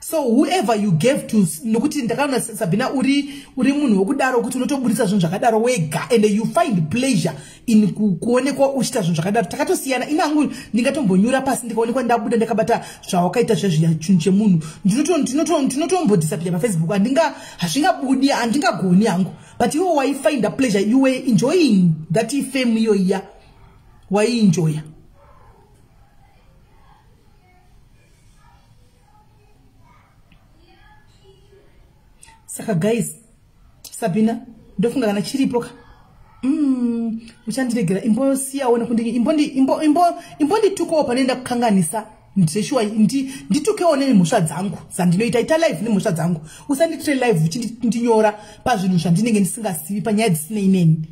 So whoever you gave to, nokuti ndakaona Sabina uri munhu wokudaro kuti unotoburitsa zvinhu zvakadaro wega, and you find pleasure in kuonekwa uchiita zvinhu zvakadaro. Takatosiyana. Ini hangu ndingatombonyura pasi ndikaonekwa ndabuda ndakabata zvawakaita zvezviya chinhu chemunhu, ndinotombodisappear paFacebook. Hazvingabudi, handingagoni hangu. But iwe waifind a pleasure, you were enjoying that fame iyoiya, waienjoya. Saka guys, Sabina ndofunga kana chiripo ka uchandiregera, imbosiyawo nekuti imbonditukawo panoenda kukanganisa. Ndishuwa nditukewo nemhosva dzangu dzandinoita. Ita live nemhosva dzangu, usanditire live uchindinyora pazvinhu zvandinenge ndisingasivi, panyaya dzisinei neni.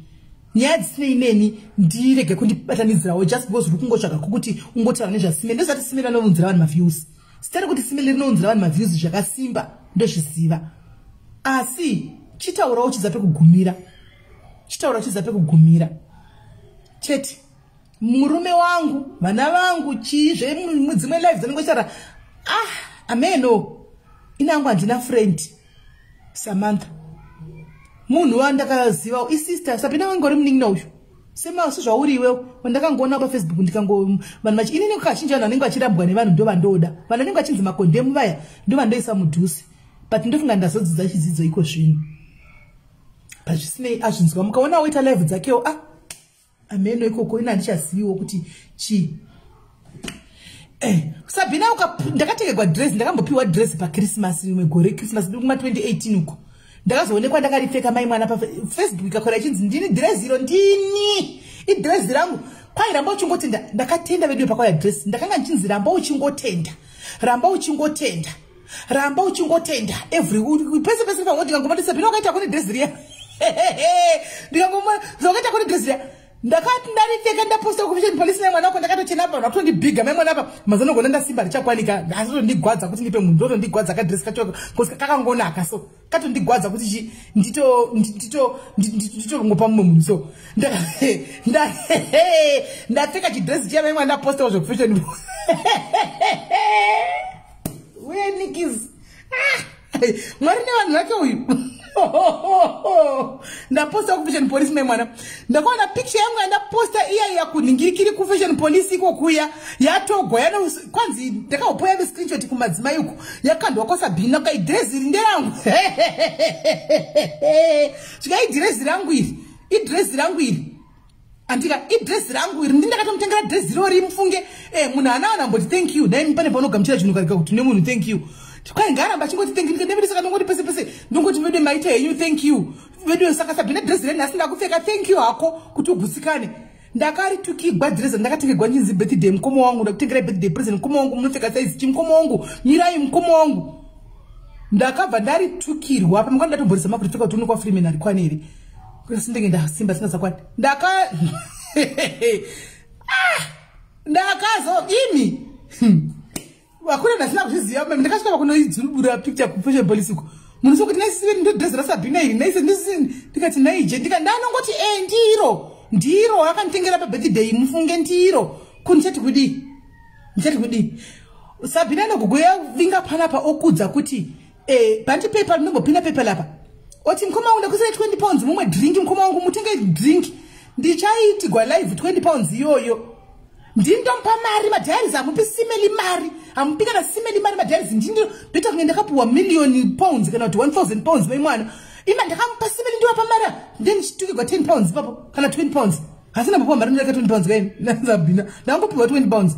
Nyaya dzisinei neni ndirege kundibatanidzirawo just because uri kungotsvaga kokuti ungotaura nezvaSimeli. Ndozvati Simeli vanounzira vanhu maviews. Sitari kuti Simeli rinounzira vanhu maviews zvakasimba, ndozviziva. Asi chitaurawo uchidza pekugumira, chitaura uchidza pekugumira chete. Murume wangu, vana vangu, chii zvemudzimwe live dzanongotaura. Ameno inangu handina friend Samantha, munhu wandakaziva isister Sabina wangu uri munin'ina uyu sezvauri iwewo wandakangoona paFacebook. Ndikango vanhu vachi inini kazhinji vanhu vanenge vachirambwa nevanhu ndovandoda, vanhu vanenge vachinzi makondemu vaya ndovandoisa mudhuze. But ndofunga ndazodzidza chidzidzo iko zvino. Pazvisinei azvinzwa, mukaona woita live dzakewo, ameno ikoko ina handichaziviwo kuti chii. Sabina ndakatengerwa dress, ndakambopiwa dress paChristmas rimwe gore, Christmas kuma 2018 uko. Ndakazoonekwa ndakaripfeka mai mwana paFacebook, ikakora ichinzi ndini dress iro, ndini idress rangu. Kwai ramba uchingotenda. Ndakatenda vedu pakwaya dress, ndakanga ndichinzi ramba uchingotenda, ramba uchingotenda, ramba uchingotenda every pese pese pangoti. Ndikangomati Sabina wakaita kune dress riya, ndikangoma wakaita kune dress riya. Ndakati ndaripfeka ndaposta kufashion police nemwana wako, ndakatochena apa vatondibiga mai mwana apa. Mazanogona ndasimba richakwanika, asitondigwadza kuti ndipe munhu, ndotondigwadza kadress kacho kosi kakangonaka, so katondigwadza kuti chi nditotongopa mumwe munhu. So ndapfeka chidress chiya mai mwana, ndapostawo zvekufashion uye nikis. Mwari nevanhu vake uyu. Ndaposta kufashion police mai mwana, ndakaona picture yangu yandaposta iya yakunhingirikiri kufashion police ikokuya yatogwa kwanzi ndakaopoya nescreenshot kumadzimai uku, yakandwa kwaSabhina kai dhirezi iri nderangu. Svikai dhirezi rangu iri, idhirezi rangu iri, andika idress rangu iri, ndindakatomutengera dress irori mufunge. Munhu ana anamboti thank you nai pane paunogamuchira chinhu karega kuti nemunhu thank you. Kwai ngaaramba achingoti thank you, ndikadeviri saka ndongoti pese pese ndongoti vedu maita henyu thank you vedu. Saka Sabina dress reni nhasi ndakupfeka, thank you hako kuti ugutsikane. Ndakaritukigwa dress ndakatengerwa nchinzi birthday mukoma wangu, ndakutengera birthday present mukoma wangu, munopfeka size chi mukoma wangu, mirai mukoma wangu. Ndakabva ndaritukirwa pamwe ndatomborisa makuripfeka kuti unokwa Freeman arikwani here, kasi ndenge ndasimba singasakwani. Ndakazo imi vakura ndasina kuzviziva. Ndakasvika pakunoidzurubura picture kufashion police uko, munhu sokuti naisive ndodress raSabhina iri naise ndikati naije ndanongoti ndiro ndiro akanditengera pabirthday mufunge ndiro kundichati kudii, ndichati kudii. Sabhina nogogo yavinga panapa okudza kuti bhandi pepa rinombopinda pepa lapa, oti mukoma wangu ndakusira 20 pounds mumwe drink, mukoma wangu mutenge drink. Ndichaitigwa live 20 pounds iyoyo, ndindomupa mari madhairis, hamupi Simeli mari, hamupi kana Simeli mari madhairis. Ndoita kunge ndakapuwa million pounds kana kuti 1000 pounds mai mwana. Ima ndakamupa Simeli ndiwapa mari, ndendichitukigwa 10 pounds ipapo kana 20 pounds. Hasina mbopuwa mari ndaka 20 pounds kaini naSabhina, ndangopiwa 20 pounds.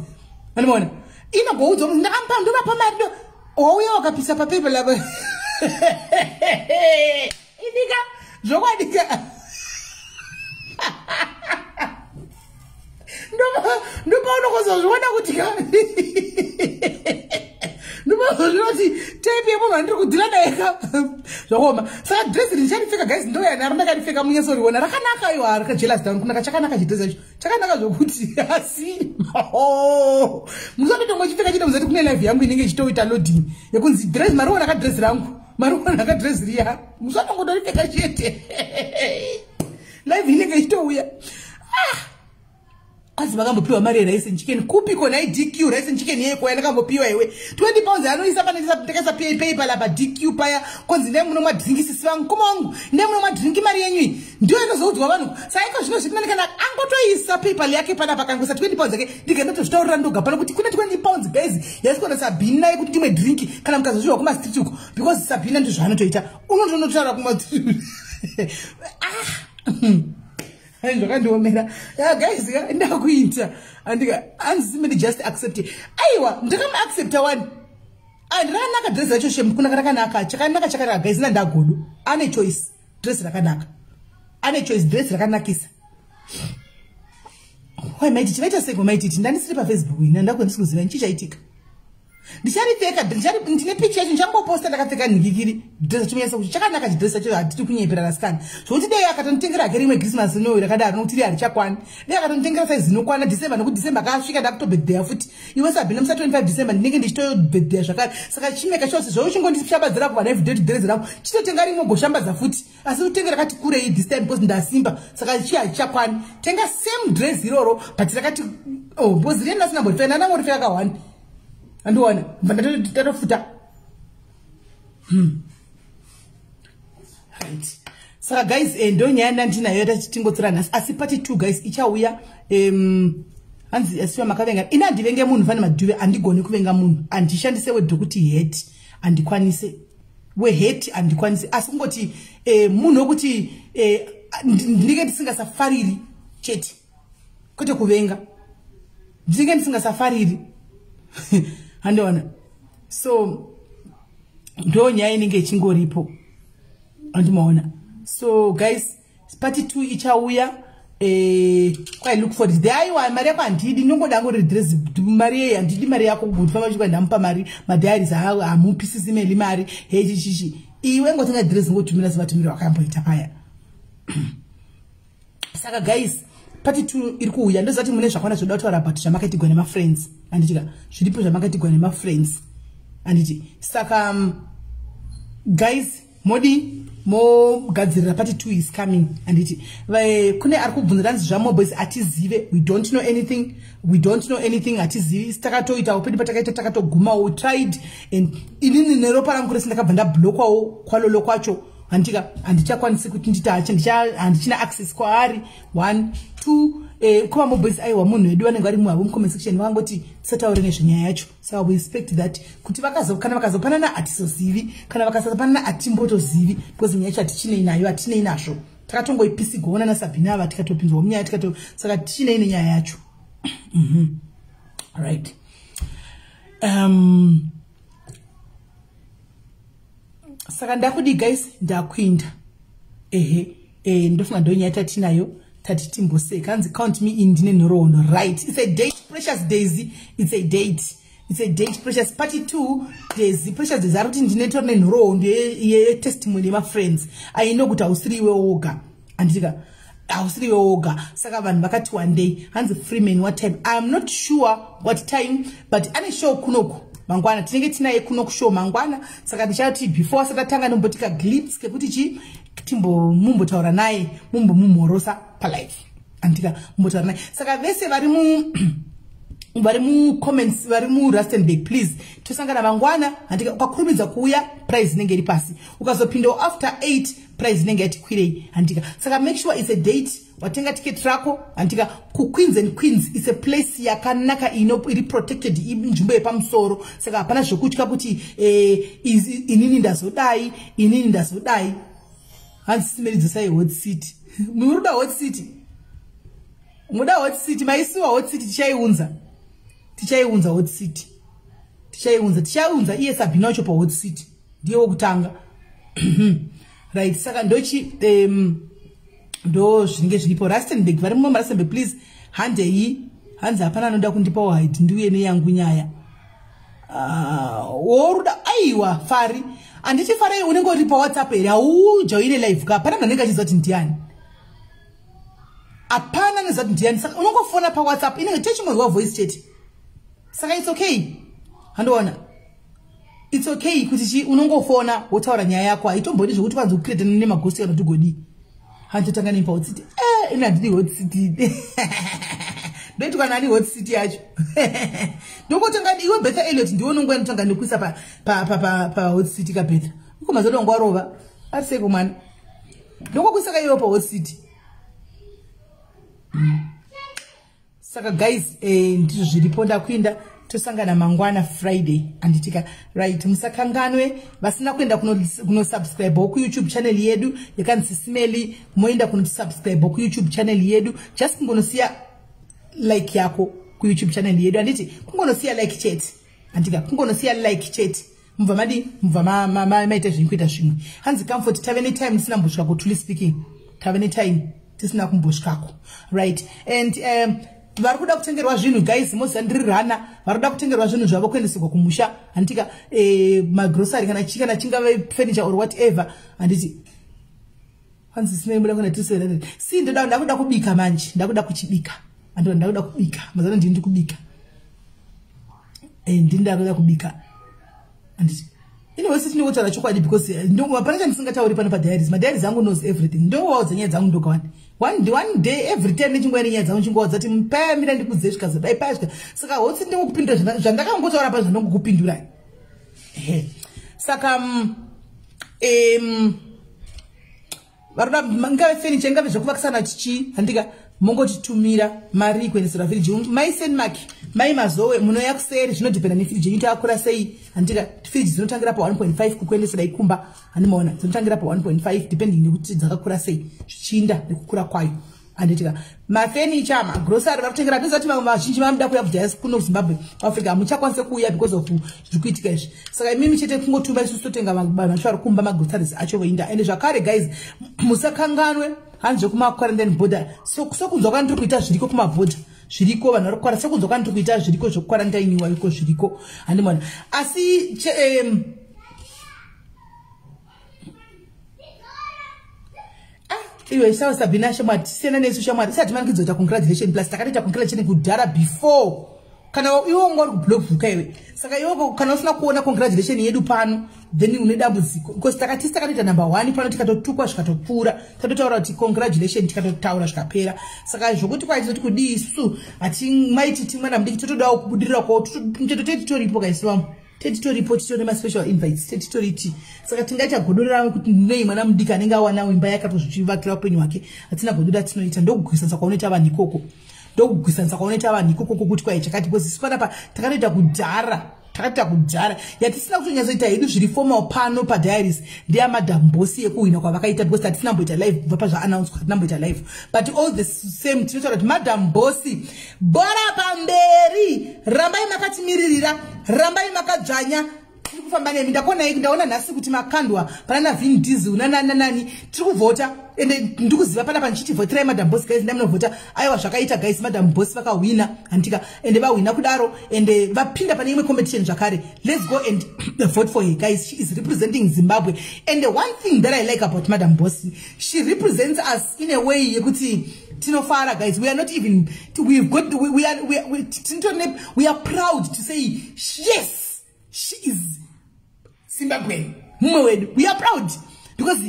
Anomaona inogoudzwa kuti ndakamupa ndovapa mari ndo wauya wakapisa papepa lako. Inika zvokwadika ndopaunokozozviona kuti ndopazozviona kuti tepi yemunhu andiri kudhira naye ka zvakaoma. Saka dress ndicharipfeka guys, ndoyanaro ndakaripfeka munyatsoriona rakanaka iwa rakajealous down kunaka chakanaka chidress chacho chakanaka zvokuti asi musatotongochipfeka chete muzati kune live yangu inenge ichitoita loading yekunzi dress mariona kadress rangu, mariona kadress riya, musatongotoripfeka chete. Live inenge ichitouya. Ah! Azi vakambopiwa mari yerice and chicken kupi kona? IDQ rice and chicken yeko yandakambopiwa iwe? £20 anoisa pane ndakaisa PayPal apa DQ paya, konzi ndai muno madrinkisi vangu, koma wangu, ndai muno madrinki, mari yenyu iyi ndiyo inozoudzwa vanhu. Saiko zvino zvirinani kana angotoisa PayPal yake panapa, akangoisa £20 yake, ndigaenda tozvitaurira ndoga pano kuti kune £20, guys, yaiswa naSabhina yekuti timwe drinki kana mukazozviwa kumastreet uko, because Sabhina ndizvaanotoita, unotonotaura kumastreet. Ah, zvakandiomera guys, ndakuita andika anzi just accept. Aiwa, ndakamuaccepta one. Rakanaka dress racho, shem, kunaka rakanaka, chakanaka chakanaka, guys. Nandagodo ane choice, dress rakanaka, ane choice, dress rakanakisa. Wai Maititi, vaita seko Maititi? Ndandisiri paFacebook ina, ndakundisi kuziva nchi chaitika. Ndicharipfeka, ndine picha yacho, ndichangoposta ndakapfeka nhikikiri dress chimuyasa kuti chakanaka chidress chacho. Hatiti kunyeperana sikana, zvokuti dai akatonditengera hake rimwe Christmas ino rakadaro, nokuti ri harichakwani. Dai akatonditengera saizi inokwana December, nokuti December akasvika ndakutobhedheya futi. Iwe Sabhina, musa 25 December ndinenge ndichitobhedheya zvakare. Saka chimeka chose zvauchingondishabadzira kuvanhu everyday kuti dress rangu, chitotenga rimwe goshambadza futi, asi utenge rakati kurei this time because ndasimba, saka chi hachichakwani. Tenga same dress iroro but rakati, oh, because rieni ndasina ndangoripfeka ka1, andiona bva ndatofuta. Right, saka guys, ndo nyaya ndandinayo yatachitingotsira nhasi, asi part 2, guys, ichauya. Hanzi asiwa makavenga. Ini handivenge munhu, fane madhuve, handigoni kuvenga munhu, handishandise word rokuti hate, handikwanise wehate, handikwanise, asi kungoti munhu wekuti ndinenge ndisingasafariri chete, kwete kuvenga, ndinenge ndisingasafariri, handiona. So ndo nyaya inenge ichingoripo, andimaona. So guys, part 2 ichauya. Kwai look for it. Aiwa, mari yako handidi, ndinongoda ngoredress mari yei, handidi mari yako. Kufamba chikwa ndamupa mari madiaries, hamupisisi meli mari hechichichi. Iwe ngotenga dress, ngotumira sematumiro akamboita paya. Saka guys, part 2 iri kuuya. Ndozati mune zvakwana zvoda kutaura about zvamakaitigwa nemafriends, handitika? Zviripo zvamakaitigwa nemafriends, handiti? Saka guys, modi mogadzirira, part 2 is coming, handiti? Kune ari kubvunza, danzi zvamoboys hatizive, we don't know anything, we don't know anything, hatizivi. Takatoitawo pedu patakaita, takatogumawo, tried and inini neropa rangu rese ndakabva ndablokwawo kwalolo kwacho, handitika? Handichakwanisi kuti nditi handichina access kwaari. One, two, kuva moboys, aiwa, munhu wedu vanenge vari muhavo mucomment section vakangoti tisataure nezvenyaya yacho. Saka we respect that, kuti kana vakazopanana hatizozivi, kana vakasapanana hatimbotozivi, because nyaya yacho hatichinei nayo, hatinei nazvo. Takatongoipisigoona naSabhina ava, tikatopinzwa munyaya tikato, saka tichinei nenyaya yacho. Right, saka ndakudi guys, ndakuinda. Ehe, ndofunga ndonyaya tatinayo, tati timboseka. Hanzi count me in, ndine nhoroondo. Right, it's a date, Precious Daisy, it's a date, it's a date, Precious. Part 2, Daisy, Precious Daisy ari kuti ndine tori nenhoroondo yetestimony yemafriends. Aino kuti hausiri iwe woga, handitika? Hausiri iwe woga. Saka vanhu vakati one day. Hanzi Freeman, what time? I am not sure what time, but ane show kunoku mangwana, tinenge tinaye kuno kushow mangwana. Saka ndichati before asati atanga nombotika glimpse kekuti chi timbomumbotaura naye, mumbomumhorosa palive, andika? Mumbotaura naye. Saka vese vari mucomments, vari muRustenburg, please, tosangana mangwana, handika? Ukakurumidza kuuya, price inenge iri pasi. Ukazopindawo after 8, price inenge yati kwirei, handika? Saka make sure it's a date, watenga tiketi rako, handika? KuQueens and Queens, it's a place yakanaka, ino iri protected, inzvimbo yepamusoro. Saka hapana zvekutya kuti inini ndazodai, inini ndazodai. Hanzi simeridzosai hot city. Muruda hot city, muda hot city, maisiwa hot city, tichaiunza, tichaiunza hot city, tichaiunza, tichaiunza. Iye Sabhina wacho pahot city ndiye wokutanga, right? Saka ndochi ndo zvinenge zviripo. Rustenburg, vari muno muRustenburg, please handei. Hanzi hapana anoda kundipawo haidi, ndiuye neyangu nyaya. Woruda aiwa, fari handiti? Farai, unenge uri paWhatsApp here? Haujoine live ka? Hapana munhu anenge achiziva kuti ndiani, hapana anoziva kuti ndiani. Saka unongofona paWhatsApp, inenge techingonzwa voice chete. Saka it's okay, handiona? It's okay kuti chi unongofona wotaura nyaya yako, haitombodi zvokuti kwanzi kucreatana nemagosti kana kuti godii. Handitotanga nei pahot city? Ina handidi hot city. Ndoitwa nani hot city yacho? Ndongotanga iwe Betha Elliot, ndiwe unonguva ndotanga ndikuisa pahot city kaBetha. Uko mazoti wangu warova. Ari seko mwana. Ndongokuisa kaiwe pahot city. Saka guys, ndizvo zviripo. Ndakuinda, tosangana mangwana Friday, anditika? Right, musakanganwe vasina kuenda kunosubscribe kuYouTube channel yedu yakanzi Simeli, moenda kunosubscribe kuYouTube channel yedu. Just kungonosiya like yako kuYouTube channel yedu, handiti? Kungonosiya like chete, handika? Kungonosiya like chete, mubva madi, mubva maita zvinhu, kuita zvimwe. Hanzi Comfort, tave netime tisina kumbosvikako. Truly speaking, tave netime tisina kumbosvikako, right? And vari kuda kutengerwa zvinhu, guys, moziva ndiri rana. Vari kuda kutengerwa zvinhu zvavo kuendeserwa kumusha, handitika? Magrosary kana chi, kana chingave furniture or whatever, handiti? Hanzi simemuda kuenda tisere si ndoda, ndakuda kubika manje, ndakuda kuchibika, andona ndakuda kubika mazana, ndini ndikubika, ndini ndakuda kubika, handiti? Anyway, sitinongotaura chokwadi because hapana chandisingatauri pano padiaries. Madiaries angu knows everything. Ndowaudza nyaya dzangu ndokawani one day, every time nechinguva nenyaya dzangu chingowadza kuti paya mira ndikudze zvikazodai paya svika. Saka hotsi ndingokupindura zvandakangotaura pa zvandongokupindurai. Ehe, saka varoda ingave furniture, ingave zvekuvakisana, chichi, handika? Mongotitumira mari kuendesera firiji. Mai Senmark, mai Mazowe, munoya kuseri, zvinodhipenda nefiriji yenyu takakura sei, handika? Firiji dzinotangira pa1.5 kukuendesera ikumba, handimaona? Dzinotangira pa1.5 depending nekuti dzakakura sei, zvichiinda nekukura kwayo, handitika? Mafurniture, magrosary, vari kutengera ndizati vamwe vazhinji vanoda kuuya kudiaspora kuno kuZimbabwe, Africa, hamuchakwanisi kuuya because of zviri kuitika izvi. Saka imimi chete kungotuma, isusu totenga, vanhu vacho vari kumba magroceries acho voinda. Ende zvakare guys, musakanganwe hanzi zvekumaquarantine border. Sokunzwa kwandiri kuita, zviriko kumabhodha, zviriko, vanhu vari kukwara. Sekunzwa kwandiri kuita, zviriko zvekuquarantainiwa iko, zviriko, handimona? Asi iwe sawa Sabina shamwari, tisiyana nesu shamwari, isati manikidzo kuita congratulation. Plus takatoita congratulation kudhara before kana iwe wanga uri kublock iwe. Saka iwe kana usina kuona congratulation yedu pano, then une dambudziko, because takatisi takatoita number one pano, tikatotukwa zvikatopfuura, tatotaura kuti congratulation, tikatotaura zvikapera. Saka zvokuti kwaitoti kudii, isusu hatimaititi mwana mudiki, totodawo kubudirira kwao. Tetitoripo kaisi vamwe, tetitoripo, titori maspecial invites, tetitoriti. Saka tingaita godo ravo kuti nei mwana mudiki anenge awanawo imba yake atozvichivakira upenyu hwake? Hatina godo ratinoita. Ndokugwisanisa kwaunoita vanhu ikoko, ndokugwisanisa kwaunoita vanhu ikoko kokuti kwai chakati, because isu panapa takatoita kudhara, takatoita kudhara. Yatisina kutonyatsoita hedu zviri formal pano padiaries ndeyaMadam Boss yekuhwina kwavakaita, because hatisina mboita live kubva pazvaannouncwa, hatina mboita live. But all the same tinotaura kuti Madam Boss, bhora pamberi, rambai makatimiririra, rambai makadzvanya, tiri kufamba nemi. Ndakonai, ndaona nhasi kuti makandwa pana naVin Diesel nananani. Tiri kuvhota, ende ndikuziva panapa ndichiti vhoterai Madam Boss, guys, ndamunovhota. Aiwa, zvakaita guys, Madam Boss vakahwina, handika? Ende vahwina kudaro, ende vapinda pane imwe competition zvakare. Let's go and vote for her, guys. She is representing Zimbabwe, and the one thing that I like about Madam Boss, she represents us in a way yekuti tinofara. Guys, we are not even, we've got we are we, we, we are proud to say yes, she is Zimbabwean, mumwe wedu. We are proud because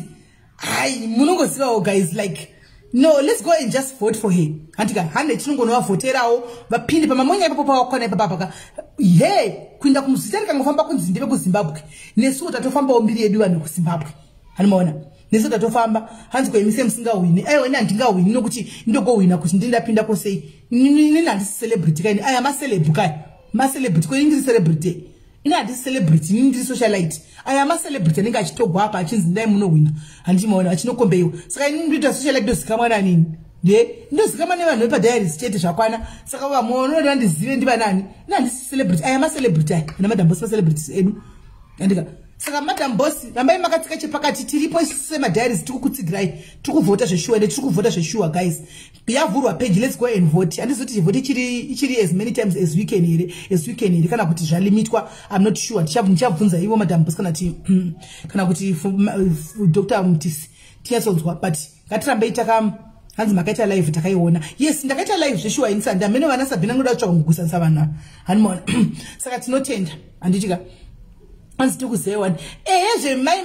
hai, munongozivawo guys, like, no, let's go and just vote for her, handika? Hande tinongonovavhoterawo vapinde pamamonya ipapo, pavakwana ipapapaka he kuinda kumuzita rikangofamba kunzi ndeve kuZimbabwe, nesuwo tatofambawo mbiri yedu vanhu vekuZimbabwe, handimaona? Nesu tatofamba. Hanzi koimise musingahwini? Aiwa, ini handingahwini nokuti indogohwina kuti ndindapinda kosei? Inini handisi celebrity kaini. Aya maceleb kai, macelebrity ko, ini ndiri celebrity? Ini handisi celebrity, inini ndiri socialite. Aya macelebrity anenge achitogwa apa achinzi ndai munohwina, handimaona? Achinokombeyiwa. Saka inini ndoita socialite, ndozikamwa nanini? Nde ndozikamwa nevanhu vepadiaries chete, zvakwana. Saka vamwe vanoda ndizive ndivanani? Ini handisi celebrity. Aya macelebrity aya, ana Madam Boss, macelebrities edu, andika? Saka Madam Boss, rambai makatsika chepakati. Tiripo isusu semadiaries, tiri kukutsigirai, tiri kuvhota zveshuwa, ende tiri kuvhota zveshuwa. Guys, yavhurwa page, let's go and vote. Handizoti chivhoti ichiri as many times as we can here, as we can here, kana kuti zvalimitwa, I'm not sure. Ndichabvunza ivo Madam Boss kana kuti Dr Mutisi, tinyatsonzwa. But ngatirambei taka. Hanzi makaita live, takaiona. Yes, ndakaita live zveshuwa ini sandi amene vana Sabhina ngoda kutsvaka kugusanisa vanhu ava, handimaona? Saka tinotenda, handitika? Hanzi tikuziva ehe zvemai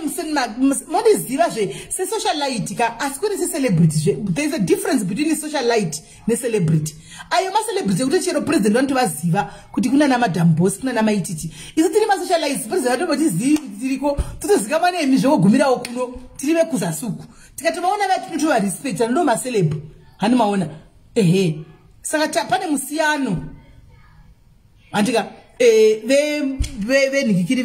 mondiziva zve sesocialite ka, asi kune secelebrity zve. There is a difference between socialite necelebrity. Ayo macelebrity ekuti chero president vanotovaziva kuti kuna naMadam Boss, kuna namaititi. Isu tiri masocialites, president vatombotizivi tiriko, totozikamwa nemi zvekugumirawo kuno, tiri vekuzasuku. Tikatovaona vatinotovarespecta, ndo maceleb. Hani maona? Ehe, saka pane musiyano, handika? Venhikikiri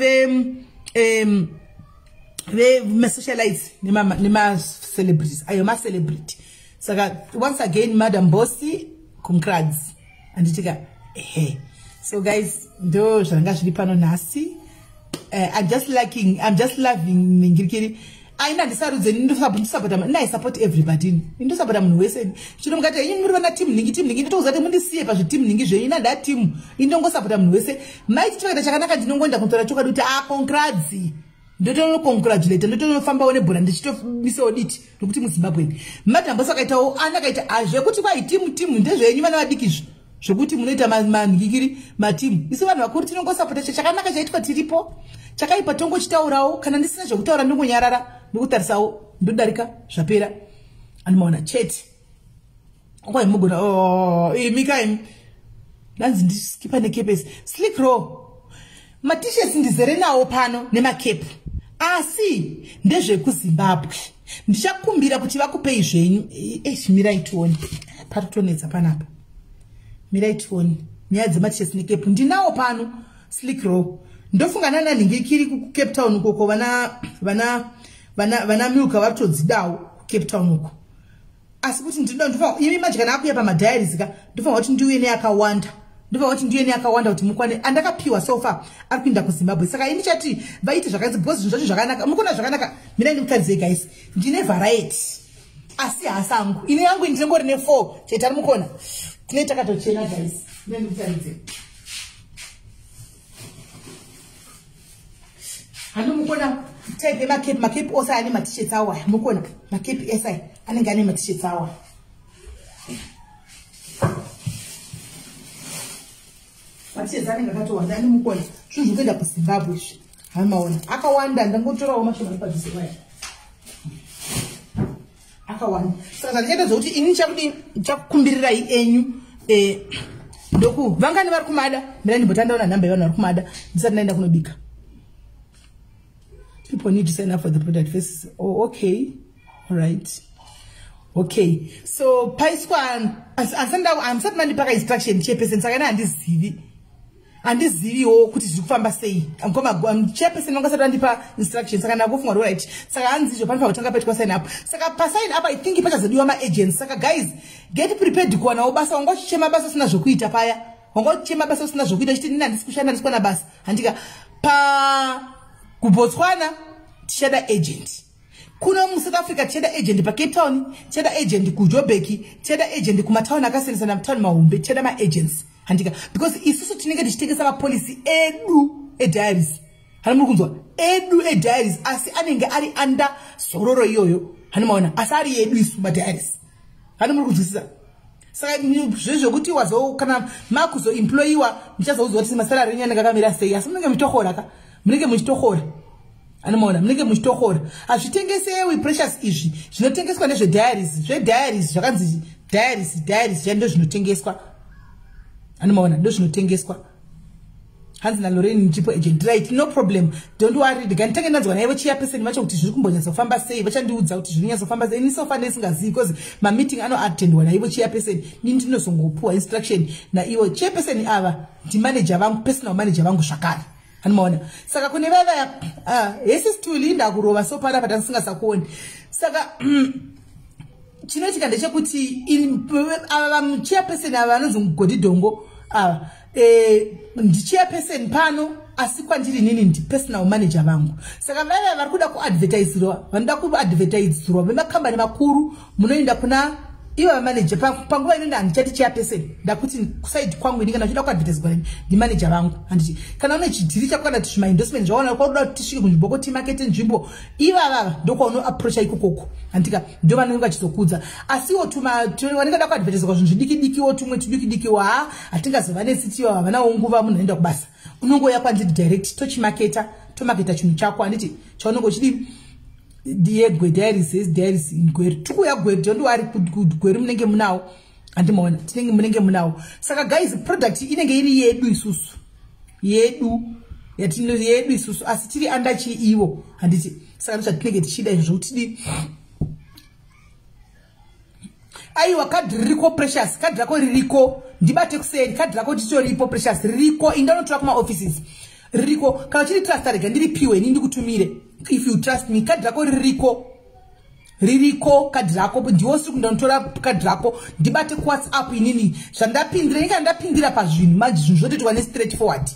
vemasocialites nemacelebrities, ayo macelebrity. Saka once again, Madam Bossy, congrats, handitika? Ehe, so guys, ndo zvanga zviri pano nhasi. I'm just loving ningirikiri. Aina ndisarudze, ndosapota, ndai support everybody, ndosapota munhu wese. Chino mukati inyi muri vana team ningi, team ningi, nditokuza kuti mundisiye pazviteam ningi zvenyu. Ina nda team, indongosapota munhu wese. Maiti chakaita chakanaka, ndinongoenda kunotaura chokwadi kuti a congrats, ndotonocongratulate, ndotonofambawo nebhora, ndichitomisawo diti nokuti muZimbabwe Madam Boss akaitawo anakaita. Zvekuti kwai team team ndezvenyu vana vadikizvo, zvokuti munoita manhikikiri mateam. Isu vanhu vakuru tinongosapota chakanaka chaitwa, tiripo. Chakaipa tongochitaurawo. Kana ndisina zvekutaura, ndongonyarara, ndokutarisawo, ndodarika, zvapera. Anomaona chete kwai mugona. Oh, imi kaimi, ndanzi ndiskipa nekepesi slick row. Matishets ndizere nawo pano nemakepu, asi ndezvekuZimbabwe. Ndichakumbira kuti vakupei zvenyu. Mirai tione, patotonetsa panapa. Mirai tione nyaya dzematishets nekepu. Ndinawo pano, slick row. Ndofunga nana nhingikiri kuCape Town ukoko, vana Milka varitodzidawo kuCape Town uko. Asi kuti imi manje kana akuya pamadiaries ka, ndofanira kuti ndiuye neakawanda, ndofanira kuti ndiuye neakawanda kuti mukwane. Andakapiwa so far ari kuinda kuZimbabwe. Saka ini chati vaite zvakanzi, because zvinhu zvacho zvakanaka, mukona zvakanaka. Mina ndikutaridzei guys, ndine variety, asi hasangu ini yangu ndinongori ne4 chete. Ari mukona tine takatochena guys. Mina ndikutaridzei, handi mukona type yemacape? Macape ose ane matishets awo aya. Mukona macape ese aya anenge ane matishets awo. Matishets anenge akatowanda ane. Mukona zvinhu zvikuenda kuZimbabwe izvi, hamaona akawanda. Ndangotorawo mashoma ari padhuze aya, akawanda. Saka zvandichaita zvokuti ini ndichakudini, ndichakukumbirirai enyu. Ndoku vangani vari kumada? Mira ndimbotandaona nhamba yevanhu vari kumada ndisati ndaenda kunobika. People need to sign up for the product first. Oh, okay, all right, okay. So paiswa, hamusati mandipaka instruction, chairperson. Saka ina handiziviwo kuti zviri kufamba sei. Chairperson vangasati vandipa instruction, saka ndakufunga kuti right. Saka hanzi izvo panofanira kutanga paitwa sign up. Saka pasign up, I think pachazodiwa maagents. Saka guys, get prepared kuwanawo basa. Wanga uchichema basa usina zvokuita paya, wanga uchichema basa usina zvokuita, chiti nini handisi kushanda, handisi kuwana basa, handika? Pa kuBotswana tichada agent, kuno muSouth Africa tichada agent, paCape Town tichada agent, kuJobek tichada agent, kumatauni akasiyana-siyana, matauni mahombe tichada maagents, handika? Because isusu tinenge tichitengesa mapolicy edu ediaries. Hani muri kunzwa? Edu ediaries, asi anenge ari under Zororo iyoyo, hani maona? Asi ari edu isu madiaries. Hani muri kunzwisisa? Saka zvezvekuti wazo kana makuzoemployiwa, muchazoudzwa kuti masalary enyu anenge akamira sei. Asi munenge muchitohora ka, munenge muchitohora, anomaona? Munenge muchitohora. Hazvitengesewi, Precious. Izvi zvinotengeswa nezvediaries, zvediaries zvakanzi diaries, diaries zva ndo zvinotengeswa, anomaona? Ndo zvinotengeswa. Hanzi naLorraine, ndipo agent. Right, no problem, don't worry. Ndikanditange ndanzwa naivo chairperson vacho kuti zviri kumbonyatsofamba sei. Vachandiudza kuti zviri kunyatsofamba sei. Ini so far ndisingazivi, because mameeting anoattendwa naivo chairperson. Ini ndinozongopuwa instruction naivo chairperson. Ava ndimanager vangu, personal manager vangu zvakare, hanimaona? Saka kune vavaya, hesi stuli, ndakurova so panapa tandisingasakuoni. Saka chinoitika ndechekuti ava chairperson ava vanonzi Mugodhidhongo ava, ndichairperson pano, asi kwandiri nini ndipersonal manager vangu. Saka vaya vari kuda kuadvertisirwa, vanoda kuadvertisirwa vemakambani makuru, munoenda kuna Iva manager panguva ino handichati chairperson, ndakuti kuside kwangu ini kana uchida kuadvertiswa ndimanager vangu, handiti? Kana une chidhiri chako kana kuti zvimaendorsement zvawana kwakuda kuti tisvike kunzvimbo kuti makete nzvimbo, ivavava ndokwaunoapproacha ikokoko, handika? Ndo vanenge vachizokudza. Asiwo vanenge da kuadvertiswa zvinhu zvidiki-dikiwo, tumwe tudikidikiwo, ha, hatingazova nesitiwa, havanawo nguva, munhu anoenda kubasa. Unongouya kwandiri direct, tochimaketa, tomaketa chinhu chako, handiti? Chaunenge uchidi yegwe diaries, diaries Gweru, tikuuya Gweru, don't worry, Gweru munenge munawo, handimaona? Tinenge munenge munawo. Saka guys, product inenge iri yedu isusu, yedu yatino yedu isusu, asi tiri under chiivo, handiti? Saka ndozvatinenge tichida izvozvo kuti tidi. Aiwa, kadhi ririko, Precious, kadhi rako ririko, ndibate kuseri, kadhi rako titoripo, Precious, ririko, indanotora kumaoffices, ririko. Kana uchiri trust, rega ndiripiwe ini ndikutumire. If you trust me, kadhi rako ririko, ririko kadhi rako, ndiwo siri kundanotora kadhi rako. Ndibate kuWhatsApp inini, zvandapindira ini, kana ndapindira pazvinhu manje, zvinhu zvotoitwa nestraight forward.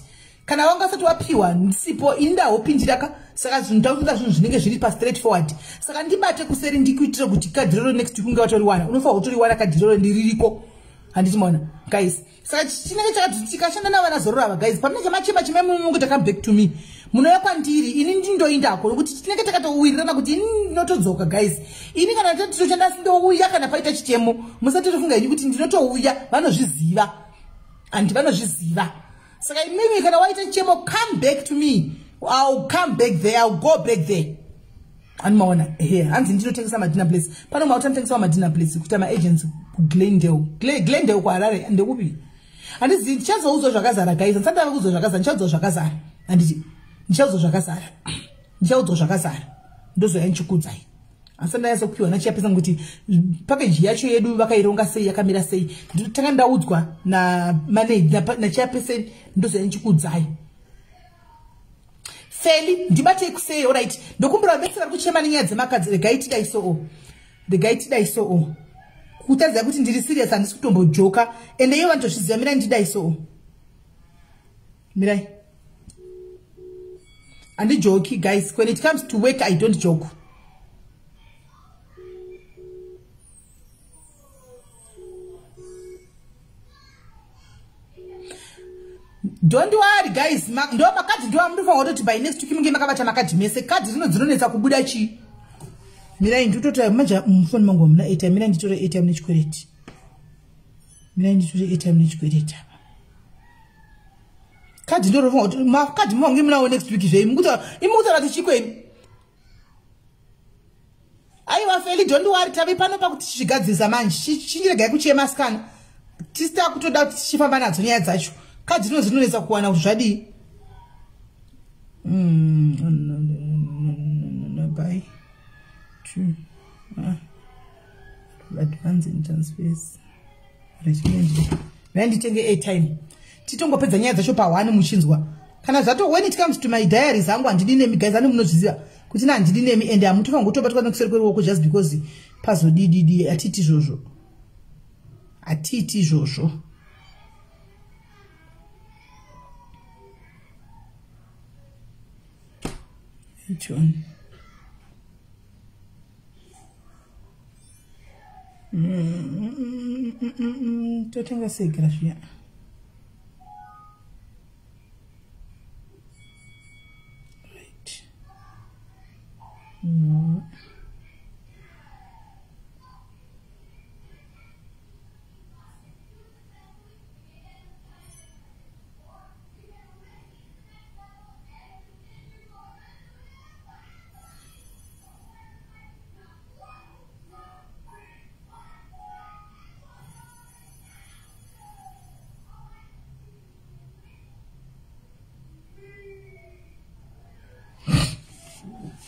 Kana wanga usati wapiwa ndisipo, ini ndahopindira ka. Saka zvinhu takutoda zvinhu zvinenge zviri pastraight forward. Saka ndibate kuseri, ndikuitire kuti kadhi roro next week unge watoriwana. Unofanira kutoriwana kadhi roro, ndiririko, handiti maona, guys? Saka chinenge chakati tikashanda navana Zororo ava, guys, pamunenge machema chema munongoita come back to me, munouya kwandiri, ini ndindoindako, nokuti tinenge takatowirirana kuti ini ndinotodzoka. Guys, ini kana titoshanda ndouya kana paita chitemo, musatotofunga ini kuti ndinotouya, vanozviziva, handi? Vanozviziva. Saka imimi kana waita chichemo, come back to me, I'll come back there, I'll go back there, andimaona? Ehe, hanzi ndinotengesa madinner plates pano, mauta ndotengesa madinner plates, kuita maagents kuGlendale, Glendale kuHarare ndekupi, handizivi. Ndichazoudzwa zvakazara, guys, ndisati ndava kuudzwa zvakazara, ndichaudzwa zvakazara, handiti? Ndichaudzwa zvakazara, ndichaudzwa zvakazara, ndozoya ndichikudzai. Asi ndanyatsa kupiwa nachiyapisa kuti package yacho yedu vakaironga sei, yakamira sei, ndotanga ndaudzwa nachairperson, ndozoya ndichikudzai. Feli, ndibatei kusei, alright? Ndokumbira vese vari kuchema nenyaya dzemakadzi, regai tidai soo, regai tidai soo, kutaridza kuti ndiri serious, handisi kutombojoka, ende iyo vanotozviziva. Mirai, ndidai soo, mirai, handijoki, guys. When it comes to work, I don't joke. Don't worry, guys. Ndo makadhi ndo amunofanira kutoti by next week munge makabata makadhi mese. Kadhi rino dzinonetsa kubuda chii? Mirai, nditotora manje, mufoni mangu hamuna airtime. Mirai nditore airtime nechikwereti, mirai nditore airtime nechikwereti apa. Kadhi ndorofunga kuti makadhi muvange munawo next week zvei, imukutaura kuti chikweni. Aiwa Feli, don't worry, tave pano pakuti tichigadzirisa manje. Chindiregai kuchema, asikana, tisita kutoda kuti tichifamba nadzo nyaya dzacho. Kadhi rino dzinonetsa kuwana kuti zvadii. No, buy two advance in transfers. Right, nditenge airtime, titongopedza nyaya dzacho pa1 muchinzwa kana zvato. When it comes to my diaries angu, handidi nemi, guys, ane munozviziva kuti na handidi nemi, ende hamutofanira kutobatwa nekuseri kweruoko just because pazodididi. Hatiti izvozvo, hatiiti izvozvo. Which one? Totenga sei zviya? Right.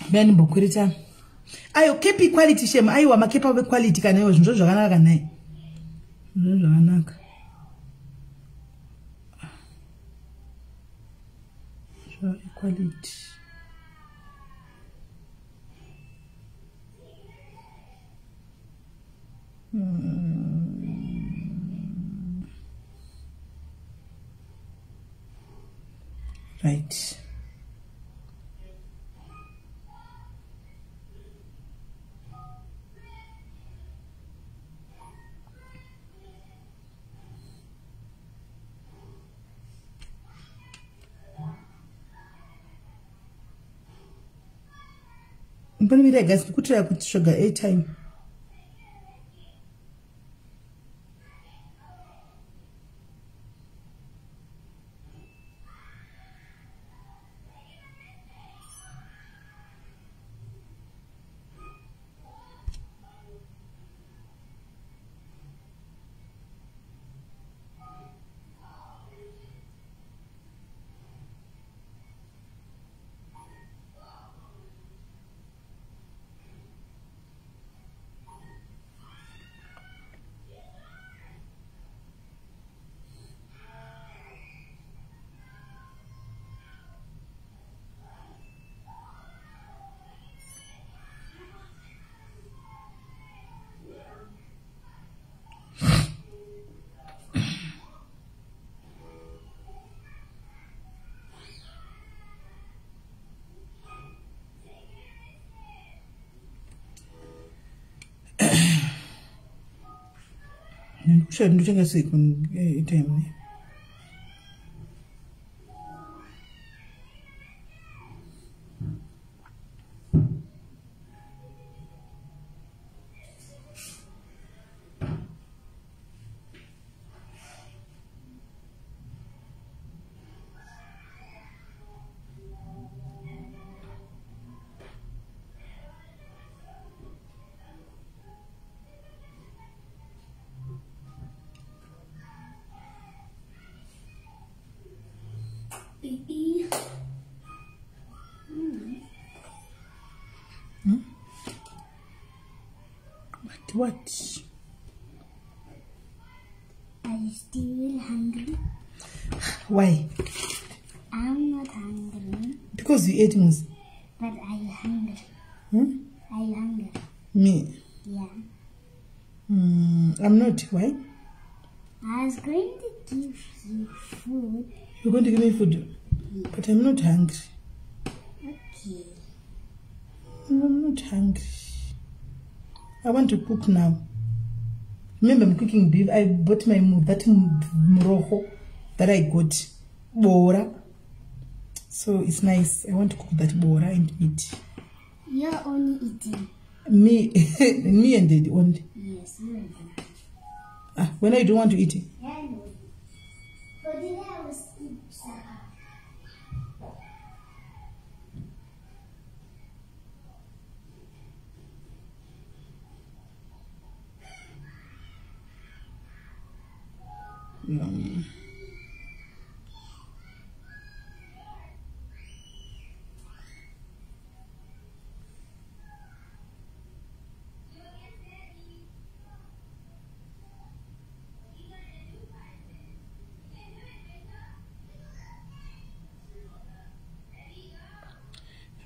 Ndanimbokwereta ayo kepi quality shem. Aiwa, makepa ave quality kana iwo, zvinhu zvakanaka nai, zvinhu zvakanaka zva quality. Right. Mbonomira guys, ndikutraya kutsvaga airtime. Ndikutenga sei airtime ne? Baby. What? Are you still hungry? Why? I'm not hungry. Because you ate most. But are you hungry? Hmm? Are you hungry? Me? Yeah. I'm not. Why? I was going to give you food. You're going to give me food? Yeah. But I'm not hungry. Okay. I'm not hungry. I want to cook now. Remember, I'm cooking beef. I bought my that moroho that I got, bora. So it's nice. I want to cook that bora and meat. You're only eating. Me, me and Daddy only. Yes, you and Daddy. Ah, when I don't want to eat it. Yeah, I know. For dinner, I was eat supper.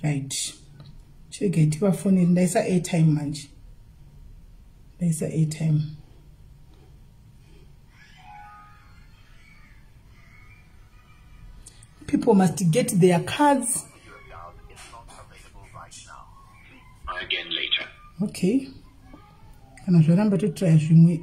Right. Chege tivafoneri ndaisa airtime manje. Ndaisa airtime. People must get their cards. Again later. Okay. Kana zvaramba totry zvimwe.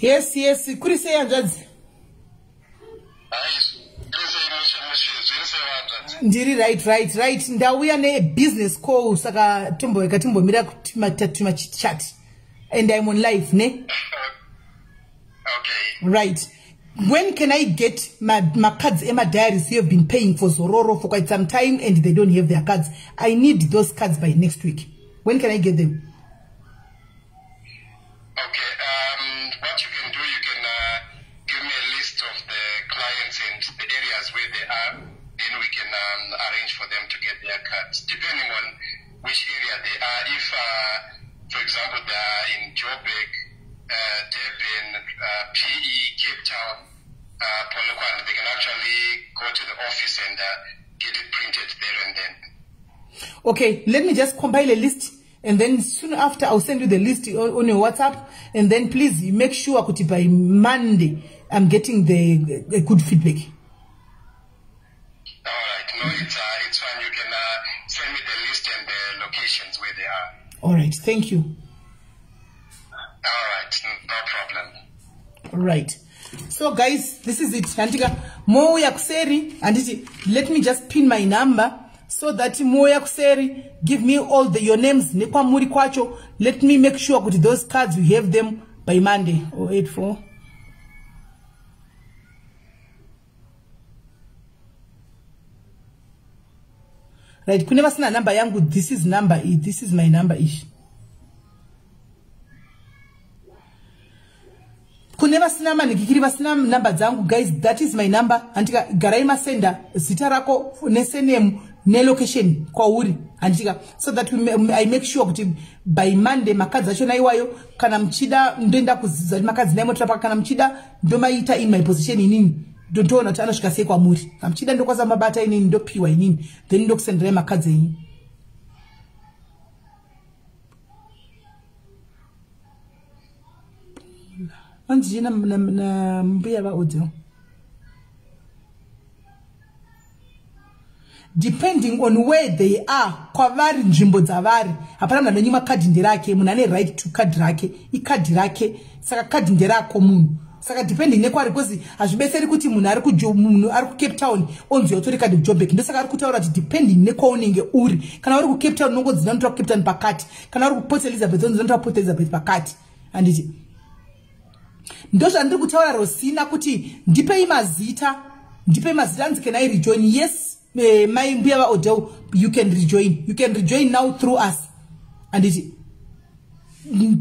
Yes, yes. Kuri sei hanzvadzi? Ndiri right. Ndauya ne-business call, saka tomboeka timbomira tuma chit-chat. And I'm on live, ne? Okay. Right. When can I get my cards and my diaries? You have been paying for Zororo for quite some time and they don't have their cards. I need those cards by next week. When can I get them? Okay. What you can do, you can give me a list of the clients and the areas where they are. Then we can arrange for them to get their cards, depending on which area they are. If, for example, they are in Joburg, Durban, PE, Cape Town, Polokwane. They can actually go to the office and get it printed there and then. Okay, let me just compile a list, and then soon after I'll send you the list on your WhatsApp, and then please make sure kuti by Monday I'm getting the good feedback. All right, no, it's fine. You can send me the list and the locations where they are. All right, thank you. All right, no problem. All right. So guys, this is it. Handika mouya kuseri, handiti, let me just pin my number so that mouya kuseri, give me all your names nekwamuri kwacho. Let me make sure kuti those cards we have them by Monday. 084. Right, kune vasina number yangu, this is number, this is my number ish. Kune vasina manikikiri vasina number dzangu, guys, that is my number. Handika garai masenda zita rako nesename nelocation kwauri, handika, so that I make sure kuti by Monday makadzi acho naiwayo, kana muchida ndoenda kuziza kuti makadzi naimotora paka, kana muchida ndomaita in my position inini, ndotoona kuti anosvika sei kwamuri. Kana muchida ndokwanisa mabata inini, ndopiwa inini, then ndokusenderai makadzi enyu. Anzi na mbuya va audio. Depending on where they are, kwavari nzvimbo dzavari, hapana munhu anonyima kadhi nderake, munhu ane right to kadhi rake, ikadhi rake, saka kadhi nderako munhu. Saka depending nekwari, because hazvibetseri kuti munhu ari ku Cape Town onzi yotori kadhi kuJoburg. Ndosaka ari kutaura kuti depending nekwaunenge uri, kana uri ku Cape Town unongonzi ndinotora Cape Town pakati, kana uri ku Port Elizabeth onzi ndinotora Port Elizabeth pakati. Handiti ndozvandiri kutaura Rosina kuti ndipei mazita, ndipei mazita, anzi can I rejoin? Yes, mai mbuya va Odell, you can rejoin. You can rejoin now through us. Anditi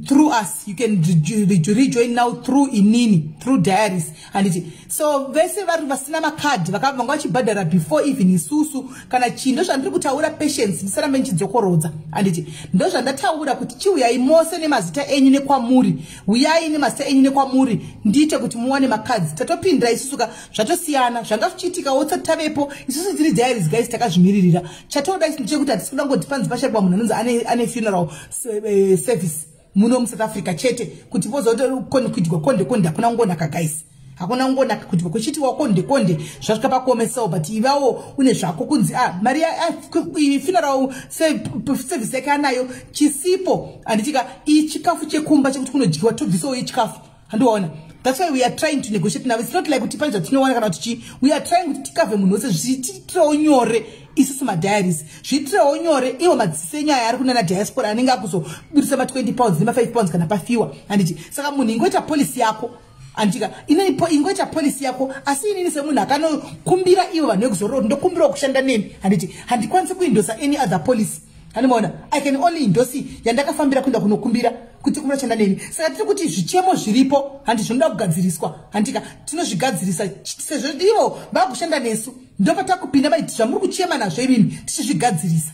through us you can rejoin now through inini, through diaries. Anditi so vese vari vasina makadhi vakanga vachibhadhara before even isusu kana chii, ndozvandiri kutaura patience, ndisarambe ndichidzokorodza. Anditi ndozvandataura kuti chiuyai mose nemazita enyu nekwamuri, uyai nemazita enyu nekwamuri, ndiite kuti muwane makadhi. Tatopindira isusu ka, zvatosiyana zvanga zvichiitikawo tavepo isusu tiri diaries guys, takazvimiririra. Chatoda isu ndechekuti hatisi kuda ngoti panzi pashaikwa munhu anonzi ane funeral service muno muSouth Africa chete, kuti pozokuitwa konde konde, hakuna kungonaka guys, hakuna kungonaka kuti kuchitiwa konde konde zvasvika pakuomesawo, but ivawo une zvako kunzi mari funeral service yake anayo chisipo, handitika ichikafu chekumba chekuti kunodyiwa tobvisawo ichikafu, handiwaona. That's why we are trying to negotiate now. It's not like kuti pane zvatinowana kana kuti chii, we are trying kuti tikavhe munhu wese, zviitirewo nyore isusu madiaries, zviitirewo nyore iwo madziso enyaya ari kunana diaspora anenge akuzobudisa ma20 pounds nema5 pounds kana pafiwa, handiti. Saka munhu ingoita policy yako, handitika ingoita policy yako, asi inini semunhu akanokumbira ivo vanhu vekuzorora ndokumbirawo kushanda nemi, handiti handikwanisi kuindosa any other policy. Handimaona, I can only endorse yandakafambira kuenda kunokumbira kuti kumbira kushanda nemi. Saka tiri kuti zvichemo zviripo, handi zvinoda kugadziriswa, handika tinozvigadzirisa sezvo ivo vakushanda nesu, ndopatakupinda maiti zvamuri kuchema nazvo imimi tichizvigadzirisa.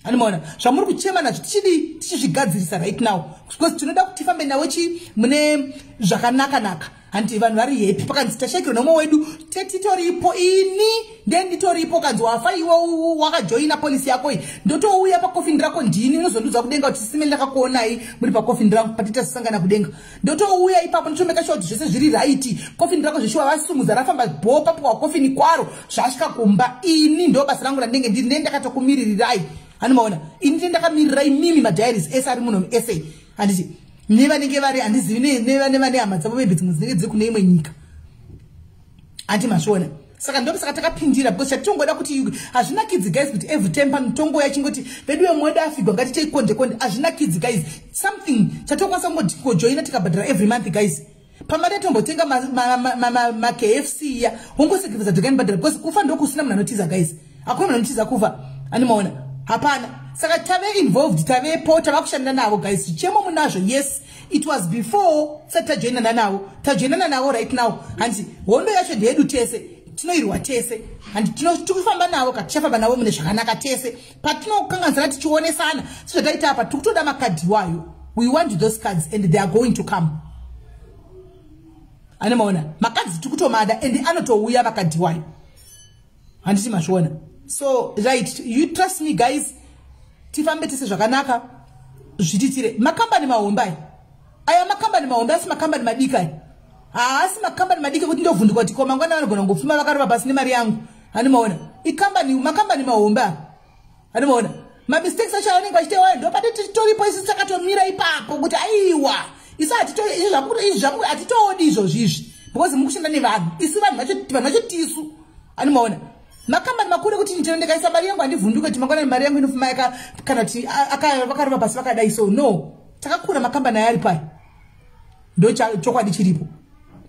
Handimaona zvamuri kuchema nazvo tichidii, tichizvigadzirisa right now, because tinoda kuti tifambe navo chi mune zvakanaka-naka. Handiti vanhu vari happy, pakanzi tashaikirwa nomwe wedu tetitoripo, ini ndenditoripo, kanzi wafa iwe wakajoina polisi yako iyi, ndotouya pakofini rako ndini, unozondiudza kudenga kuti sime ndakakuonai muri pakofini rangu patitasangana kudenga, ndotouya ipapo ndotomeka sure kuti zvese zviri right, kofini rako zveshuwa vasumudza rafamba bho papo kofini kwaro zvasvika kumba, ini ndo basa rangu randenge ndiri, ndenge ndakatokumiririrai. Handimaona ini ndenge ndakamiririrai mimi madiaries ese ari muno muSA, handiti nevanenge vari handizivi nevane hama dzavo maybe dzimwe dzinenge dziri kune imwe nyika, handi mazviona. Saka ndosaka takapindira, because chatinongoda kuti hazvinakidzi guys kuti every time panotongoya chingoti vedu vemwedu afigwa ngatitei konde konde, hazvinakidzi guys. Something chatokwanisa kungojoina tikabhadhara every month guys, pamari yatombotenga maKFC ya wongosacrifice tikanibhadhara, because kufa ndokusina munhu anotiza guys, hakuna munhu anotiza kufa, handimaona, hapana. Saka tave involved, tavepo, tava kushanda navo guys, zvichemo munazvo. Yes, it was before tisati tajoinana navo, tajoinana navo right now, handiti hondo yacho ndeyedu tese, tinoirwa tese, handiti tikufamba navo ka, tichafamba navo mune zvakanaka tese, patinokanganisana tichionesana sezvataita apa, tiri kutoda makadhi iwayo. We want those cards and they are going to come. Ane maona makadzi tikutomada and anotouya vakadhiwayo. Handiti mazviona? So right, you trust me guys, tifambe tese zvakanaka, zvititire. Makambani mahombe aya, aya makambani mahombe, asi makambani madiki aya haasi makambani madiki ekuti ndovhunduka kuti ko mangwana vanogona kungopfuma vakarova pasi nemari yangu. Handimaona ikambani, makambani mahombe aya. Handimaona mamistakes acho avanenge vachitewa, ndopati titoripo isu takatomira ipapo kuti aiwa, isu hatitoodi izvozvo izvi, because mukushanda nevanhu, isu vanhu vacho tisu. Handimaona makambani makuru ekuti ndino ndikaisa mari yangu handivhunduke kuti mangwanani mari yangu inofuma kana kuti vakarova pasi vakadai. So no, takakura makambani aya ari pai, ndo chokwadi chiripo.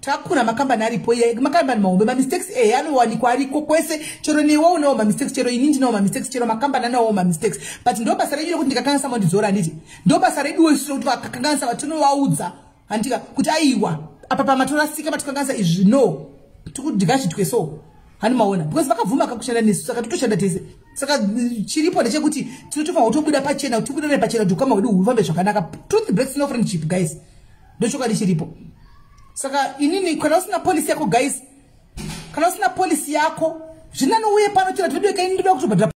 Takakura makambani aripo, makambani mahombe. Mamistakes ehe anowanikwa, ariko kwese. Chero newe unawo mamistakes, chero ini ndinawo mamistakes, chero makambani anawo mamistakes, but ndo basa redu rekuti ndikakanganisa mondidzora, handiti? Ndo basa reduwo isu rekuti vakakanganisa vatinovaudza, handika, kuti aiwa, apa pamatorasika, matikanganisa izvi, no tikudikachitwe. So handimaona, because vakabvuma kakushanda nesu, saka totoshanda tese. Saka chiripo ndechekuti tinotofanira kutobuda pachena, tibudane pachena kuti ukama hwedu hufambe zvakanaka. Truth breaks no friendship guys, ndochokwadi chiripo. Saka inini, kana usina policy yako guys, kana usina policy yako, zvinanouye pano chero tiveduweka, ini ndoda kutobhadhara.